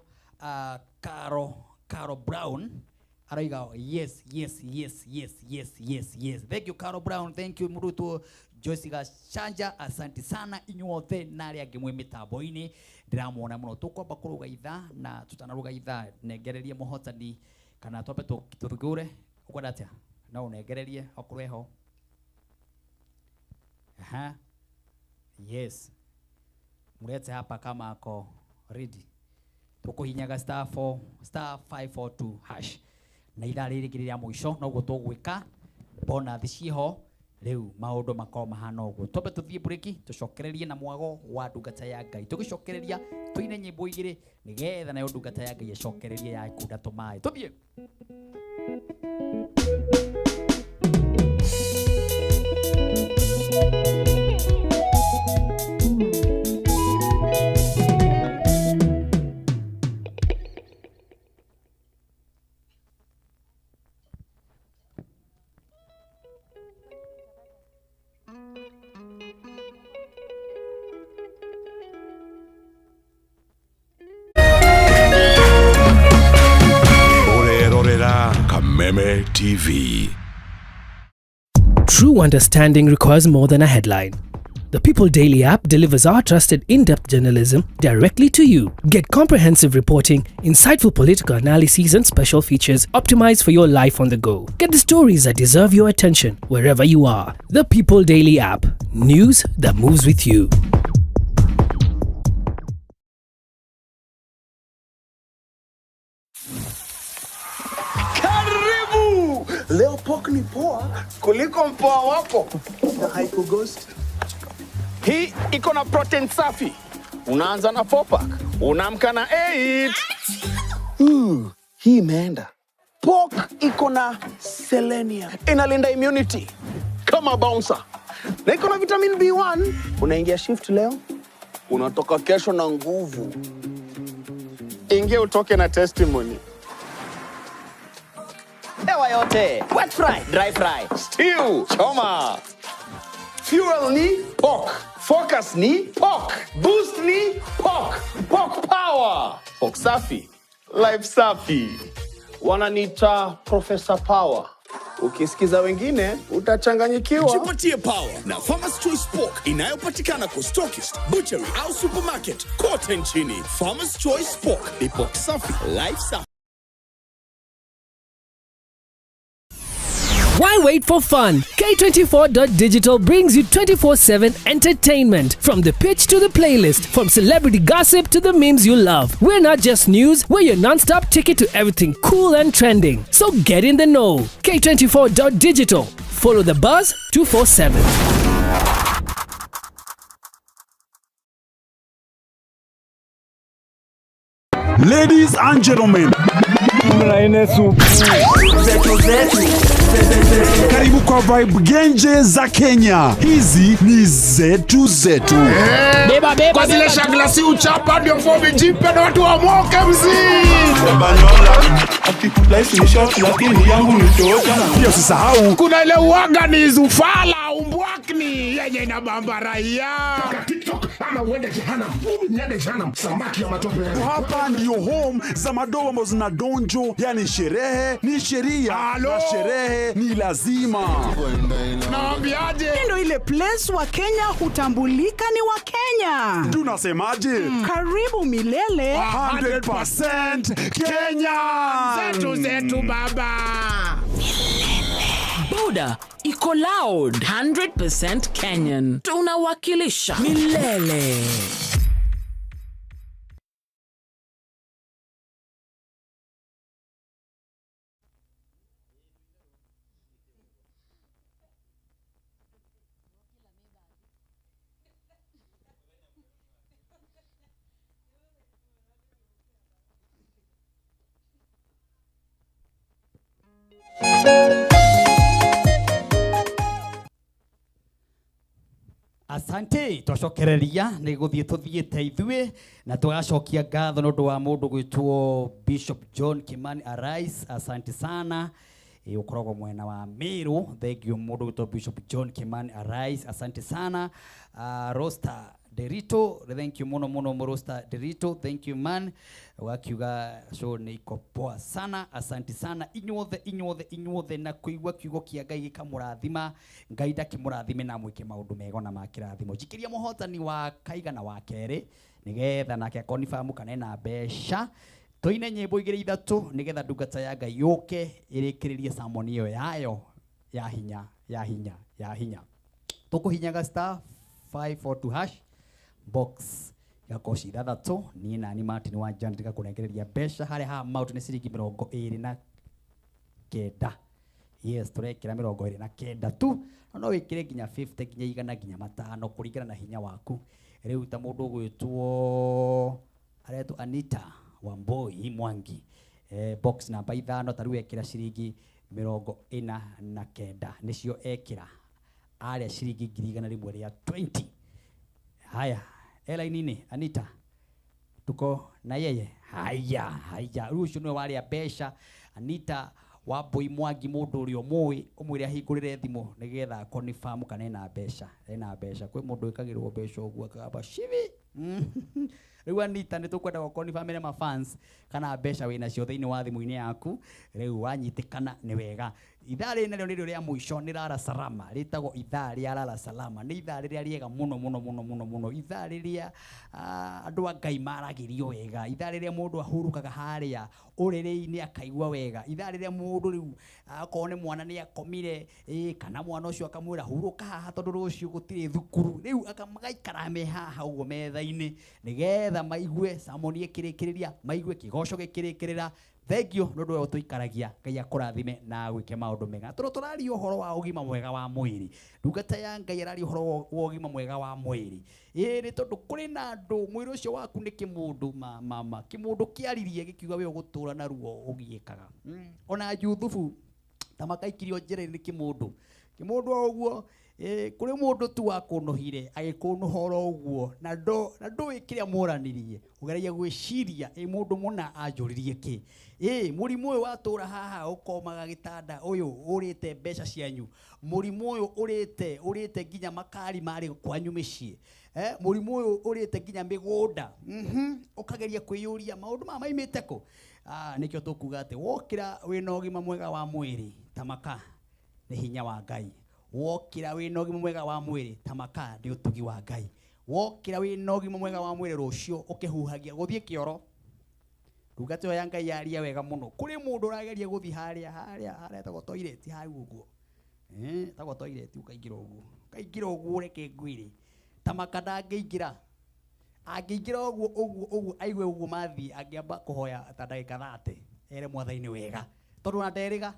Caro Brown arauga yes, yes, yes, yes, yes, yes, yes. Thank you, Caro Brown. Thank you. Mũndũ gwĩtwo Joyce Gachanja, asante sana inyuothe na arĩa angĩ mwĩ mĩtambo-inĩ ndĩramuona mũno. Tũkwamba kũrũga ithaa na tũtanarũga ithaa nengererie mũhotani kana twambe tũthugure ũkwenda atĩa? No ũnengererie okorwo eho. Aha. Yes, mlete hapa kama ako ready. Tukuhinyaga star 4 star 542 hash. Na ithaa rĩrĩ rĩngĩ rĩa mũico noguo tũgwĩka bonathi ciho rĩu maũndũ makorwo mahana ũguo. Twambe tũthiĩ breki tũcokererie na mwago wa ndungata ya Ngai. Tũgĩcokereria tũine nyĩmbo igĩrĩ nĩgetha nayo ndungata ya Ngai ĩcokererie ya kunda tũmaĩ. Tũthiĩ. Ũrerorera Kameme TV. True understanding requires more than a headline. The People Daily app delivers our trusted in-depth journalism directly to you. Get comprehensive reporting, insightful political analyses, and special features optimized for your life on the go. Get the stories that deserve your attention wherever you are. The People Daily app. News that moves with you. Karibu! Leo pork ni poa kuliko mpoa wako na haikughost. Hii iko na protein safi. Unaanza na 4 pack, unaamka na 8. Hii imeenda. Pork iko na selenium, inalinda immunity kama bouncer. Na iko na vitamin B1. Unaingia shift leo, unatoka kesho na nguvu. Ingia utoke na testimony. Hewa yote. Wet fry, dry fry, stew, choma. Fuel ni pork. Focus ni pork. Boost ni pork. Pork power. Pork safi. Life safi. Wananiita Professor Power. Ukisikiza wengine utachanganyikiwa. Jipatie power na Farmers Choice Pork inayopatikana kwa stockist, butchery au supermarket kote nchini. Farmers Choice Pork ni pork safi, life safi. Why wait for fun? K24.digital brings you 24/7 entertainment. From the pitch to the playlist, from celebrity gossip to the memes you love. We're not just news, we're your non-stop ticket to everything cool and trending. So get in the know. K24.digital. Follow the buzz 247. Ladies and gentlemen, karibu kwa Vibe Genje za Kenya. Hizi ni zetu zetu. Beba, beba, kwa zile shagla si uchapa ndio fomi jipe na watu wamoke mzee. Pia usisahau kuna ile uaga ni zufala umbwakni yenye inabamba raia. TikTok ama uende jehanamu. Niende jehanamu, samaki ya matope. Hapa ndio home za madoa ambazo zina donjo, yani sherehe ni sheria na sherehe ni lazima. Naambiaje? Ndio ile place wa Kenya hutambulika ni wa Kenya. Tunasemaje? Karibu milele 100% Kenya. Zetu zetu baba. Boda iko loud 100% Kenyan. Tunawakilisha milele. Asante, twacokereria nĩ gũthiĩ tũthiĩte ithuĩ na tũgacokia ngatho nĩ ũndũ wa mũndũ gwĩtwo Bishop John Kimani Arise. Asante sana. Ũkoragwo mwena wa Meru. Thank you mũndũ gwĩtwo Bishop John Kimani Arise. Asante sana. Rosta Derito, thank you muno muno Rosta Derito, thank you man. Wakiuga show nĩ iko poa sana. Asante sana inyuothe inyuothe inyuothe na kuigua kiugo kia Ngai gĩkamũrathima. Ngai ndakĩmũrathime na mwĩke maũndũ mega na makĩrathimo. Njikĩria mũhotani wa kaigana wa kerĩ nĩgetha nake akonifirm kana ena mbeca. Tũine nyĩmbo igĩrĩ ithatũ nĩgetha ndungata ya Ngai yũke ĩrĩkĩrĩrie sermon ĩyo yayo ya hinya ya hinya ya hinya. Tũkũhinyaga star 542 hash box igakorwo ci ithathatũ. Niĩ nani Martin wa Janet ngakũnengereria mbeca harĩa haha mautu nĩ ciringi mĩrongo ĩrĩ na 9. Yes, tũrekĩra 29 tu, na no wĩkĩre nginya 50 nginya 100 nginya 5 kũringana na hinya waku. Rĩu ta mũndũ ũgwĩtwo aretwo Anita Wamboi Mwangi, box namba 5, ta rĩu ekĩra ciringi 49 nĩcio ekĩra, arĩa ciringi 120,000. Haya, elaini-inĩ Anita, tuko na yeye. Haya, haya, rĩu ũcio nĩwe warĩa mbeca. Anita Wambui Mwangi, mũndũ ũrĩa ũmũĩ ũmwĩre ahingũrĩre thimũ nĩgetha confirm kana ena mbeca. Ena mbeca, kwĩ mũndũ wĩkagĩrwo mbeca ũguo akagamba shivi. Rĩu Anita nĩ tũkwenda gũkonfirmĩre ma fans kana mbeca wĩnacio thĩinĩ wa thimũ-inĩ yaku. Rĩu wanyitĩkana nĩ wega. Ithaa rĩrĩ narĩo nĩrĩo rĩa mũico, nĩ Lala Salama, rĩtagwo ithaa rĩa Lala Salama. Nĩ ithaa rĩrĩa rĩega mũno mũno mũno mũno mũno, ithaa rĩrĩa andũ a Ngai maragĩrio wega, ithaa rĩrĩa mũndũ ahurũkaga harĩa ũrĩrĩ-inĩ akaigua wega, ithaa rĩrĩa mũndũ rĩu akorwo nĩ mwana nĩ akomire, kana mwana ũcio akamwĩra hurũka haha tondũ rũciũ gũtirĩ thukuru, rĩu akamagaikara me haha ũguo metha-inĩ nĩgetha maigue sermon ĩkĩrĩkĩrĩria, maigue kĩgoco gĩkĩrĩkĩrĩra. Thank you nĩ ũndũ ũrĩa ũtũikaragia. Ngai akũrathime na agwĩke maũndũ mega. Tondũ tũraria ũhoro wa ũgima mwega wa mwĩrĩ, ndungata ya Ngai ĩraria ũhoro wa ũgima mwega wa mwĩrĩ. Ĩĩ, nĩ tondũ kũrĩ na andũ mwĩrĩ ũcio waku nĩ kĩmũndũ mama, kĩmũndũ kĩaririe gĩkiuga we ũgũtũra na ruo ũgiĩkaga. Ona Juthubu ta makaikirio njĩra-inĩ nĩ kĩmũndũ, kĩmũndũ o ũguo. Kũrĩ mũndũ tu wakũnũhire agĩkũnũha oro ũguo na ndũĩ kĩrĩa mworanirie, ũgeragia gwĩciria ĩ mũndũ mũna anjũririe kĩ, ĩ mũrimũ ũyũ watũra haha ũkomaga gĩtanda ũyũ ũrĩte mbeca cianyu, mũrimũ ũyũ ũrĩte nginya makari marĩ kwanyu mĩciĩ, mũrimũ ũyũ ũrĩte nginya mĩgũnda. Ũkageria kwĩyũria maũndũ maya maimĩte kũ. Nĩkĩo tũkuga atĩ wokĩra wĩna ũgima mwega wa mwĩrĩ tamaka nĩ hinya wa Ngai, wokĩra wĩna ũgima mwega wa mwĩrĩ tamaka nĩ ũtugi wa Ngai, wokĩra wĩna ũgima mwega wa mwĩrĩ rũciũ ũkĩhuhagia gũthiĩ kĩoro. Ndungata ĩyo ya Ngai yaria wega mũno. Kũrĩ mũndũ ũrageria gũthiĩ harĩa harĩa harĩa etagwo toilet hau ũguo, etagwo toilet, ũkaingĩra ũguo, ũkaingĩra ũguo reke ngwĩre tamaka ndangĩingĩra, angĩingĩra ũguo ũguo ũguo aigue ũguo mathiĩ, angĩamba kũhoya ta ndagĩka 30 ere mwathani wega, tondũ ona nderĩga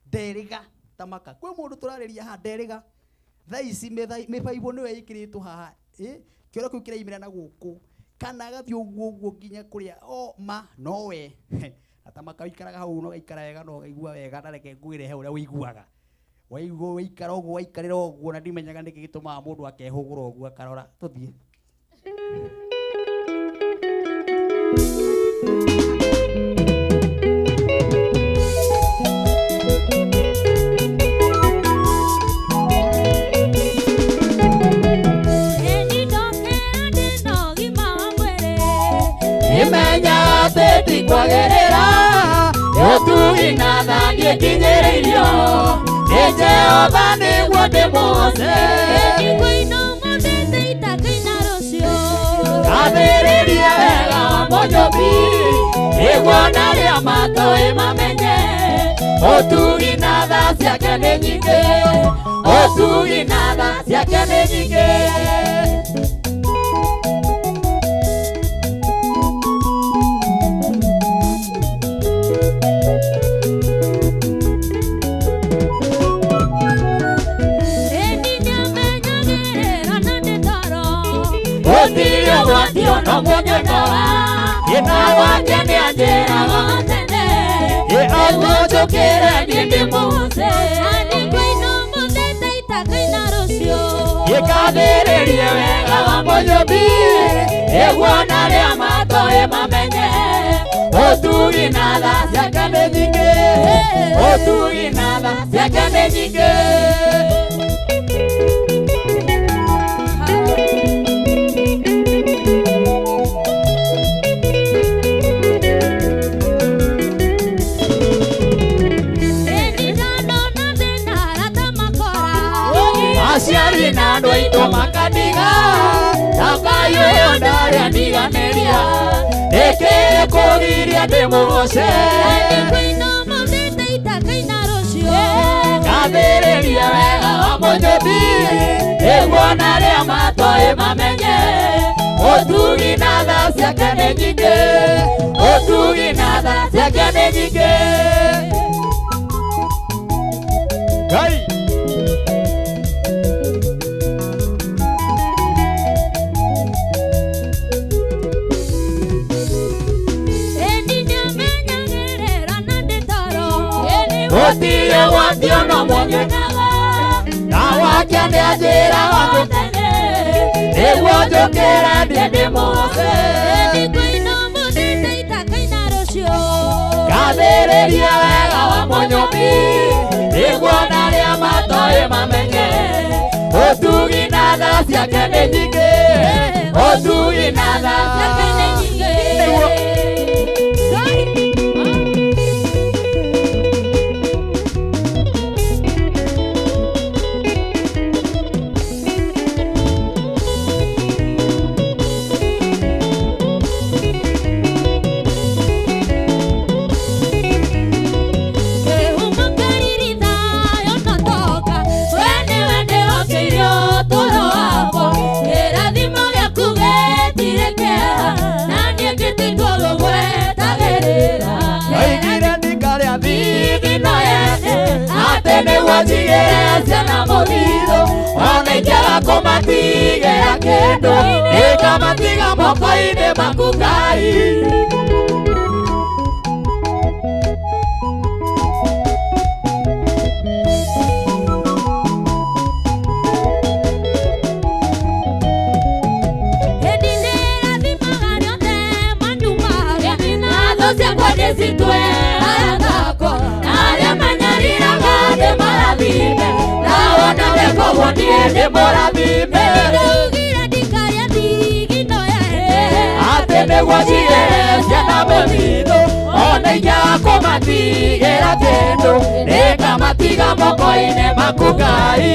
nderĩga tamaka. Kwĩ mũndũ tũrarĩria haha nderĩga, thaa ici mĩbaibũ nĩyo ĩkĩrĩtwo haha, kĩoro kĩu kĩraimĩra na gũkũ kana agathiĩ ũguo ũguo nginya kũrĩa o ma nowe. Na tamaka ũikaraga hau no gaikara wega no gaigua wega, na reke ngwĩre he ũrĩa ũiguaga waigua waikara ũguo waikarĩra ũguo, na ndimenyaga nĩkĩ gĩtũmaga mũndũ akehũgũra ũguo akarora. Tũthiĩ. Imenya atĩ ti kwagĩrĩra ũtugi na tha niĩkinyĩrĩirio nĩ Jehova nĩguo ndĩmũgoce. Gathĩrĩria wega wa Mũnyũmbi nĩguo na arĩa matoĩ mamenye ũtugi na tha ciake nĩ nyingĩ, ũtugi na tha ciake nĩ nyingĩ. Gũtirĩ ũgwati ona ũmwe ngĩkora, ĩna wake nĩanjĩraga tene, ĩ njũkĩre niĩ ndĩmũgoce. Gĩkathĩrĩrie wega wa Mũnyũmbi nĩguo na arĩa matoĩ mamenye ũtugi na tha ciake nĩ nyingĩ, ũtugi na tha ciake nĩ nyingĩ. Aciari na andũ aitũ makaniga takayo ĩyo ndarĩaniganĩria nĩkĩ kũgiria ndĩmũgoce. Gathĩrĩria wega wa Mũnyũmbi nĩguo na arĩa matoĩ mamenye ũtugi na tha ciake nĩ nyingĩ, ũtugi na tha ciake nĩ nyingĩ. Gũtirĩ ũgwati ona ũmwe nyonaga. Na wake nĩanjĩraga tene, nĩguo njũkĩre thiĩ ndĩmũgoce. Ngathĩrĩria wega wa Mũnyũmbi, nĩguo na arĩa matoĩ mamenye. Ũtugi na tha ciake nĩ nyingĩ, ũtugi na tha ciake nĩ nyingĩ. Nĩguo Ciana mũthithũ ona ingĩaga kũmatigĩra kĩndũ nĩngamatiga moko-inĩ maku Ngai. Atĩ nĩguo njigĩre ciana mũthithũ ona ingĩaga kũmatigĩra kĩndũ nĩngamatiga moko-inĩ maku Ngai.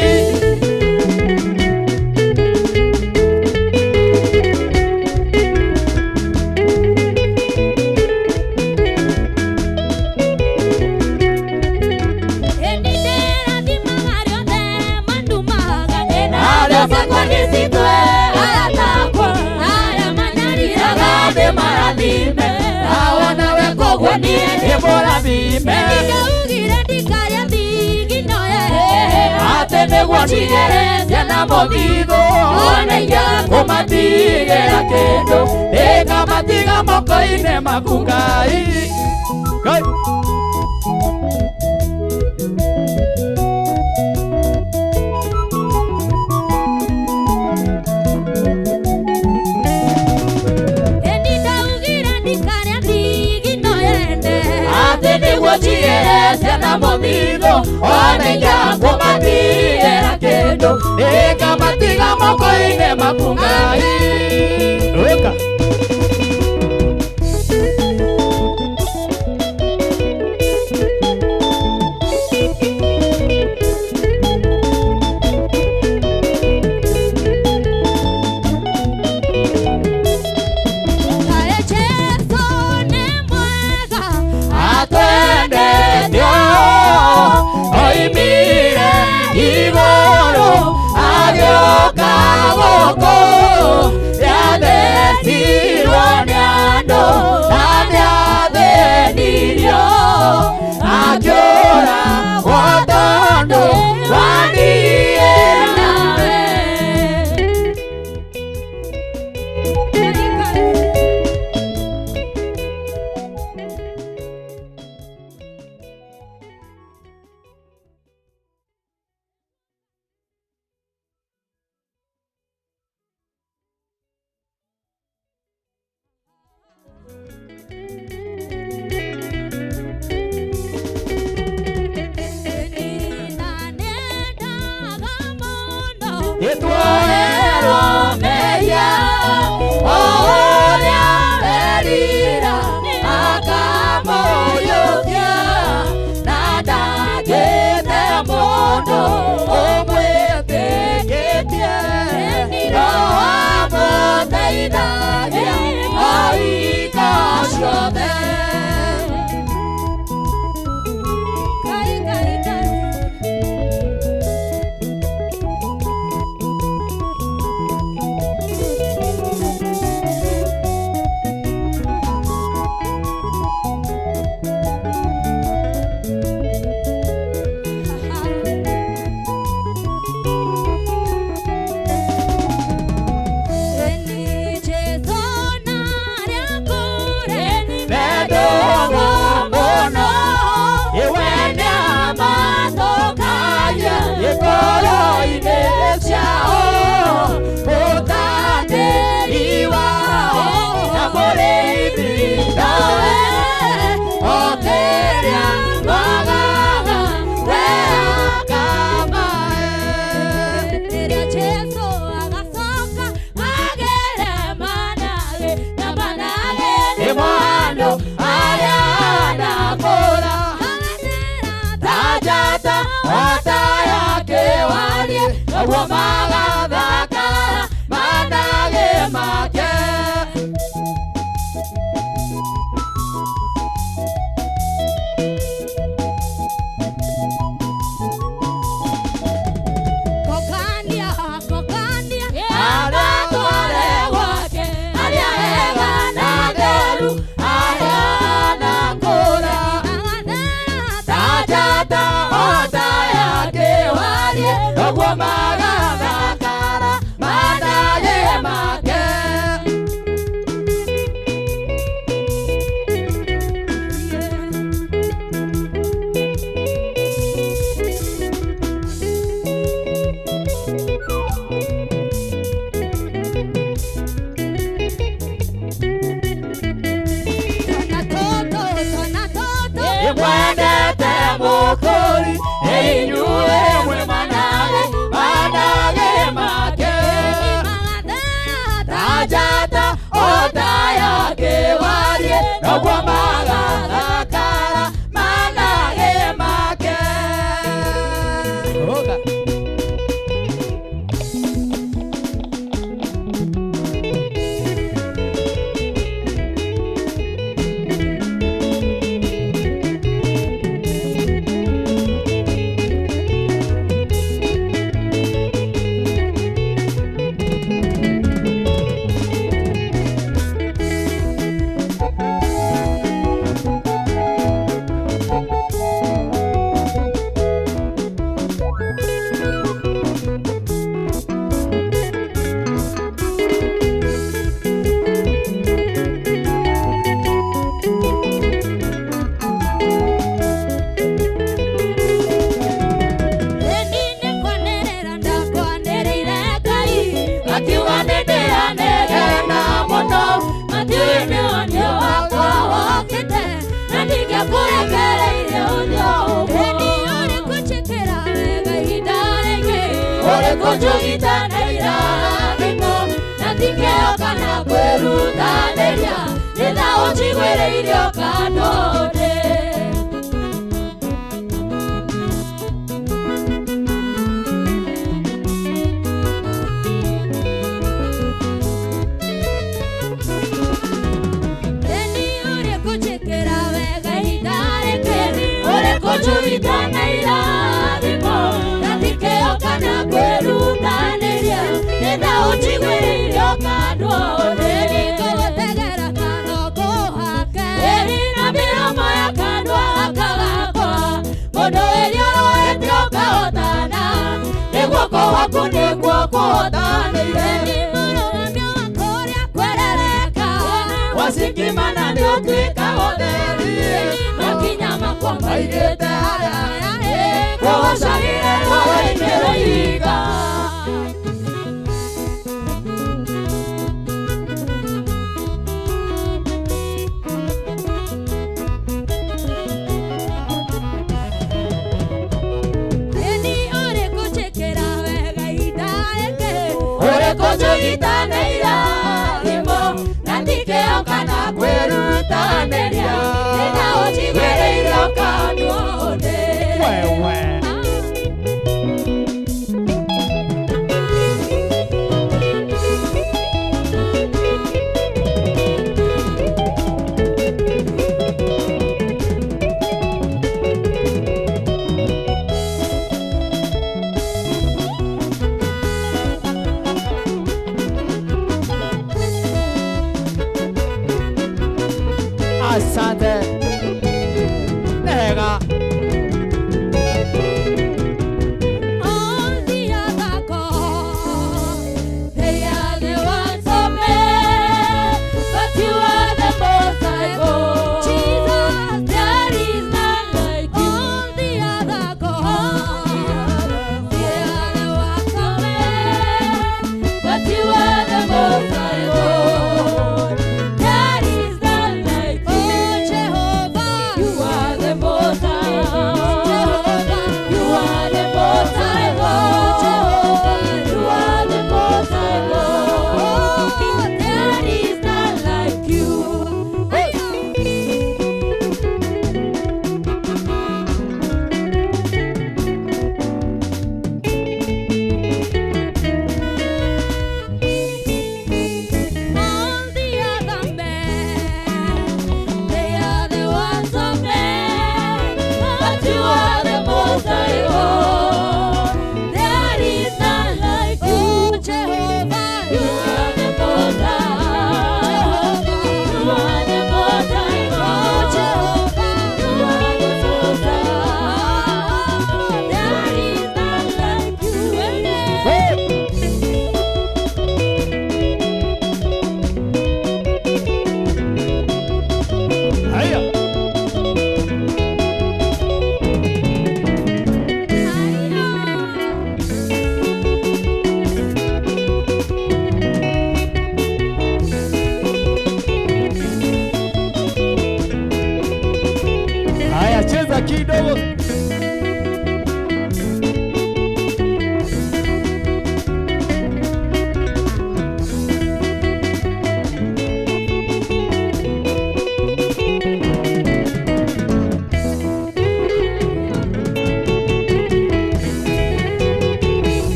Atĩ nĩguo njigĩre ciana mũthithũ ona ingĩaga kũmatigĩra kĩndũ nĩngamatiga moko-inĩ maku Ngai. Ngai. Atĩ nĩguo njigĩre ciana mũthithũ ona ingĩaga kũmatigĩra kĩndũ nĩngamatiga moko-inĩ maku Ngai. Weka. Oimire igũrũ agĩũka gũkũ. Ota yake warie noguo magathakara manage make. Oga. Asante. Nega. All the other gods, they are the ones of men, but you are the most high God. Jesus, there is none like you. All the other gods, they are the ones of men, but you are the most high God. There is none like you. Oh, Jehovah.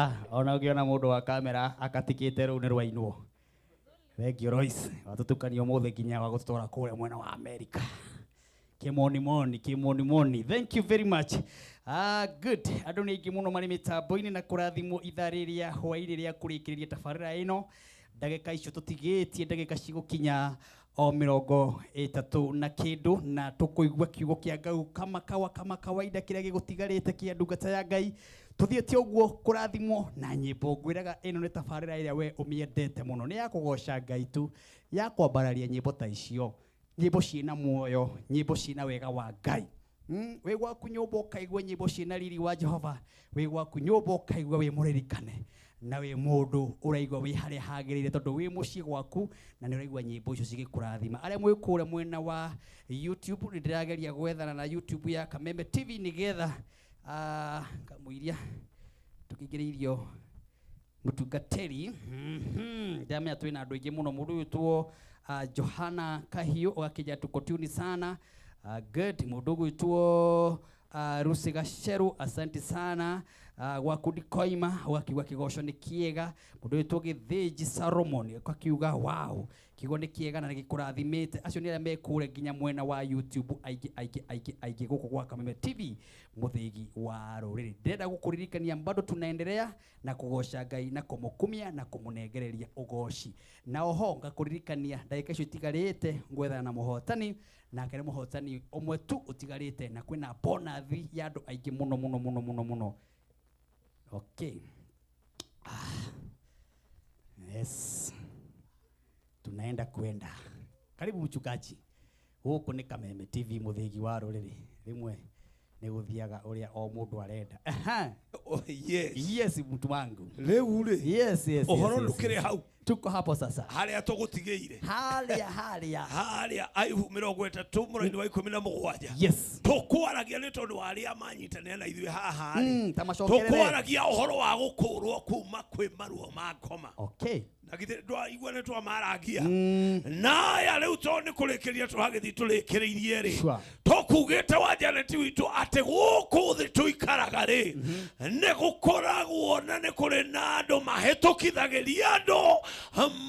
Kamera ona ũngĩona mũndũ wa kamera akatikĩte rũu nĩ rwainwo. Thank you Royce. Watutukania ũmũthĩ nginya wa gũtũtwara kũrĩa mwena wa America. Kimonimoni, kimonimoni. Thank you very much. Ah, good. Andũ nĩ aingĩ mũno marĩ mĩtambo-inĩ na kũrathimwo ithaa rĩrĩa hwaĩ-inĩ rĩa kũrĩkĩrĩria tabarĩra ĩno. Ndagĩka icio tũtigĩtie ndagĩka cigũkinya o mĩrongo ĩtatũ na kĩndũ na tũkũigua kiugo kĩa Ngai kama kawa kama kawaida kĩrĩa gĩgũtigarĩte kĩa ndungata ya Ngai tũthiĩte ũguo kũrathimwo na nyĩmbo ngwĩraga ĩno nĩ tabarĩra ĩrĩa we ũmĩendete mũno nĩ ya kũgoca Ngai tu ya kwambararia nyĩmbo ta icio nyĩmbo ciĩna muoyo nyĩmbo ciĩna wega wa Ngai. Wĩ gwaku nyũmba ũkaigua nyĩmbo ciĩna riri wa Jehova wĩ gwaku nyũmba ũkaigua wĩ mũririkane na wĩ mũndũ ũraigua wĩ harĩa hagĩrĩire tondũ wĩ mũciĩ gwaku na nĩ ũraigua nyĩmbo icio cigĩkũrathima. Arĩa mwĩ kũrĩa mwena wa YouTube nĩ ndĩrageria gwethana na YouTube ya Kameme TV nĩgetha kamũiria tũkĩingĩrĩirio mũtungatĩri. Ndĩramenya twĩna andũ aingĩ mũno mũndũ ũyũ twĩtwo Johana Kahiũ ũgakĩnja tuko tuni sana. Good mũndũ ũgwĩtwo Rusi Gacheru asante sana. Gwaku ndikoima ũgakiuga kĩgoco nĩ kĩega. Mũndũ wĩtwo Gĩthĩnji Salomon ũkakiuga wow kiugo nĩ kĩega na nĩgĩkũrathimĩte. Acio nĩ arĩa me kũrĩa nginya mwena wa YouTube aingĩ aingĩ aingĩ aingĩ gũkũ gwa Kameme TV mũthĩgi wa rũrĩrĩ. Ndĩrenda gũkũririkania bado tunaendelea na kũgoca Ngai na kũmũkumia na kũmũnengereria ũgoci. Na oho ngakũririkania ndagĩka icio itigarĩte ngwethana na mũhotani nake nĩ mũhotani ũmwe tu ũtigarĩte na kwĩna bonathi ya andũ aingĩ mũno mũno mũno mũno mũno. Okay. Yes. Tunaenda kwenda. Karibu mchungaji. Gũkũ nĩ Kameme TV mũthĩgi wa rũrĩrĩ. Rĩmwe nĩ gũthiaga ũrĩa o mũndũ arenda. Aha. Oh, yes. Yes, mtu wangu. Rĩu rĩ. Yes, yes, Ũhoro yes, yes, ndũkĩrĩ yes. hau. Tuko hapo sasa. Harĩa tũgũtigĩire. Harĩa, harĩa. Harĩa Ayubu mĩrongo ĩtatũ mũraini wa ikũmi na mũgwanja. Yes. Tũkwaragia nĩ tondũ wa arĩa manyitanĩra na ithuĩ haha rĩ. Ta macokerere. Tũkwaragia ũhoro wa gũkũrwo kuma kwĩ maruo ma ngoma. Okay. Na githĩ ndwaigua nĩ twamarangia. Na aya rĩu tondũ nĩ kũrĩkĩria tũragĩthiĩ tũrĩkĩrĩirie rĩ. Sure. Tũkugĩte wa Janet witũ atĩ gũkũ thĩ tũikaraga rĩ, nĩ gũkoragwo na nĩ kũrĩ na andũ mahĩtũkithagĩria andũ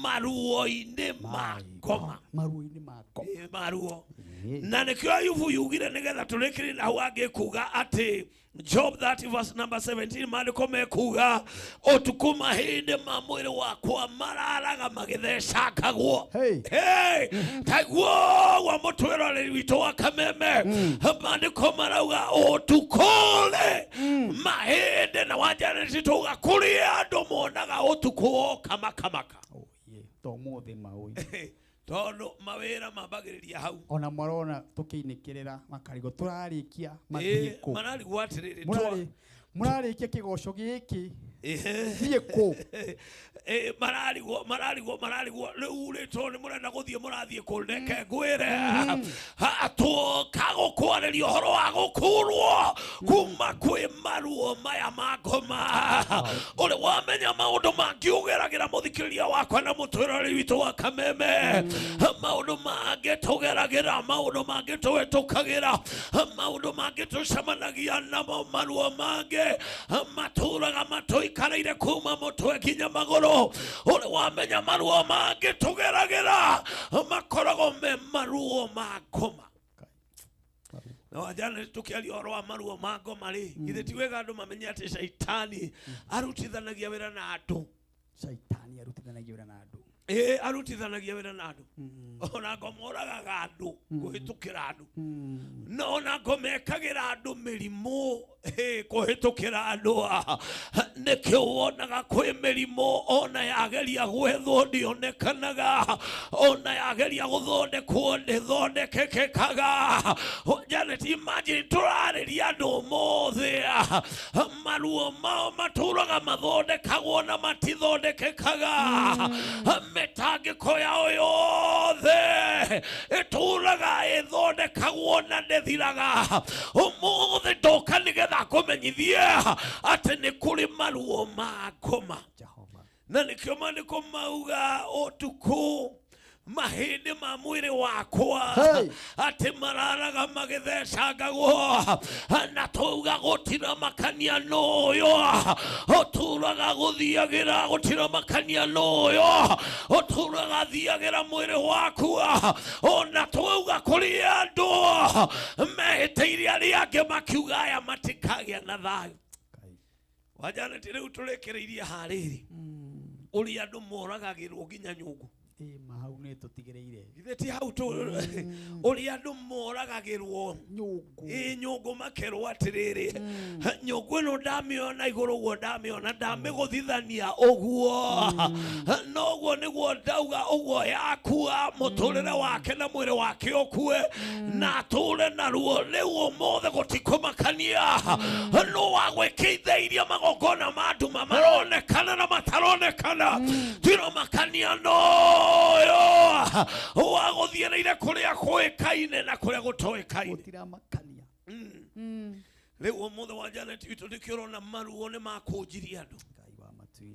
maruo-inĩ ma ngoma. Maruo-inĩ ma ngoma. Ĩ, maruo. Na nĩkĩo Ayubu yugire nĩgetha tũrĩkĩrie na hau angĩ kuga atĩ Job 30 verse number 17 maandĩko mekuga ũtukũ mahĩndĩ ma mwĩrĩ wakwa mararaga magĩthecangagwo. Hey. Hey. Taiguo wa mũtwĩroreri witũ wa Kameme. Maandĩko marauga ũtukũ rĩ mahĩndĩ na wanjanĩti tauga kũrĩ andũ monaga ũtukũ woka makamaka. Oh, yeah. To ũmũthĩ maũi. Tondũ mawĩra mambagĩrĩria hau. Ona marona tũkĩinĩkĩrĩra makarigwo tũrarĩkia mathiĩ kũ. Mararigwo atĩrĩrĩ, Mũrarĩkia kĩgoco gĩkĩ. Ehe. Thiĩ kũ? Mararigwo, mararigwo, mararigwo. Rĩu rĩ, tondũ nĩ mũrenda gũthiĩ, mũrathiĩ kũ? Reke ngwĩre. Ha, tũka gũkwarĩria ũhoro wa gũkũrwo kuma kwĩ maruo maya ma ngoma. Ũrĩ wamenya maũndũ mangĩ ũgeragĩra mũthikĩrĩria wakwa na mũtwĩroreri witũ wa Kameme. Maũndũ mangĩ tũgeragĩra, maũndũ mangĩ tũhĩtũkagĩra, maũndũ mangĩ tũcemanagia namo, maruo mangĩ matũraga matũikareire kuma mũtwe nginya magũrũ. Ũrĩ wamenya maruo mangĩ tũgeragĩra makoragwo me maruo ma ngoma. Na wajana tũkĩaria ũhoro wa maruo ma ngoma rĩ, githĩ ti wega andũ mamenye atĩ caitani arutithanagia wĩra na andũ. Caitani arutithanagia wĩra na andũ. Ĩ, arutithanagia wĩra na andũ. Ona ngoma ũragaga andũ, kũhĩtũkĩra andũ. Na ona ngoma ĩkagĩra andũ mĩrimũ, kũhĩtũkĩra andũ. Nĩkĩo wonaga kwĩ mĩrimũ ona yageria gwethwo ndĩonekanaga, ona yageria gũthondekwo ndĩthondekekekaga. Janet, imagine tũrarĩria andũ ũmũthĩ, maruo mao matũraga mathondekagwo na matithondekekaga. Mĩtangĩko yao yothe ĩtũraga ĩthondekagwo na ndĩthiraga. Ũmũthĩ ndoka nĩgetha ngũmenyithie atĩ nĩ kũrĩ maruo ma ngoma. Jehova. Na nĩkĩo maandĩko mauga ũtukũ Mahĩndĩ ma mwĩrĩ wakwa Hey. atĩ mararaga magĩthecangagwo na twauga gũtiramakania nũyũ ũtũraga gũthiagĩra gũtiramakania nũyũ ũtũraga thiagĩra mwĩrĩ waku ona twauga kũrĩ andũ mehĩtĩire arĩa angĩ makiuga aya matikagĩa na thayũ. Wajaneti rĩu tũrĩkĩrĩirie harĩrĩ ũrĩa andũ moragagĩrwo nginya nyũngũ. Ĩ ma hau nĩ tũtigĩrĩire. Githĩ ti hau tũ ũrĩa andũ moragagĩrwo nyũngũ. Ĩ nyũngũ makerwo atĩrĩrĩ, nyũngũ ĩno ndamĩona igũrũ ũguo ndamĩona ndamĩgũthithania ũguo noguo nĩguo ndauga ũguo yakua mũtũrĩre wake na mwĩrĩ wake ũkue na atũre naruo. Rĩu ũmũthĩ gũtikũmakania nũ wa gwĩkĩithĩirie magongona ma nduma maronekana na mataronekana, tiramakania noyo wa gũthiĩrĩire kũrĩa kũĩkaine na kũrĩa gũtoĩkaine. Gũtiramakania. Rĩu ũmũthĩ wa Janet witũ nĩkĩo ũrona maruo nĩ makũnjirie andũ.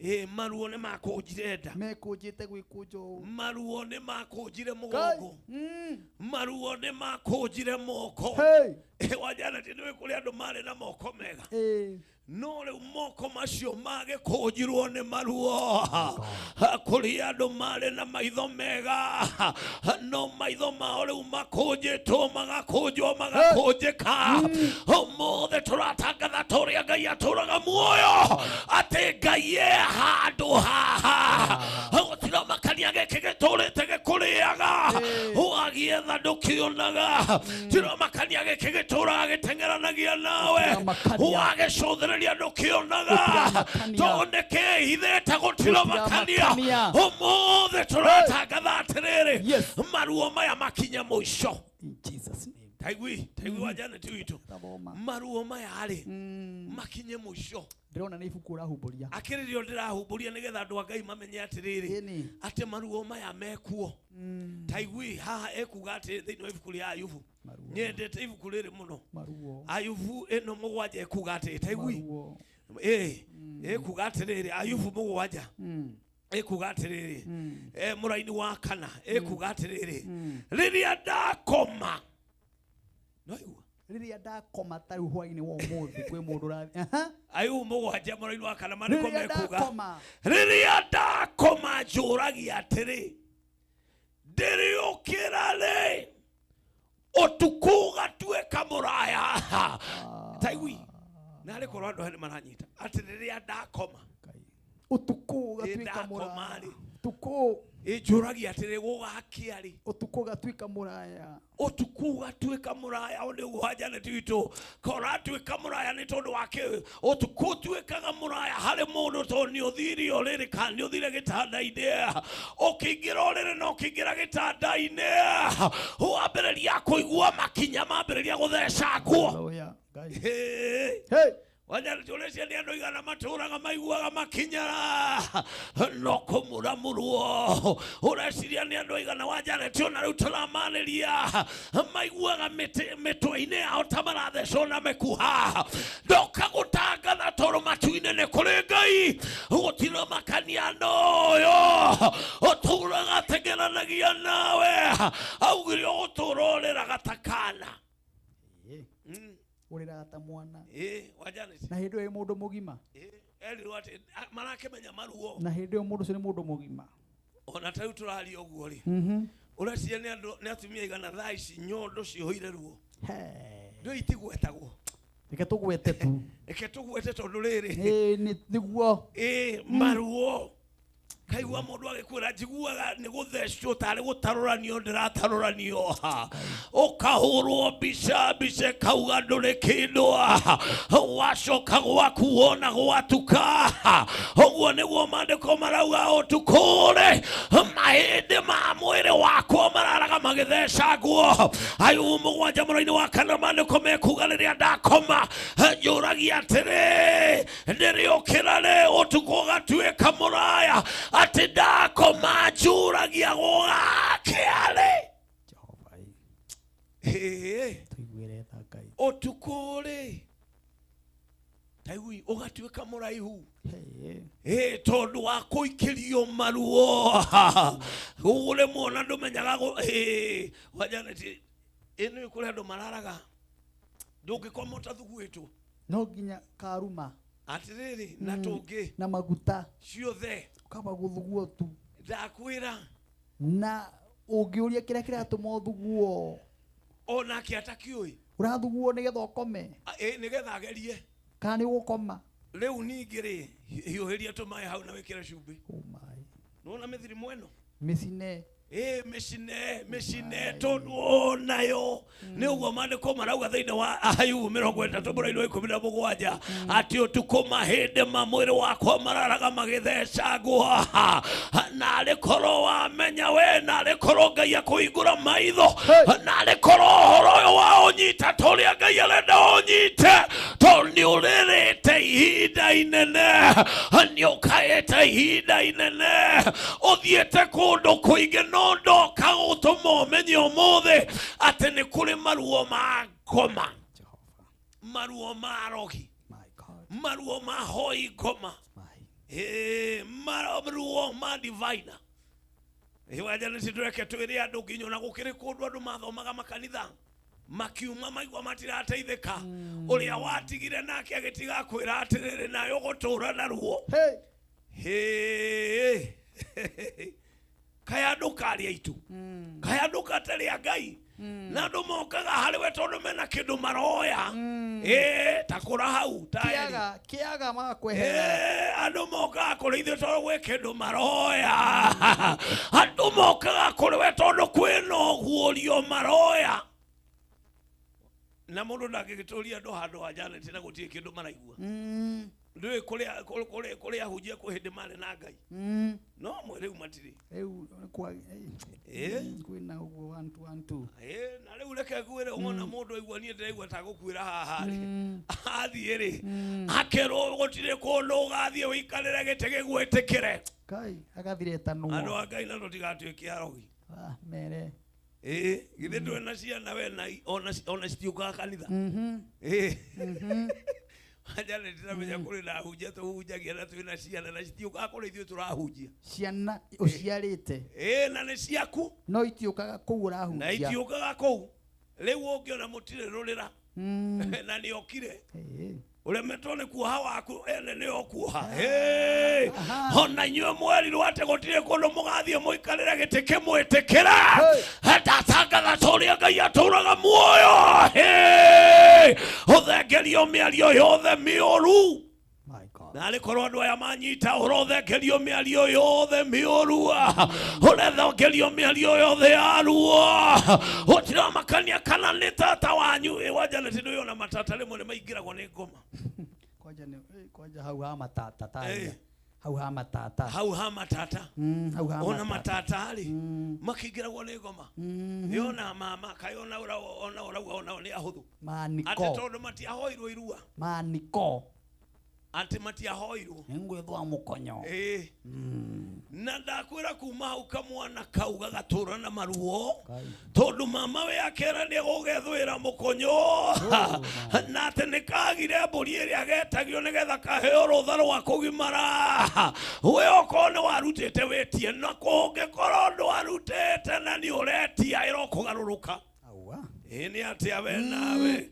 Ĩ maruo nĩ makũnjire nda, mekũnjĩte gwĩkũnja ũũ, maruo nĩ makũnjire mũgongo, maruo nĩ makũnjire moko. Hey. Ĩ, wa Janet nĩũĩ kũrĩ andũ marĩ na moko mega, Ĩ. no rĩu moko macio magĩkũnjirwo nĩ maruo. Kũrĩ andũ marĩ na maitho mega, no maitho mao rĩu makũnjĩtwo magakũnjwo magakũnjĩka. Ũmũthĩ tũratangatha ta ũrĩa Ngai atũraga muoyo atĩ Ngai e handũ haha gũtiramakania gĩkĩ gĩtũrĩte gĩkũrĩaga wagĩetha ndũkĩonaga, tiramakania gĩkĩ gĩtũraga gĩteng'eranagia nawe wagĩcũthĩrĩria ndũkĩonaga tondũ nĩkĩhithĩte gũtiramakania. Ũmũthĩ tũratangatha atĩrĩrĩ, maruo maya makinye mũico. In Jesus name. Taigui taigui wa Janet witũ, maruo maya rĩ makinye mũico. Ndĩrona nĩ ibuku ũrahumbũria. Akĩrĩrio ndĩrahumbũria nĩgetha andũ a Ngai mamenye atĩrĩrĩ atĩ maruo maya mekuo. Taigui haha ekuga atĩ thĩinĩ wa ibuku rĩa Ayubu, nyendete ibuku rĩrĩ mũno, Maruo. Ayubu ĩno 7 ekuga atĩ taigui ĩ ekuga atĩrĩrĩ, Ayubu 7 ĩkuga atĩrĩrĩ, mũraini wa 4 ĩkuga atĩrĩrĩ, rĩrĩa ndakoma noigua Rĩrĩa ndakoma ta rĩu hwainĩ wa ũmũthĩ kwĩ mũndũ ũrathi. Aha. Ayubu 7 mũraini wa 4 maandĩko Rĩrĩa mekuga ndakoma. Rĩrĩa ndakoma njũragia atĩrĩ, ndĩrĩũkĩra rĩ ũtukũ ũgatuĩka mũraya. Taigui narĩ korwo andũ aya nĩ maranyita atĩ rĩrĩa ndakoma ũtukũ ũgatuĩka ndakoma mũraya rĩ ũtukũ ĩnjũragia atĩrĩ gũgakĩa rĩ ũtukũ ũgatuĩka mũraya ũtukũ ũgatuĩka mũraya. Ũ nĩguo wa Janet witũ koratuĩka mũraya nĩ tondũ wa kĩ ũtukũ ũtuĩkaga mũraya harĩ mũndũ tondũ nĩ ũthire ũrĩrĩ kana nĩ ũthire gĩtanda-inĩ, ũkĩingĩra ũrĩrĩ na ũkĩingĩra gĩtanda-inĩ wambĩrĩria kũigua makinya mambĩrĩria gũthecangwo. Hey. Wajaneti ũreciria nĩ andũ igana matũraga maiguaga makinya no kũmuramurwo? Ũreciria nĩ andũ igana wa Janeti ona rĩu tũramarĩria maiguaga mĩtwe-inĩ yao ta marathecwo na mĩkuha? Ndoka gũtangatha tondũ matu-inĩ nĩ kũrĩ Ngai gũtiramakania noyo ũtũraga teng'eranagia nawe augire ũgũtũra ũrĩraga ta kana. Ũrĩraga ta mwana. Ĩ wa Janet Na hĩndĩ ĩyo wĩ mũndũ mũgima. Erirwo atĩ marakĩmenya maruo. Na hĩndĩ ĩyo mũndũ ũcio nĩ mũndũ mũgima. Ona ta rĩu tũraria ũguo rĩ, ũreciria nĩ andũ nĩ atumia igana thaa ici nyondo cihũire ruo ndũ itigwetagwo? Reke tũgwete tu. Reke tũgwete tondũ rĩrĩ Ĩ, nĩguo. Ĩ maruo kaigua mũndũ agĩkwĩra njiguaga nĩ gũthecwo tarĩ gũtarũranio ndĩratarũranio, ũkahũrwo mbica mbica ĩkauga ndũrĩ kĩndũ, wacoka gwaku wona gwatuka. Ũguo nĩguo maandĩko marauga ũtukũ rĩ mahĩndĩ ma mwĩrĩ wakwa mararaga magĩthecangwo. Ayubu 7 mũraini wa 4 maandĩko mekuga rĩrĩa ndakoma njũragia atĩrĩ, ndĩrĩũkĩra rĩ ũtukũ ũgatuĩka mũraya, atĩ ndakoma njũragia gũgakĩa rĩ. Ĩĩ. Tũiguĩre tha Ngai. Ũtukũ rĩ Taigui ũgatuĩka mũraihu. Ĩ tondũ wa kũikĩrio maruo. Ũremwo na ndũmenyaga ĩ wa Janet, ĩ nĩ kũrĩ andũ mararaga. Ndũngĩkoma ũtathuguĩtwo. No nginya karuma. Atĩrĩrĩ, na tũngĩ. Na maguta. Ciothe. Kaba gũthuguo tu. Ndakwĩra. Na ũngĩũria kĩrĩa kĩratũma ũthuguo. Onake atakĩũĩ. Ũrathuguo nĩgetha ũkome. Ĩ, nĩgetha agerie. Kana nĩ ũgũkoma. Rĩu ningĩ rĩ, hiũhĩria tũmaĩ hau na wĩkĩre cumbĩ. Oh my. Nĩwona mĩthirimũ ĩno? Mĩcine. Ĩ, mĩcine, mĩcine, tondũ onayo nĩ ũguo maandĩko marauga thĩinĩ wa Ayubu mĩrongo ĩtatũ mũraini wa ikũmi na mũgwanja atĩ ũtukũ mahĩndĩ ma mwĩrĩ wakwa mararaga magĩthecangwo. Narĩ korwo wamenya we, narĩ korwo Ngai akũhingũra maitho, narĩ korwo ũhoro ũyũ wa ũnyita ta ũrĩa Ngai arenda ũnyite, tondũ nĩ ũrĩrĩte ihinda inene, nĩ ũkaĩte ihinda inene, ũthiĩte kũndũ kũingĩ, no ndoka gũtũma ũmenye ũmũthĩ atĩ nĩ kũrĩ maruo ma ngoma, maruo ma rogi, maruo ma hoi ngoma, maruo ma divina. Wanja nĩ tũreke twĩre andũ nginya ona gũkĩrĩ kũndũ andũ mathomaga makanitha makiuma maigua matirateithĩka, ũrĩa watigire nake agĩtiga kwĩra atĩrĩrĩ, nawe ũgũtũra na ruo. Hĩ. Kaĩ andũ karĩ aitũ, kaĩ andũ katarĩ a Ngai, na andũ mokaga harĩ we tondũ mena kĩndũ maroya. Ĩ, ta kũra hau ta Eli. Kĩaga, kĩaga magakweherera. Ĩ, andũ mokaga kũrĩ ithuĩ tondũ gwĩ kĩndũ maroya. Andũ mokaga kũrĩ we tondũ kwĩna ũguũrio maroya. Na mũndũ ndangĩgĩtũria andũ handũ ha Janet na gũtirĩ kĩndũ maraigua. Ndũĩ kũrĩa ahunjia kwĩ hĩndĩ marĩ na Ngai. No amwe rĩu matirĩ. Rĩu nĩ kwa, Ĩ? kwĩna ũguo 1 2 1 2. Ĩ, na rĩu reke ngwĩre, wona mũndũ aigua niĩ ndĩraigua ta gũkuĩra haha rĩ, athiĩ rĩ, akerwo gũtirĩ kũndũ ũgathiĩ ũikarĩre gĩtĩ gĩgwĩtĩkĩre. Kai, agathire tanwo. Andũ a Ngai na tũtigatuĩke arogi. Ah, mere. Ĩ, githĩ ndũrĩ na ciana we na ona citiũkaga kanitha? Ĩ. Anja nĩ ndĩramenya kũrĩ na ahunjia tũhunjagia na twĩna ciana na citiũkaga kũrĩ ithuĩ tũrahunjia. Ciana ũciarĩte. Ĩ, na nĩ ciaku. No itiũkaga kũu ũrahunjia. Na itiũkaga kũu. Rĩu ũngĩona mũtirĩ rũrĩra. Na nĩ okire. Ũremetwo nĩ kuoha waku ene nĩ okuoha. Hey! Ona inyuĩ mwerirwo atĩ gũtirĩ kũndũ mũgathiĩ mũikarĩre gĩtĩ kĩmwĩtĩkĩra. Ndatangatha ta ũrĩa Ngai atũraga muoyo. Hey! Ũthengerio mĩario yothe mĩũru. Narĩ korwo andũ aya manyita ũrothengerio mĩario yothe mĩũru, ũrethengerio mĩario yothe ya ruo, gũtiramakania kana nĩ tata wanyu. Ĩ, wa Janet ndũĩ ona matata rĩmwe nĩ maingĩragwo nĩ ngoma. Kwanja nĩ, kwanja hau ha matata taria. Hau ha matata. Hau ha matata. Hau ha Ona matata. matata rĩ, makĩingĩragwo nĩ ngoma. Nĩ ona mama, kaĩ ona ona ũrauga ona nĩ ahũthũ. Maniko. Atĩ tondũ matiahoirwo irua. Maniko. Atĩ matiahoirwo. Nĩ ngwĩthwa mũkonyo. Ĩ. Na ndakwĩra kuma hau kamwana kau gagatũra na maruo, tondũ mama we akera nĩ egũgethwĩra mũkonyo, na atĩ nĩ kagire mbũri ĩrĩa getagio nĩgetha kaheo rũtha rwa kũgimara. We okorwo nĩ warutĩte wĩtie, na kũngĩkorwo ndwarutĩte na nĩ ũretia ĩrokũgarũrũka. Ĩ, nĩ atĩa we nawe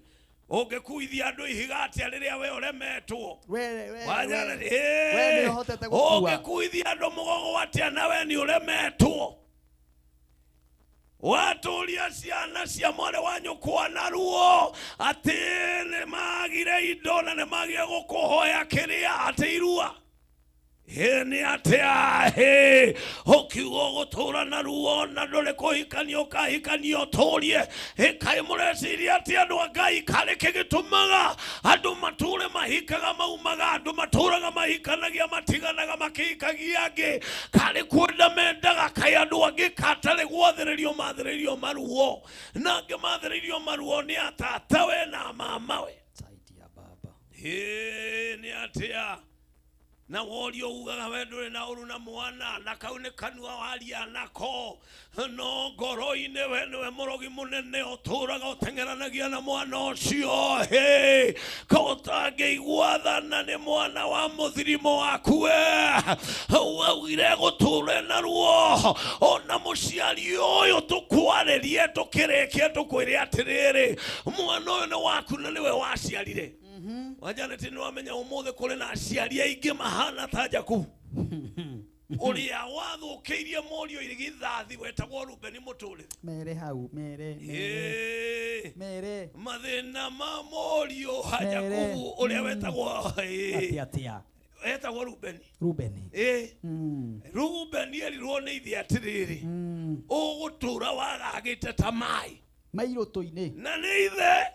ũngĩkuithia andũ ihiga atĩa rĩrĩa we ũremetwo? Wanyana, ĩ, we nĩ ũhotete gũkua. Ũngĩkuithia andũ mũgogo atĩa na we nĩ ũremetwo? Watũria ciana cia mwarĩ wa nyũkwa na ruo atĩ nĩ magire indo na nĩ magire gũkũhoya kĩrĩa atĩ irua. Ĩ, nĩ atĩa? Ĩ, ũkiuga ũgũtũra na ruo na ndũrĩ kũhikania ũkahikania ũtũrie. Ĩ, kaĩ mũreciria atĩ andũ a Ngai karĩ kĩ gĩtũmaga andũ matũre mahikaga maumaga, andũ matũraga mahikanagia matiganaga makĩhikagia angĩ, karĩ kwenda mendaga? Kaĩ andũ angĩ katarĩ gwathĩrĩrio mathĩrĩirio maruo, na angĩ mathĩrĩirio maruo nĩ atatawe na mamawe. Ĩ, nĩ atĩa? Na worio ugaga we ndũrĩ na ũru na mwana, na kau nĩ kanua waria nako, no ngoro-inĩ we nĩwe mũrogi mũnene ũtũraga ũteng'eranagia na mwana ũcio. Hĩ, ka ũtangĩigua thana nĩ mwana wa mũthirimo waku we, waugire gũtũre na ruo. Ona mũciari ũyũ tũkwarĩrie tũkĩrĩkia tũkwĩre atĩrĩrĩ, mwana ũyũ nĩ waku na nĩwe waciarire. Wajanet, nĩ wamenya ũmũthĩ kũrĩ na aciari aingĩ mahana ta Jakubu ũrĩa wathũkĩirie mũriũ irigithathi wetagwo Rubeni mũtũrĩre. Mere hau, mere, mere. Ĩĩ. Mere. Mathĩna ma mũriũ ha Mere. Jakubu ũrĩa wetagwo Atia atia. Etagwo Rubeni. Rubeni. Ĩĩ. Rubeni erirwo nĩ ithe atĩrĩrĩ, ũgũtũra wagagĩte ta maĩ Mairũtũ-inĩ. Na nĩ ithe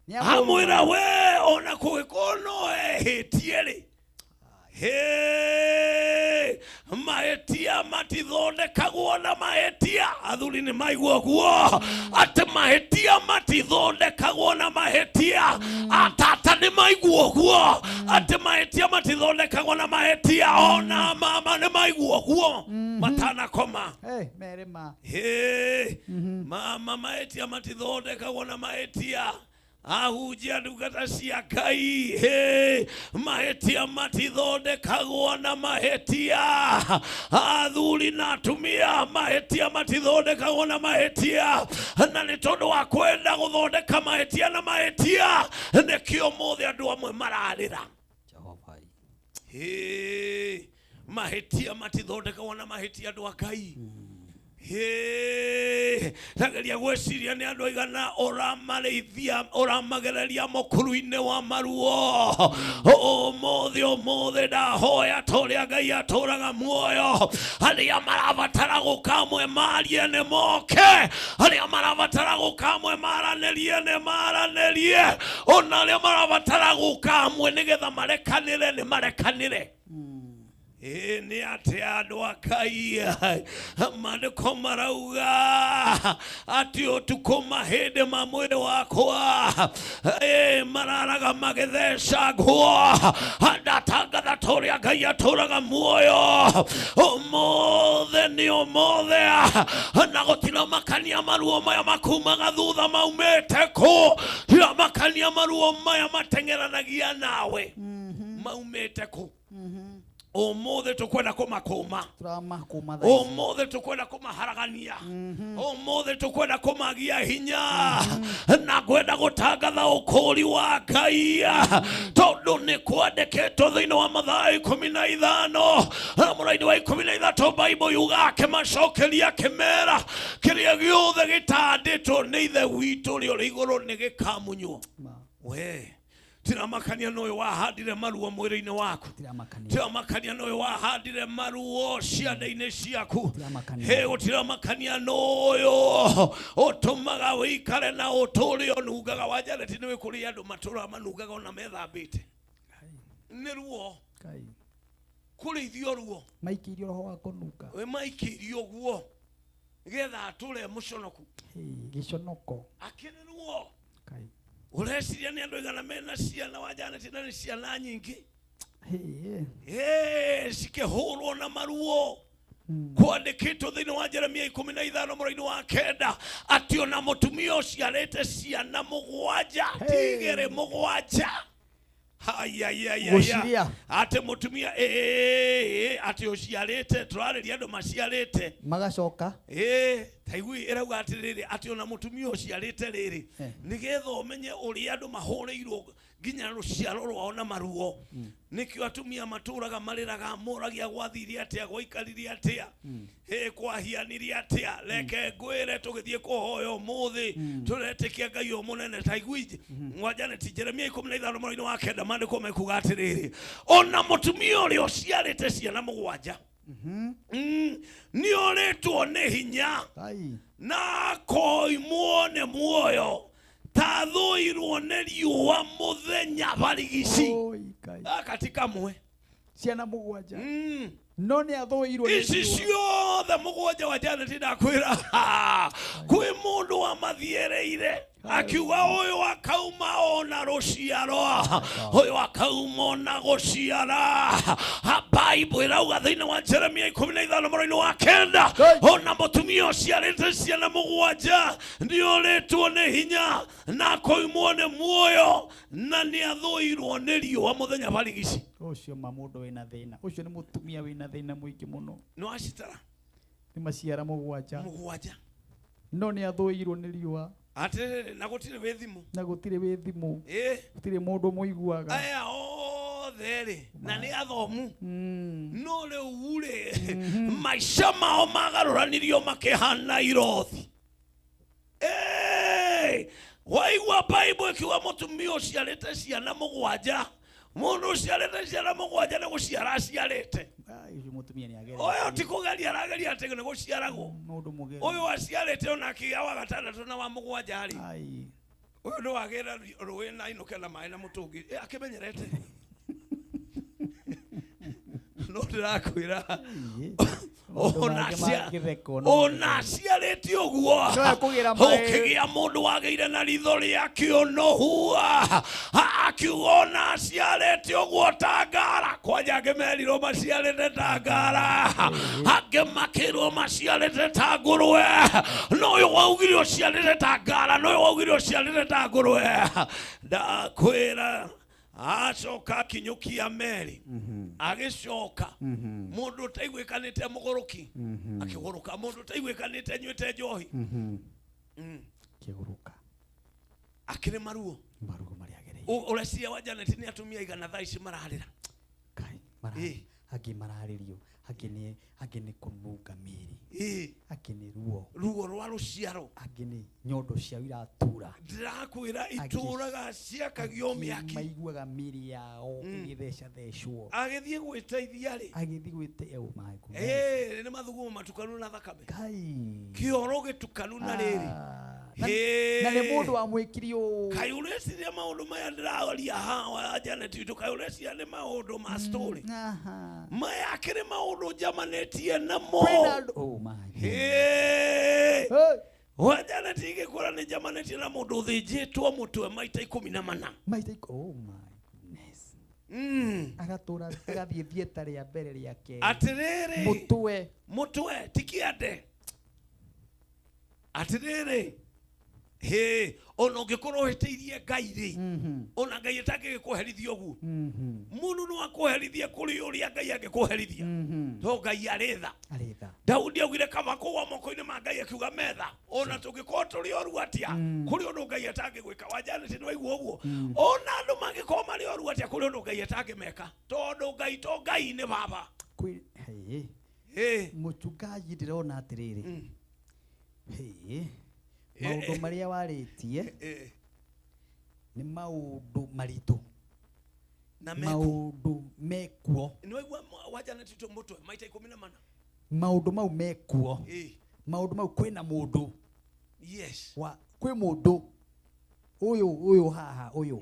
amwĩra we ona kũgĩkorwo no ehĩtie rĩ, hĩ, mahĩtia matithondekagwo na mahĩtia. Athuri nĩ maigua guo atĩ mahĩtia matithondekagwo na mahĩtia. Atata nĩ maigua guo atĩ mahĩtia matithondekagwo na mahĩtia. Ona mama nĩ maigua guo matanakoma. Hey, mere ma. Hĩ, mama, mahĩtia matithondekagwo na mahĩtia. Ahunjia, ndungata cia Ngai, hĩ, mahĩtia matithondekagwo na mahĩtia. Athuri na atumia, mahĩtia matithondekagwo na mahĩtia. Na nĩ tondũ wa kwenda gũthondeka mahĩtia na mahĩtia, nĩkĩo mũthĩ andũ amwe mararĩra. Hĩ, mahĩtia matithondekagwo na mahĩtia, andũ a Ngai. Hĩ, tageria gwĩciria nĩ andũ aigana ũramarĩithia, ũramagereria mũkuru-inĩ wa maruo ũmũthĩ. Ũmũthĩ ndahoya ta ũrĩa Ngai atũraga muoyo, arĩa marabatara gũkamwe marie nĩ moke, arĩa marabatara gũkamwe maranĩrie nĩ maranĩrie, ona arĩa marabatara gũkamwe nĩgetha marekanĩre nĩ marekanĩre. Ĩĩ, nĩ atĩ andũ a Ngai, maandĩko marauga atĩ ũtukũ mahĩndĩ ma mwĩrĩ wakwa ĩ, mararaga magĩthecangwo. Ndatangatha ta ũrĩa Ngai atũraga muoyo, ũmũthĩ nĩ ũmũthĩ, na gũtiramakania maruo maya makumaga thutha maumĩte kũ, tiramakania maruo maya mateng'eranagia nawe maumĩte kũ. Ũmũthĩ tũkwenda kũmakũma. Tũramakũma thaa ici. Ũmũthĩ tũkwenda kũmaharagania. Ũmũthĩ tũkwenda kũmagia hinya, na ngwenda gũtangatha ũkũũri wa Ngai, tondũ nĩ kwandĩkĩtwo thĩinĩ wa Mathayo 15 na mũraini wa 13. Bible yuga akĩmacokeria akĩmera, kĩrĩa gĩothe gĩtandĩtwo nĩ Ithe witũ ũrĩa ũrĩ igũrũ nĩ gĩkamunywo. We tiramakania na ũyũ wahandire maruo mwĩrĩ-inĩ waku, tiramakania na ũyũ wahandire maruo ciande-inĩ ciaku. Hĩ, gũtiramakania na ũyũ ũtũmaga wĩikare na ũtũre ũnungaga. Wa Janet, nĩ kũrĩ andũ matũraga manungaga ona methambĩte nĩ ruo, kũrĩithio ruo. Maikĩirio roho wa kũnunga. Wĩ maikĩirio guo nĩgetha atũre mũconoku. Hĩ, gĩconoko. Akĩrĩ ruo. Kai. Ũreciria nĩ andũ aigana mena ciana wa Janet, na nĩ ciana nyingĩ. Hĩ. Ĩĩ, cikĩhũrwo na maruo. Kwandĩkĩtwo thĩinĩ wa Jeremia 15 mũraini wa 9 atĩ ona mũtumia ũciarĩte ciana 7, ti 2, 7. Hayayayaya. Gũciria. Atĩ mũtumia ĩĩ, atĩ ũciarĩte, tũrarĩria andũ maciarĩte. Magacoka. Ĩĩ, taigui ĩrauga atĩrĩrĩ, atĩ ona mũtumia ũciarĩte rĩrĩ, nĩgetha ũmenye ũrĩa andũ mahũrĩirwo nginya rũciaro rwao na maruo. Nĩkĩo atumia matũraga marĩraga, moragia gwathire atĩa, gwaikarire atĩa, ĩ, kwahianire atĩa. Reke ngwĩre, tũgĩthiĩ kũhoya ũmũthĩ, tũretĩkia Ngai ũyũ mũnene. Taigui mwa Janet, Jeremia 15 mũraini wa 9, maandĩko mekuga atĩrĩrĩ, ona mũtumia ũrĩa ũciarĩte ciana 7 nĩ orĩtwo nĩ hinya na akoimwo nĩ muoyo ta thũirwo nĩ riũa mũthenya barigici. Gaka ti kamwe. Ciana 7 no nĩ athũirwo nĩ ici riũa. Ciothe 7 wa Janet, ndakwĩra kwĩ mũndũ wamathiereire. Akiuga ũyũ akauma ona rũciaro, ũyũ akauma ona gũciara. Bible ĩrauga thĩinĩ wa Jeremia 15 mũraini wa 9, ona mũtumia ũciarĩte ciana 7 nĩorĩtwo nĩ hinya na akoimwo nĩ muoyo na nĩathũirwo nĩ riũa mũthenya barigici. Ũcio ma mũndũ wĩna thĩna, ũcio nĩ mũtumia wĩna thĩna mũingĩ mũno. Nĩ wacitara? Nĩ maciara 7. 7. No nĩ athũirwo nĩ riũa. Atĩrĩrĩ, na gũtirĩ wĩ thimũ. Na gũtirĩ wĩ thimũ. Ĩ. Gũtirĩ mũndũ mũiguaga. Aya othe rĩ, na nĩ athomu. No rĩu rĩ, maica mao magarũranirio makĩhana irothi. Ĩ, waigua Bible ĩkiuga mũtumia ũciarĩte ciana 7, mũndũ ũciarĩte ciana 7 nĩ gũciara aciarĩte. Ai, ũcio mũtumia nĩ ageretie. Ũyũ ti kũgeria arageria atĩ nĩ gũciaragwo. Mũndũ mũgeni. Ũyũ aciarĩte ona akĩgĩa wa 6 na wa 7 rĩ. Ai. Ũyũ nĩ wagĩra rũĩ na ainũke na maĩ na mũtũngi. Ĩ, akĩmenyerete. No ndĩrakwĩra. Maũndũ mangĩ mangĩthekwo no Ona aciarĩte ũguo. No ekũgĩra maĩ. Ũkĩgĩa mũndũ wagĩire na ritho rĩa kĩũnũhu. Akiuga ona aciarĩte ũguo ta ngara. Kwanja angĩ merirwo maciarĩte ta ngara. Angĩ makĩrwo maciarĩte ta ngũrwe. No ũyũ waugire ũciarĩte ta ngara, no ũyũ waugire ũciarĩte ta ngũrwe. Ndakwĩra acoka akinyũkia meri. Agĩcoka mũndũ ũtaiguĩkanĩte mũgũrũki akĩgũrũka, mũndũ ũtaiguĩkanĩte anyuĩte njohi Akĩgũrũka. Akĩrĩ maruo. Maruo marĩa agereire. Ũreciria wa Janet nĩ atumia igana thaa ici mararĩra. Kai, angĩ mararĩrio, angĩ nĩ kũnunga mĩĩrĩ. Angĩ nĩ ruo. Ruo rwa rũciaro. Angĩ nĩ nyondo ciao iratura. Ndĩrakwĩra Angĩ itũraga ciakagio angĩ mĩaki. Maiguaga mĩĩrĩ yao ĩgĩthecathecwo. Agĩthiĩ gwĩteithia rĩ. Agĩthiĩ gwĩte-, oh my goodness. Ĩ, nĩ mathugumo matukanu na thakame. Kai. Kĩoro gĩtukanu na rĩrĩ. Na Hĩ. na nĩ mũndũ wamwĩkire ũũ. Kaĩ ũreciria maũndũ maya ndĩraria haha wa Janet witũ, kaĩ ũreciria nĩ maũndũ ma story? Maya akĩrĩ maũndũ njamanĩtie namo. Kwĩna andũ- Oh my God. Hĩ. Wa Janet ingĩkwĩra nĩ njamanĩtie na mũndũ ũthĩnjĩtwo mũtwe maita 14. Maita oh my goodness. Agatũra agathiĩ theatre rĩa mbere rĩa kerĩ. Atĩrĩrĩ. Mũtwe. Mũtwe, ti kĩande. Atĩrĩrĩ. Hĩ, ona ũngĩkorwo ũhĩtĩirie Ngai rĩ, ona Ngai atangĩgĩkũherithia ũguo. Mũndũ no akũherithie kũrĩ ũrĩa Ngai angĩkũherithia. To Ngai arĩ tha. Arĩ tha. Daudi augire kaba kũgwa moko-inĩ ma Ngai akiuga metha. Ona tũngĩkorwo tũrĩ oru atĩa, kũrĩ ũndũ Ngai atangĩgwĩka. Wa Janet nĩ waigua ũguo? Ona andũ mangĩkorwo marĩ oru atĩa, kũrĩ ũndũ Ngai atangĩmeka. Tondũ Ngai to Ngai nĩ baba. Kwĩ, hĩ. Hĩ. Mũchungaji ndĩrona atĩrĩrĩ. Hĩ. Maũndũ marĩa warĩtie nĩ maũndũ maritũ. Na mekuo. Maũndũ mekuo. Nĩ waigua wa Janet witũ mũtwe maita 14. Maũndũ mau mekuo. Maũndũ mau kwĩna mũndũ. Yes. Wa, kwĩ mũndũ ũyũ, ũyũ haha, ũyũ.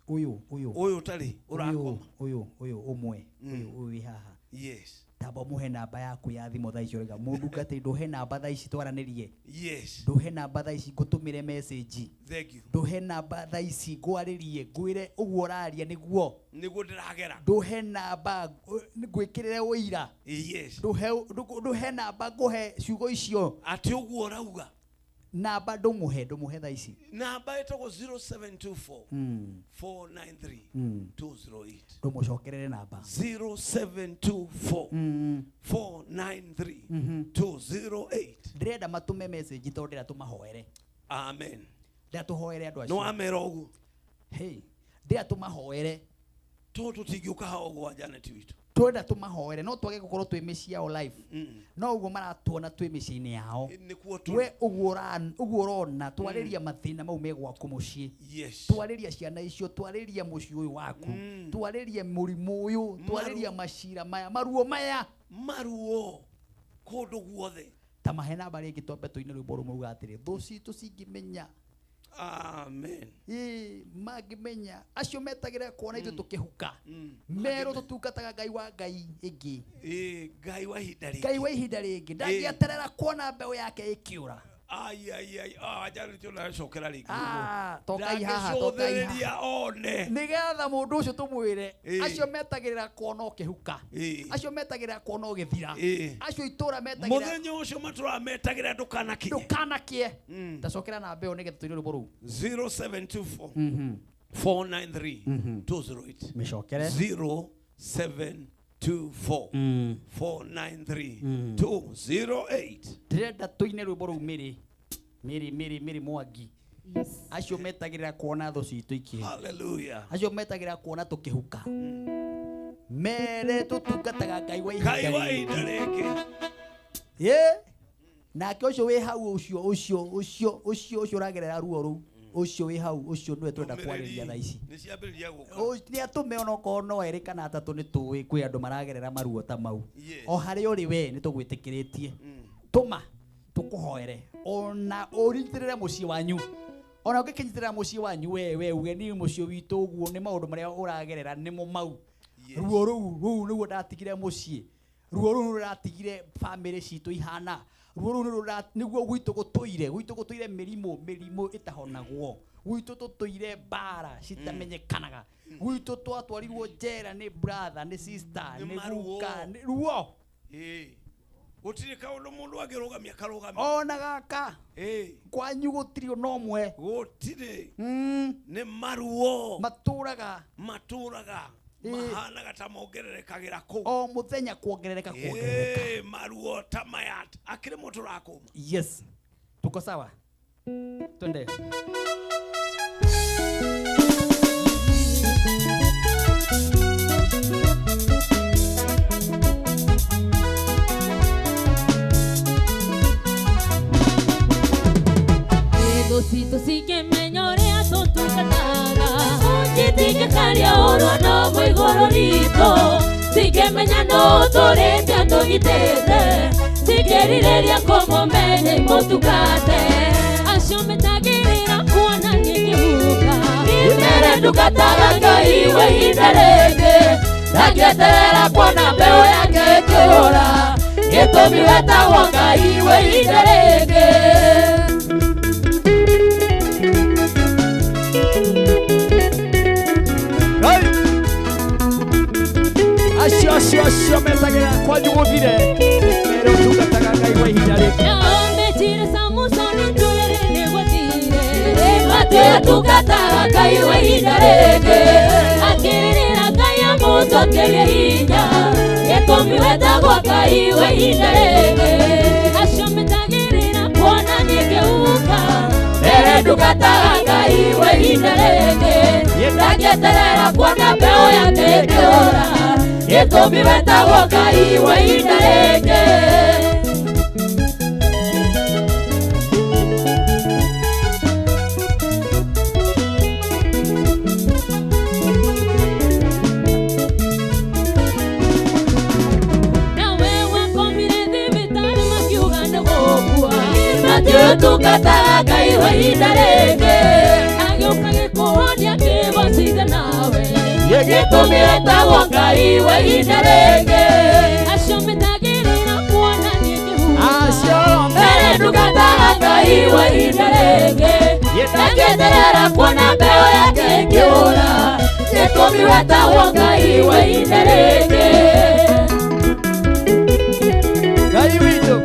Ũyũ, ũyũ. Ũyũ ũtarĩ, ũrakoma. Ũyũ, ũyũ, ũmwe. Ũyũ, ũyũ wĩ haha. Yes. Tamba mũhe namba yaku ya thimũ thaa ici ũrauga, mũndungati ndũhe namba thaa ici twaranĩrie. Yes. Ndũhe namba thaa ici ngũtũmĩre message. Thank you. Ndũhe namba thaa ici ngwarĩrie, ngwĩre ũguo ũraria nĩguo. Nĩguo ndĩragera. Ndũhe namba ngwĩkĩrĩre ũira. Yes. Ndũhe namba ngũhe ciugo icio. Atĩ ũguo ũrauga. Namba ndũmũhe thaa ici. Namba ĩtagwo zero seven two four four nine three two zero eight. Ndũmũcokerere namba. Zero seven two four four nine three two zero eight. Ndĩrenda matũme message tondũ ndĩrenda tũmahoere. Amen. Ndĩrenda tũhoere andũ acio. Nĩ wamera ũguo. Hey, ndĩrenda tũmahoere. Tondũ tũtingĩũka haha ũguo wa Janet witũ. Twenda tũmahoere, no twage gũkorwo twĩ mĩciĩ yao live. No ũguo maratuona twĩ mĩciĩ-inĩ yao. Nĩkuo tũrĩ. We ũguo ũrona, twarĩria mathĩna mau me gwaku mũciĩ. Yes. Twarĩria ciana icio, twarĩria mũciĩ ũyũ waku. Twarĩria mũrimũ ũyũ, twarĩria macira maya, maruo maya. Maruo kũndũ guothe. Ta mahe namba rĩngĩ twambe tũine rwĩmbo rũmwe ruga atĩrĩ, thũ citũ cingĩmenya. Amen. Ĩ, mangĩmenya acio metagĩrĩra kuona ithuĩ tũkĩhuka. Merwo tũtungataga Ngai wa Ngai ĩngĩ. Ĩ, Ngai wa ihinda rĩngĩ. Ngai wa ihinda rĩngĩ. Ndangĩeterera kuona mbeũ yake ĩkĩũra. Ai ai ai, ah jana tunacokera rĩngĩ. Ah, tokai haha, tokai Ndangĩcũthĩrĩria haha. one. Nĩgetha mũndũ ũcio tũmwĩre Ĩĩ. acio metagĩrĩra kuona ũkĩhuka, Ĩĩ. acio metagĩrĩra kuona ũgĩthira, Ĩĩ. acio itũra metagĩrĩra Mũthenya ũcio matũraga metagĩrĩra ndũkanakinye. Ndũkanakie. Tacokera namba ĩyo nĩgetha tũine rwĩmbo rũu. 0724 493 208. Mĩcokere. 0724 493 208. Ndĩrenda tũine rwĩmbo rũu mĩrĩ mĩrĩ mĩrĩ mĩrĩ mwangi, acio metagĩrĩra kuona thũ citũ ikĩ, Hallelujah. acio metagĩrĩra kuona tũkĩhuka, mere tũtungataga Ngai wa Ngai wa ihinda ihinda rĩngĩ. Ĩ, nake ũcio wĩ hau, ũcio ũcio ũcio ũcio ũcio ũragerera ruo rũu, ũcio wĩ hau, ũcio nĩwe twenda kwarĩria thaa ici. Nĩ ciambĩrĩria gũka. Nĩ atũme onokorwo no erĩ kana atatũ, nĩ tũĩ kwĩ andũ maragerera maruo ta mau. Yes. O harĩa ũrĩ we nĩ tũgwĩtĩkĩrĩtie, tũma tũkũhoere ona ũnyitĩrĩre mũciĩ wanyu, ona ũngĩkĩnyitĩrĩra mũciĩ wanyu we we uge niĩ mũciĩ witũ ũguo nĩ maũndũ marĩa ũragerera nĩmo mau, ruo rũu rũu nĩguo ndatigire mũciĩ, ruo rũu rũratigire bamĩrĩ citũ ihana, ruo rũu nĩguo gwitũ gũtũire, gwitũ gũtũire mĩrimũ mĩrimũ ĩtahonagwo, gwitũ tũtũire mbara citamenyekanaga, gwitũ twatwarirwo njera nĩ brother, nĩ sister, Nĩ nĩ maruo. guka, nĩ ruo. Ĩĩ. Gũtirĩ kaũndũ mũndũ angĩrũgamia karũgamia. Ona gaka Ĩĩ. kwanyu gũtirĩ ona ũmwe. Gũtirĩ. Nĩ maruo. Matũraga. Matũraga. Ĩĩ. Mahanaga ta mongererekagĩra kũu. O mũthenya kuongerereka kuongerereka. Ĩĩ, maruo ta maya akĩrĩ mũndũ ũrakũma. Yes, tuko sawa, twende. Thũ citũ cikĩmenya ũrĩa tũtungataga, ũngĩtingĩkaria ũrwo no mũigũrũ ritũ, cikĩmenya no tũrĩte tũgitĩte, cikĩrirĩria kũmũmenya imũtungate, acio metagĩrĩra kuona ngĩkĩhuka. Imere ndungataga Ngai wa ihinda rĩngĩ, ndangĩeterera kuona mbeũ yake ĩkĩũra, gĩtũmi wetagwo Ngai wa ihinda rĩngĩ. Acio acio acio metagĩrĩra kwanyu gũthire, mere ũtungataga Ngai wa ihinda rĩngĩ. Naometire Samusoni ndwere nĩgwathire, matĩtungataga Ngai wa ihinda rĩngĩ, akĩrĩrĩra Ngai amũcokerie hinya, gĩtũmi wetagwo Ngai wa ihinda rĩngĩ, acio metagĩrĩra kuona nĩngĩhuka, mbere ndungataga Ngai wa ihinda rĩngĩ, ndangĩeterera kuona mbeũ yake ĩkĩũra, gĩtũmi wetagwo Ngai wa ihinda rĩngĩ. Nawe wakomire thibitarĩ makiuga nĩgũkua, matiũtungataga Ngai wa ihinda rĩngĩ, agĩũka gĩkũhonia kĩgocithe nawe, gĩtũmi wetagwo Ngai wa ihinda rĩngĩ, acio metagĩrĩra kuona nĩngĩhuka, mbere ndungataga Ngai wa ihinda rĩngĩ, ndangĩeterera kuona mbeũ yake ĩkĩũra, gĩtũmi wetagwo Ngai wa ihinda rĩngĩ. Ngai witũ.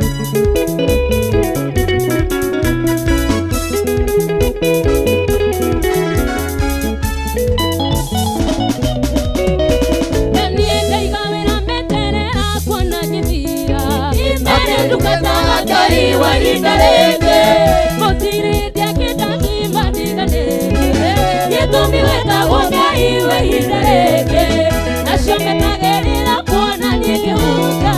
Na niĩ ndaiga wĩra meterera kuona ngĩthira, imere ndungataga Ngai wa ihinda rĩngĩ, gũtirĩ ndĩangĩndathima ndiganĩire, gĩtũmi wetagwo Ngai wa ihinda rĩngĩ, acio metagĩrĩra kuona niĩ ngĩhuka,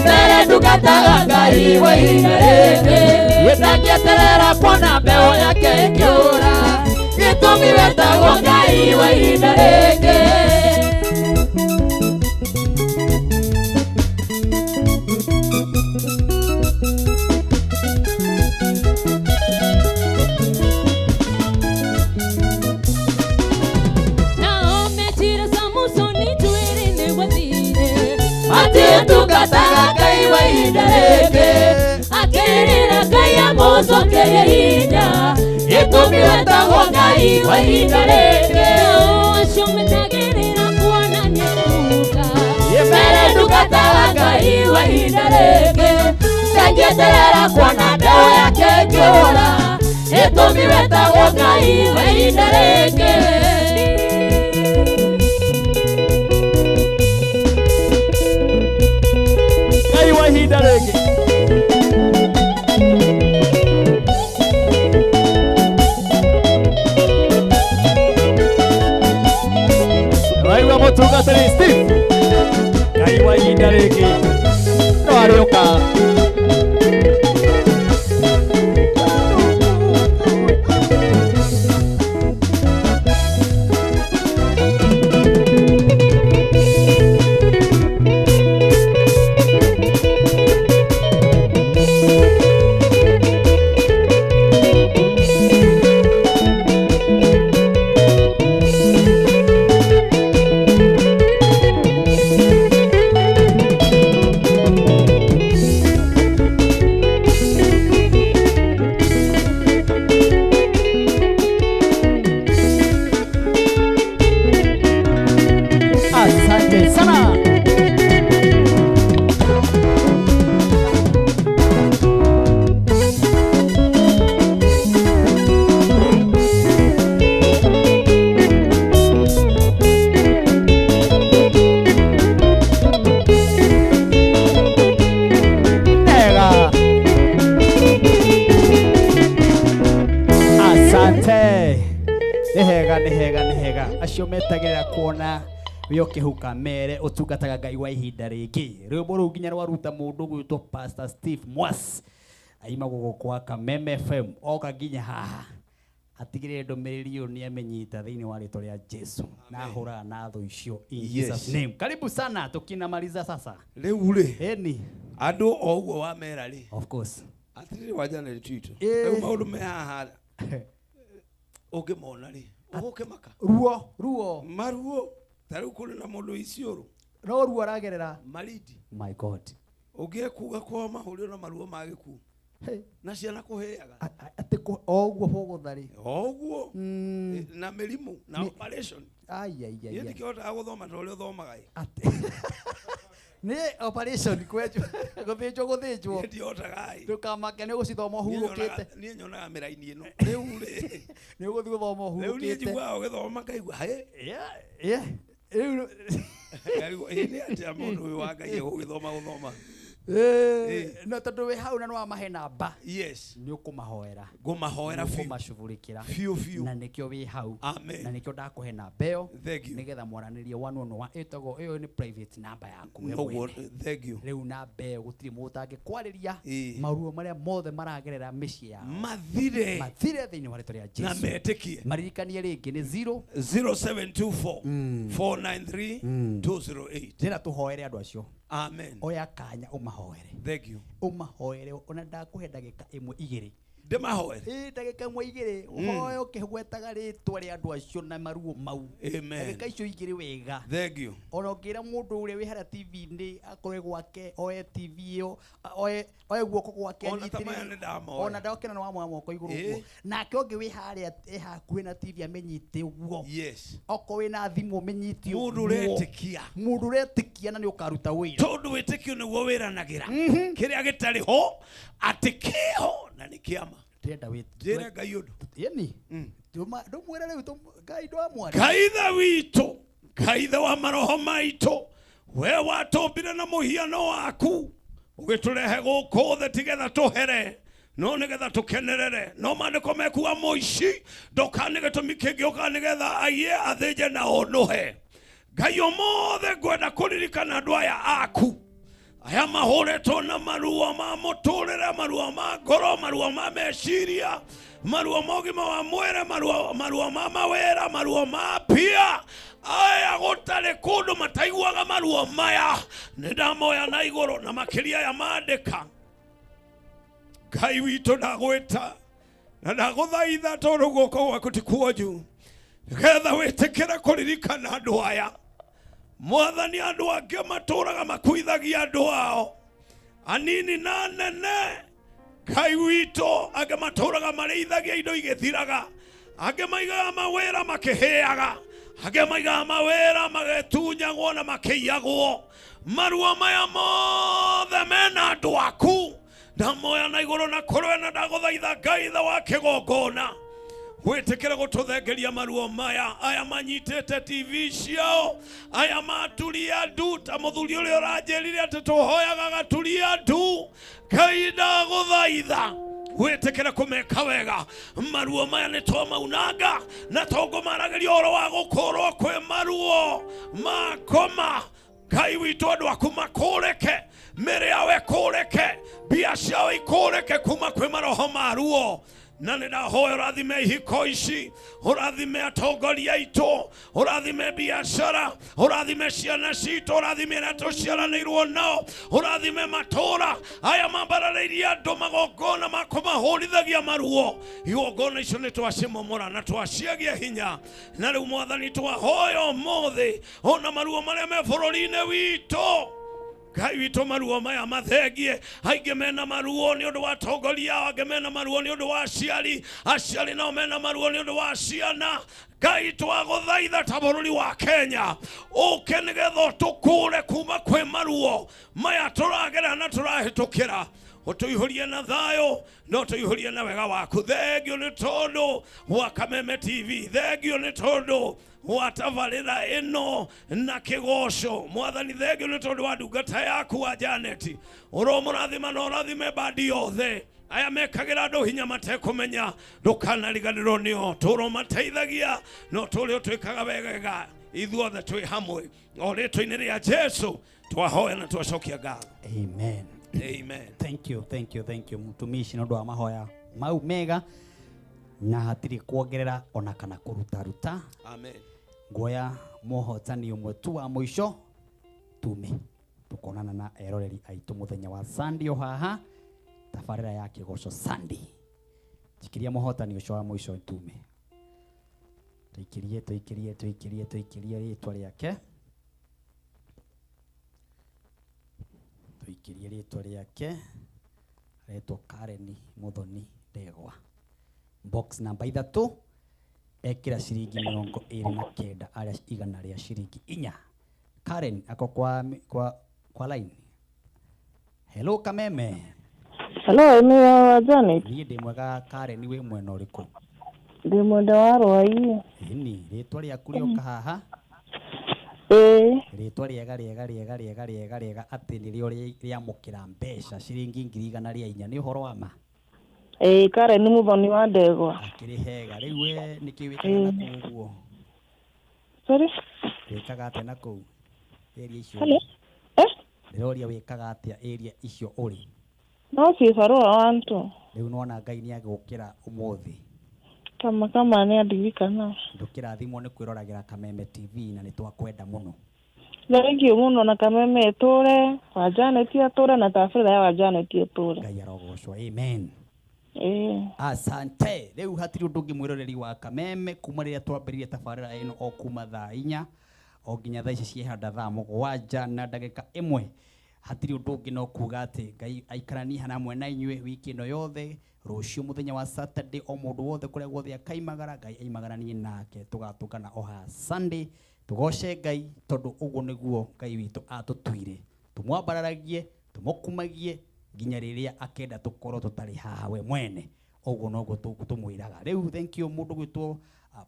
mbere ndungataga Ngai wa ihinda rĩngĩ, ndangĩeterera kuona mbeũ yake ĩkĩũra, gĩtũmi wetagwo Ngai wa ihinda rĩngĩ. Nao metire Samusoni njuĩrĩ nĩgwathire, matĩtungataga Ngai wa ihinda rĩngĩ, Akĩrĩra Ngai amũcokerie hinya gĩtũmi wetagwo Ngai wa ihinda rĩngĩ. Acio metagĩrĩra kuona nĩekuga mere ndungataga Ngai wa ihinda rĩngĩ. Ndangĩeterera kuona mbeũ yake ĩkĩũra gĩtũmi wetagwo Ngai wa ihinda rĩngĩ. Ngai wa ihinda rĩngĩ. Waigua mũtungatĩri Steve Ngai wa ihinda rĩngĩ no arĩũka. Asante sana. Nega. Asante. Nĩ hega nĩ hega nĩ hega acio metagĩrĩra kuona wĩ ũkĩhuka mere ũtungataga Ngai wa ihinda rĩngĩ. Rwĩmbo rũu nginya rwaruta mũndũ gwĩtwo Pastor Steve Mwas aima gũkũ kwa Kameme FM oka nginya haha atigĩrĩre ndũmĩrĩri ĩyo nĩ amenyita thĩinĩ wa rĩtwa rĩa Jesu na ahũraga na thũ icio in Yes. Jesus name. Karibu sana tukinamaliza sasa. Rĩu rĩ Eni andũ o ũguo wamera rĩ of course atĩrĩrĩ wanjanĩri twitũ Ĩĩ. rĩu maũndũ me haha ũngĩmona rĩ ũgũkĩmaka ruo ruo maruo ta rĩu kũrĩ na mũndũ iciũrũ no ruo aragerera maridi my God ũngĩekuga kwao mahũrĩo na maruo ma gĩkuũ Hey. na ciana kũhĩaga atĩ o ũguo bũgũtha rĩ o ũguo na mĩrimũ na operation Ai, ai, ai, niĩ ai. ndikĩhotaga gũthoma ta ũrĩa ũthomaga ĩ nĩ operation kwenjwo gũthĩnjwo gũthĩnjwo Niĩ ndihotaga ĩ ndũkamake nĩ ũgũcithoma Niĩ ũhurũkĩte nyonaga- niĩ nyonaga mĩraini ĩno rĩu rĩ nĩ ũgũthiĩ gũthoma rĩu niĩ ũhurũkĩte njiguaga ũgĩthoma ngaigua hĩ Yeah, rĩu ngarigwo ĩ nĩ atĩa mũndũ ũyũ wa Ngai egũgĩthoma gũthoma no tondũ wĩ hau na nĩ wamahe namba yes nĩ ũkũmahoera ngũmahoera biũ ũkũmacugurikĩra Biũ, biũ. na nĩkĩo wĩ hau Amen. na nĩkĩo ndakũhe namba ĩyo Thank you. nĩgetha mwaranĩrie one on one ĩtagwo ĩyo nĩ private namba yaku we Noguo, mwene. thank you rĩu namba ĩyo gũtirĩ mũndũ ũtangĩkwarĩria Ĩĩ. maruo marĩa mothe maragerera mĩciĩ yao mathire mathire thĩinĩ wa rĩtwa rĩa na Jesu metĩkie maririkanie rĩngĩ nĩ 0 0724 493 208 ndĩra tũhoere andũ acio amen oya kanya ũmahoere thank you ũmahoere ona ndakũhe ndagĩka ĩmwe igĩrĩ ndĩmahoere ĩ ndagĩka ĩmwe igĩrĩ ũhoe ũkĩgwetaga rĩtwa rĩa andũ acio na maruo mau Amen. ndagĩka icio igĩrĩ wega thank you ona ũngĩra mũndũ ũrĩa wĩ harĩa TV-inĩ akorwe gwake oe TV ĩyo oe oe guoko gwake Ona ta anyitĩrĩre. maya nĩ ndamoya. ona ndokena nĩ wamoya moko igũrũ Ĩ. ũguo nake ũngĩ wĩ harĩa ĩ hakuhĩ na TV amenyite ũguo yes okorwo wĩna thimũ ũmĩnyite Mũndũ ũguo. ũretĩkia. mũndũ ũretĩkia na nĩ ũkaruta wĩra tondũ wĩtĩkio nĩguo wĩranagĩra kĩrĩa gĩtarĩ ho atĩ kĩho na nĩ kĩama ndĩrenda wĩ njĩre ngai ũndũ ĩni ndũmwĩre rĩu ngai ndwamwaria ngai ithe witũ ngai ithe wa maroho maitũ we watũmbire na mũhiano waku ũgĩtũrehe gũkũ thĩ tigetha tũhere no nĩgetha tũkenerere no maandĩko mekuga mũici ndoka nĩ gĩtũmi kĩngĩ ũka nĩgetha aiye athĩnje na ũnũhe ngai ũmũthĩ ngwenda kũririkana andũ aya aku aya mahũrĩtwo na maruo ma mũtũrĩre maruo ma ngoro maruo ma meciria maruo ma ũgima wa mwĩrĩ maruo, maruo ma mawĩra maruo ma mbia aya gũtarĩ kũndũ mataiguaga maruo maya nĩ ndamoya na igũrũ na makĩria aya mandĩka ngai witũ ndagwĩta na ndagũthaitha tondũ guoko gwaku ti kuonju nĩgetha wĩtĩkĩre kũririkana andũ aya mwathani andũ angĩ matũraga makuithagia andũ ao anini na nene Ngai witũ, angĩ matũraga marĩithagia indo igĩthiraga, angĩ maigaga mawĩra makĩhĩaga, angĩ maigaga mawĩra magĩtunyagwo na makĩiyagwo. Maruo maya mothe mena andũ aku, ndamoya na igũrũ na kũrwe, na ndagũthaitha Ngai ithe wa kĩgongona, wĩtĩkĩre gũtũthengeria maruo maya. Aya manyitĩte TV ciao, aya maturia ndu ta mũthuri ũrĩa ũranjĩrire atĩ tũhoyaga gaturia ndu. Ngai ndagũthaitha wĩtĩkĩre kũmeka wega. Maruo maya nĩ twamaunanga na tũngũmaragĩria ũhoro wa gũkũrwo kwĩ maruo makoma. Ngai witũ, andũ aku makũrĩke, mĩrĩ yao ĩkũrĩke, mbia ciao ikũrĩke kuma kwĩ maroho ma ruo. Na nĩ ndahoya ũrathime ihiko ici, ũrathime atongoria aitũ, ũrathime biacara, ũrathime ciana citũ, ũrathime arĩa tũciaranĩirwo nao, ũrathime matũra aya mambararĩirie andũ magongona ma kũmahũrithagia maruo. Igongona icio nĩ twacimomora na twaciagia hinya. Na rĩu Mwathani, twahoya ũmũthĩ ona maruo marĩa me bũrũri-inĩ witũ, Ngai witũ, maruo maya mathengie. Aingĩ mena maruo nĩ ũndũ wa atongoria ao, angĩ mena maruo nĩ ũndũ wa aciari, aciari nao mena maruo nĩ ũndũ wa ciana. Ngai twagũthaitha ta bũrũri wa Kenya, ũke nĩgetha ũtũkũre kuma kwĩ maruo maya tũragera na tũrahĩtũkĩra. Ũtũihũrie na thayũ na ũtũihũrie na wega waku. Thengio nĩ tondũ wa Kameme TV, thengio nĩ tondũ wa tabarĩra ĩno na kĩgoco. Mwathani, thengio nĩ tondũ wa ndungata yaku wa Janet, ũromũrathima na ũrathime bandi yothe aya mekagĩra andũ hinya matekũmenya. Ndũkanariganĩrwo nĩo, tũromateithagia no tũrĩ ũtwĩkaga wegega. Ithuothe twĩ hamwe o rĩtwa-inĩ rĩa Jesu twahoya na twacokia ngatho. Amen. Amen. Thank you, thank you, thank you mtumishi nĩ ũndũ wa mahoya mau mega, na hatirĩ kuongerera ona kana kũrutaruta. Amen. Nguoya mũhotani ũmwe tu wa mũico tume, tukonana na eroreri aitũ mũthenya wa Sunday o haha tabarĩra ya kĩgoco Sunday. Njikiria mũhotani ũcio wa mũico tume, tũikirie, tũikirie, tũikirie, tũikirie rĩtwa rĩake, tũikirie rĩtwa rĩake, aretwo Karen Muthoni Ndegwa, box namba 3, ekĩra ciringi 29 arĩa 100 rĩa ciringi 4. Karen ako kwa line. Hello Kameme. Hello, nĩ wa Janet. Niĩ ndĩ mwega Karen, wĩ mwena ũrĩkũ? Ndĩ mwenda wa Rwai. Ĩni, rĩtwa rĩaku rĩoka haha. Ĩĩ. Rĩtwa rĩega rĩega rĩega rĩega rĩega rĩega atĩ nĩrĩo rĩamũkĩra mbeca ciringi 104,000, nĩ ũhoro wa ma? Ĩĩ, Karen Muthoni wa Ndegwa. Akĩrĩ hega. Rĩu we nĩkĩ wĩkaga na kũu ũguo? Sorry? Wĩkaga atĩa na kũu area icio? Hello? Ndĩroria wĩkaga atĩa area icio ũrĩ? No cibarũa wantu. Rĩu nĩwona Ngai nĩagũkĩra ũmũthĩ. Kama kama nĩ andirikana. Ndũkĩrathimwo nĩ kwĩroragĩra Kameme TV na nĩ twakwenda mũno. Thank you mũno, na Kameme ĩtũre, wa Janet atũre, na tabarĩra ya wa Janet ĩtũre. Ngai arogocwo. Amen. Ĩĩ. Asante. Rĩu hatirĩ ũndũ ũngĩ mwĩroreri wa Kameme, kuma rĩrĩa twambĩrĩirie tabarĩra ĩno o kuma thaa 4 o nginya thaa ici ciehanda thaa 7:01, hatirĩ ũndũ ũngĩ no kuga atĩ Ngai aikaranie hamwe na inyuĩ wiki ĩno yothe. Rũciũ mũthenya wa Saturday, o mũndũ wothe kũrĩa guothe akaimagara, Ngai aimagaranie nake, tũgatũngana o haha Sunday, tũgoce Ngai tondũ ũguo nĩguo Ngai witũ atũtuire. Tũmwambararagie, tũmũkumagie nginya rĩrĩa akenda tũkorwo tũtarĩ haha we mwene. Ũguo noguo tũmwĩraga. Rĩu thank you mũndũ gwĩtwo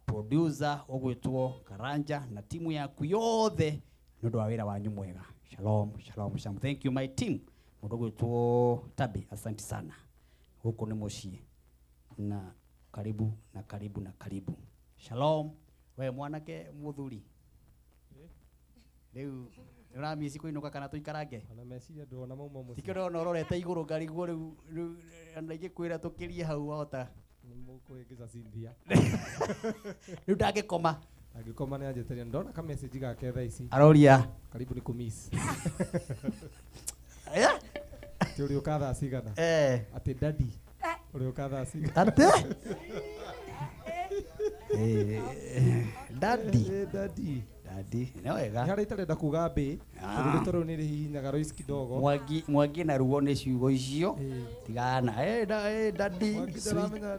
producer ũgwĩtwo Karanja na timu yaku yothe nĩ ũndũ wa wĩra wanyu mwega. Shalom, shalom, shalom. Thank you my team. Mũndũ gwĩtwo Tabi, asante sana. Gũkũ nĩ mũciĩ na karibu na karibu na karibu. Shalom. We mwanake mũthuri, rĩu ũramici kũinũka kana tũikarange? Ona meciria ndũrona mauma mũciĩ. Tikĩo ndĩrona ũrorete igũrũ ngarigwo rĩu, rĩu ona ingĩkwĩra tũkĩrie hau wahota. Nĩ mũkũhĩngĩca Cynthia. Rĩu ndangĩkoma. Angĩkoma nĩ anjĩtĩria. Ndona ka message gake thaa ici. Aroria. Karibu nĩ kũmiss. Eh? Atĩ ũrĩũka thaa cigana? Eh. Atĩ daddy. Ũrĩũka thaa cigana? Atĩ? Daddy. Daddy. Daddy nĩ wega. Nĩ harĩa itarenda kuga mbĩ, tondũ rĩtwa rĩu nĩ rĩhihinyaga Lois kidogo. Mwangi, Mwangi na ruo nĩ ciugo icio. Tigana. Eh, da, eh, daddy. Mwangi Sweet. ndaramenya.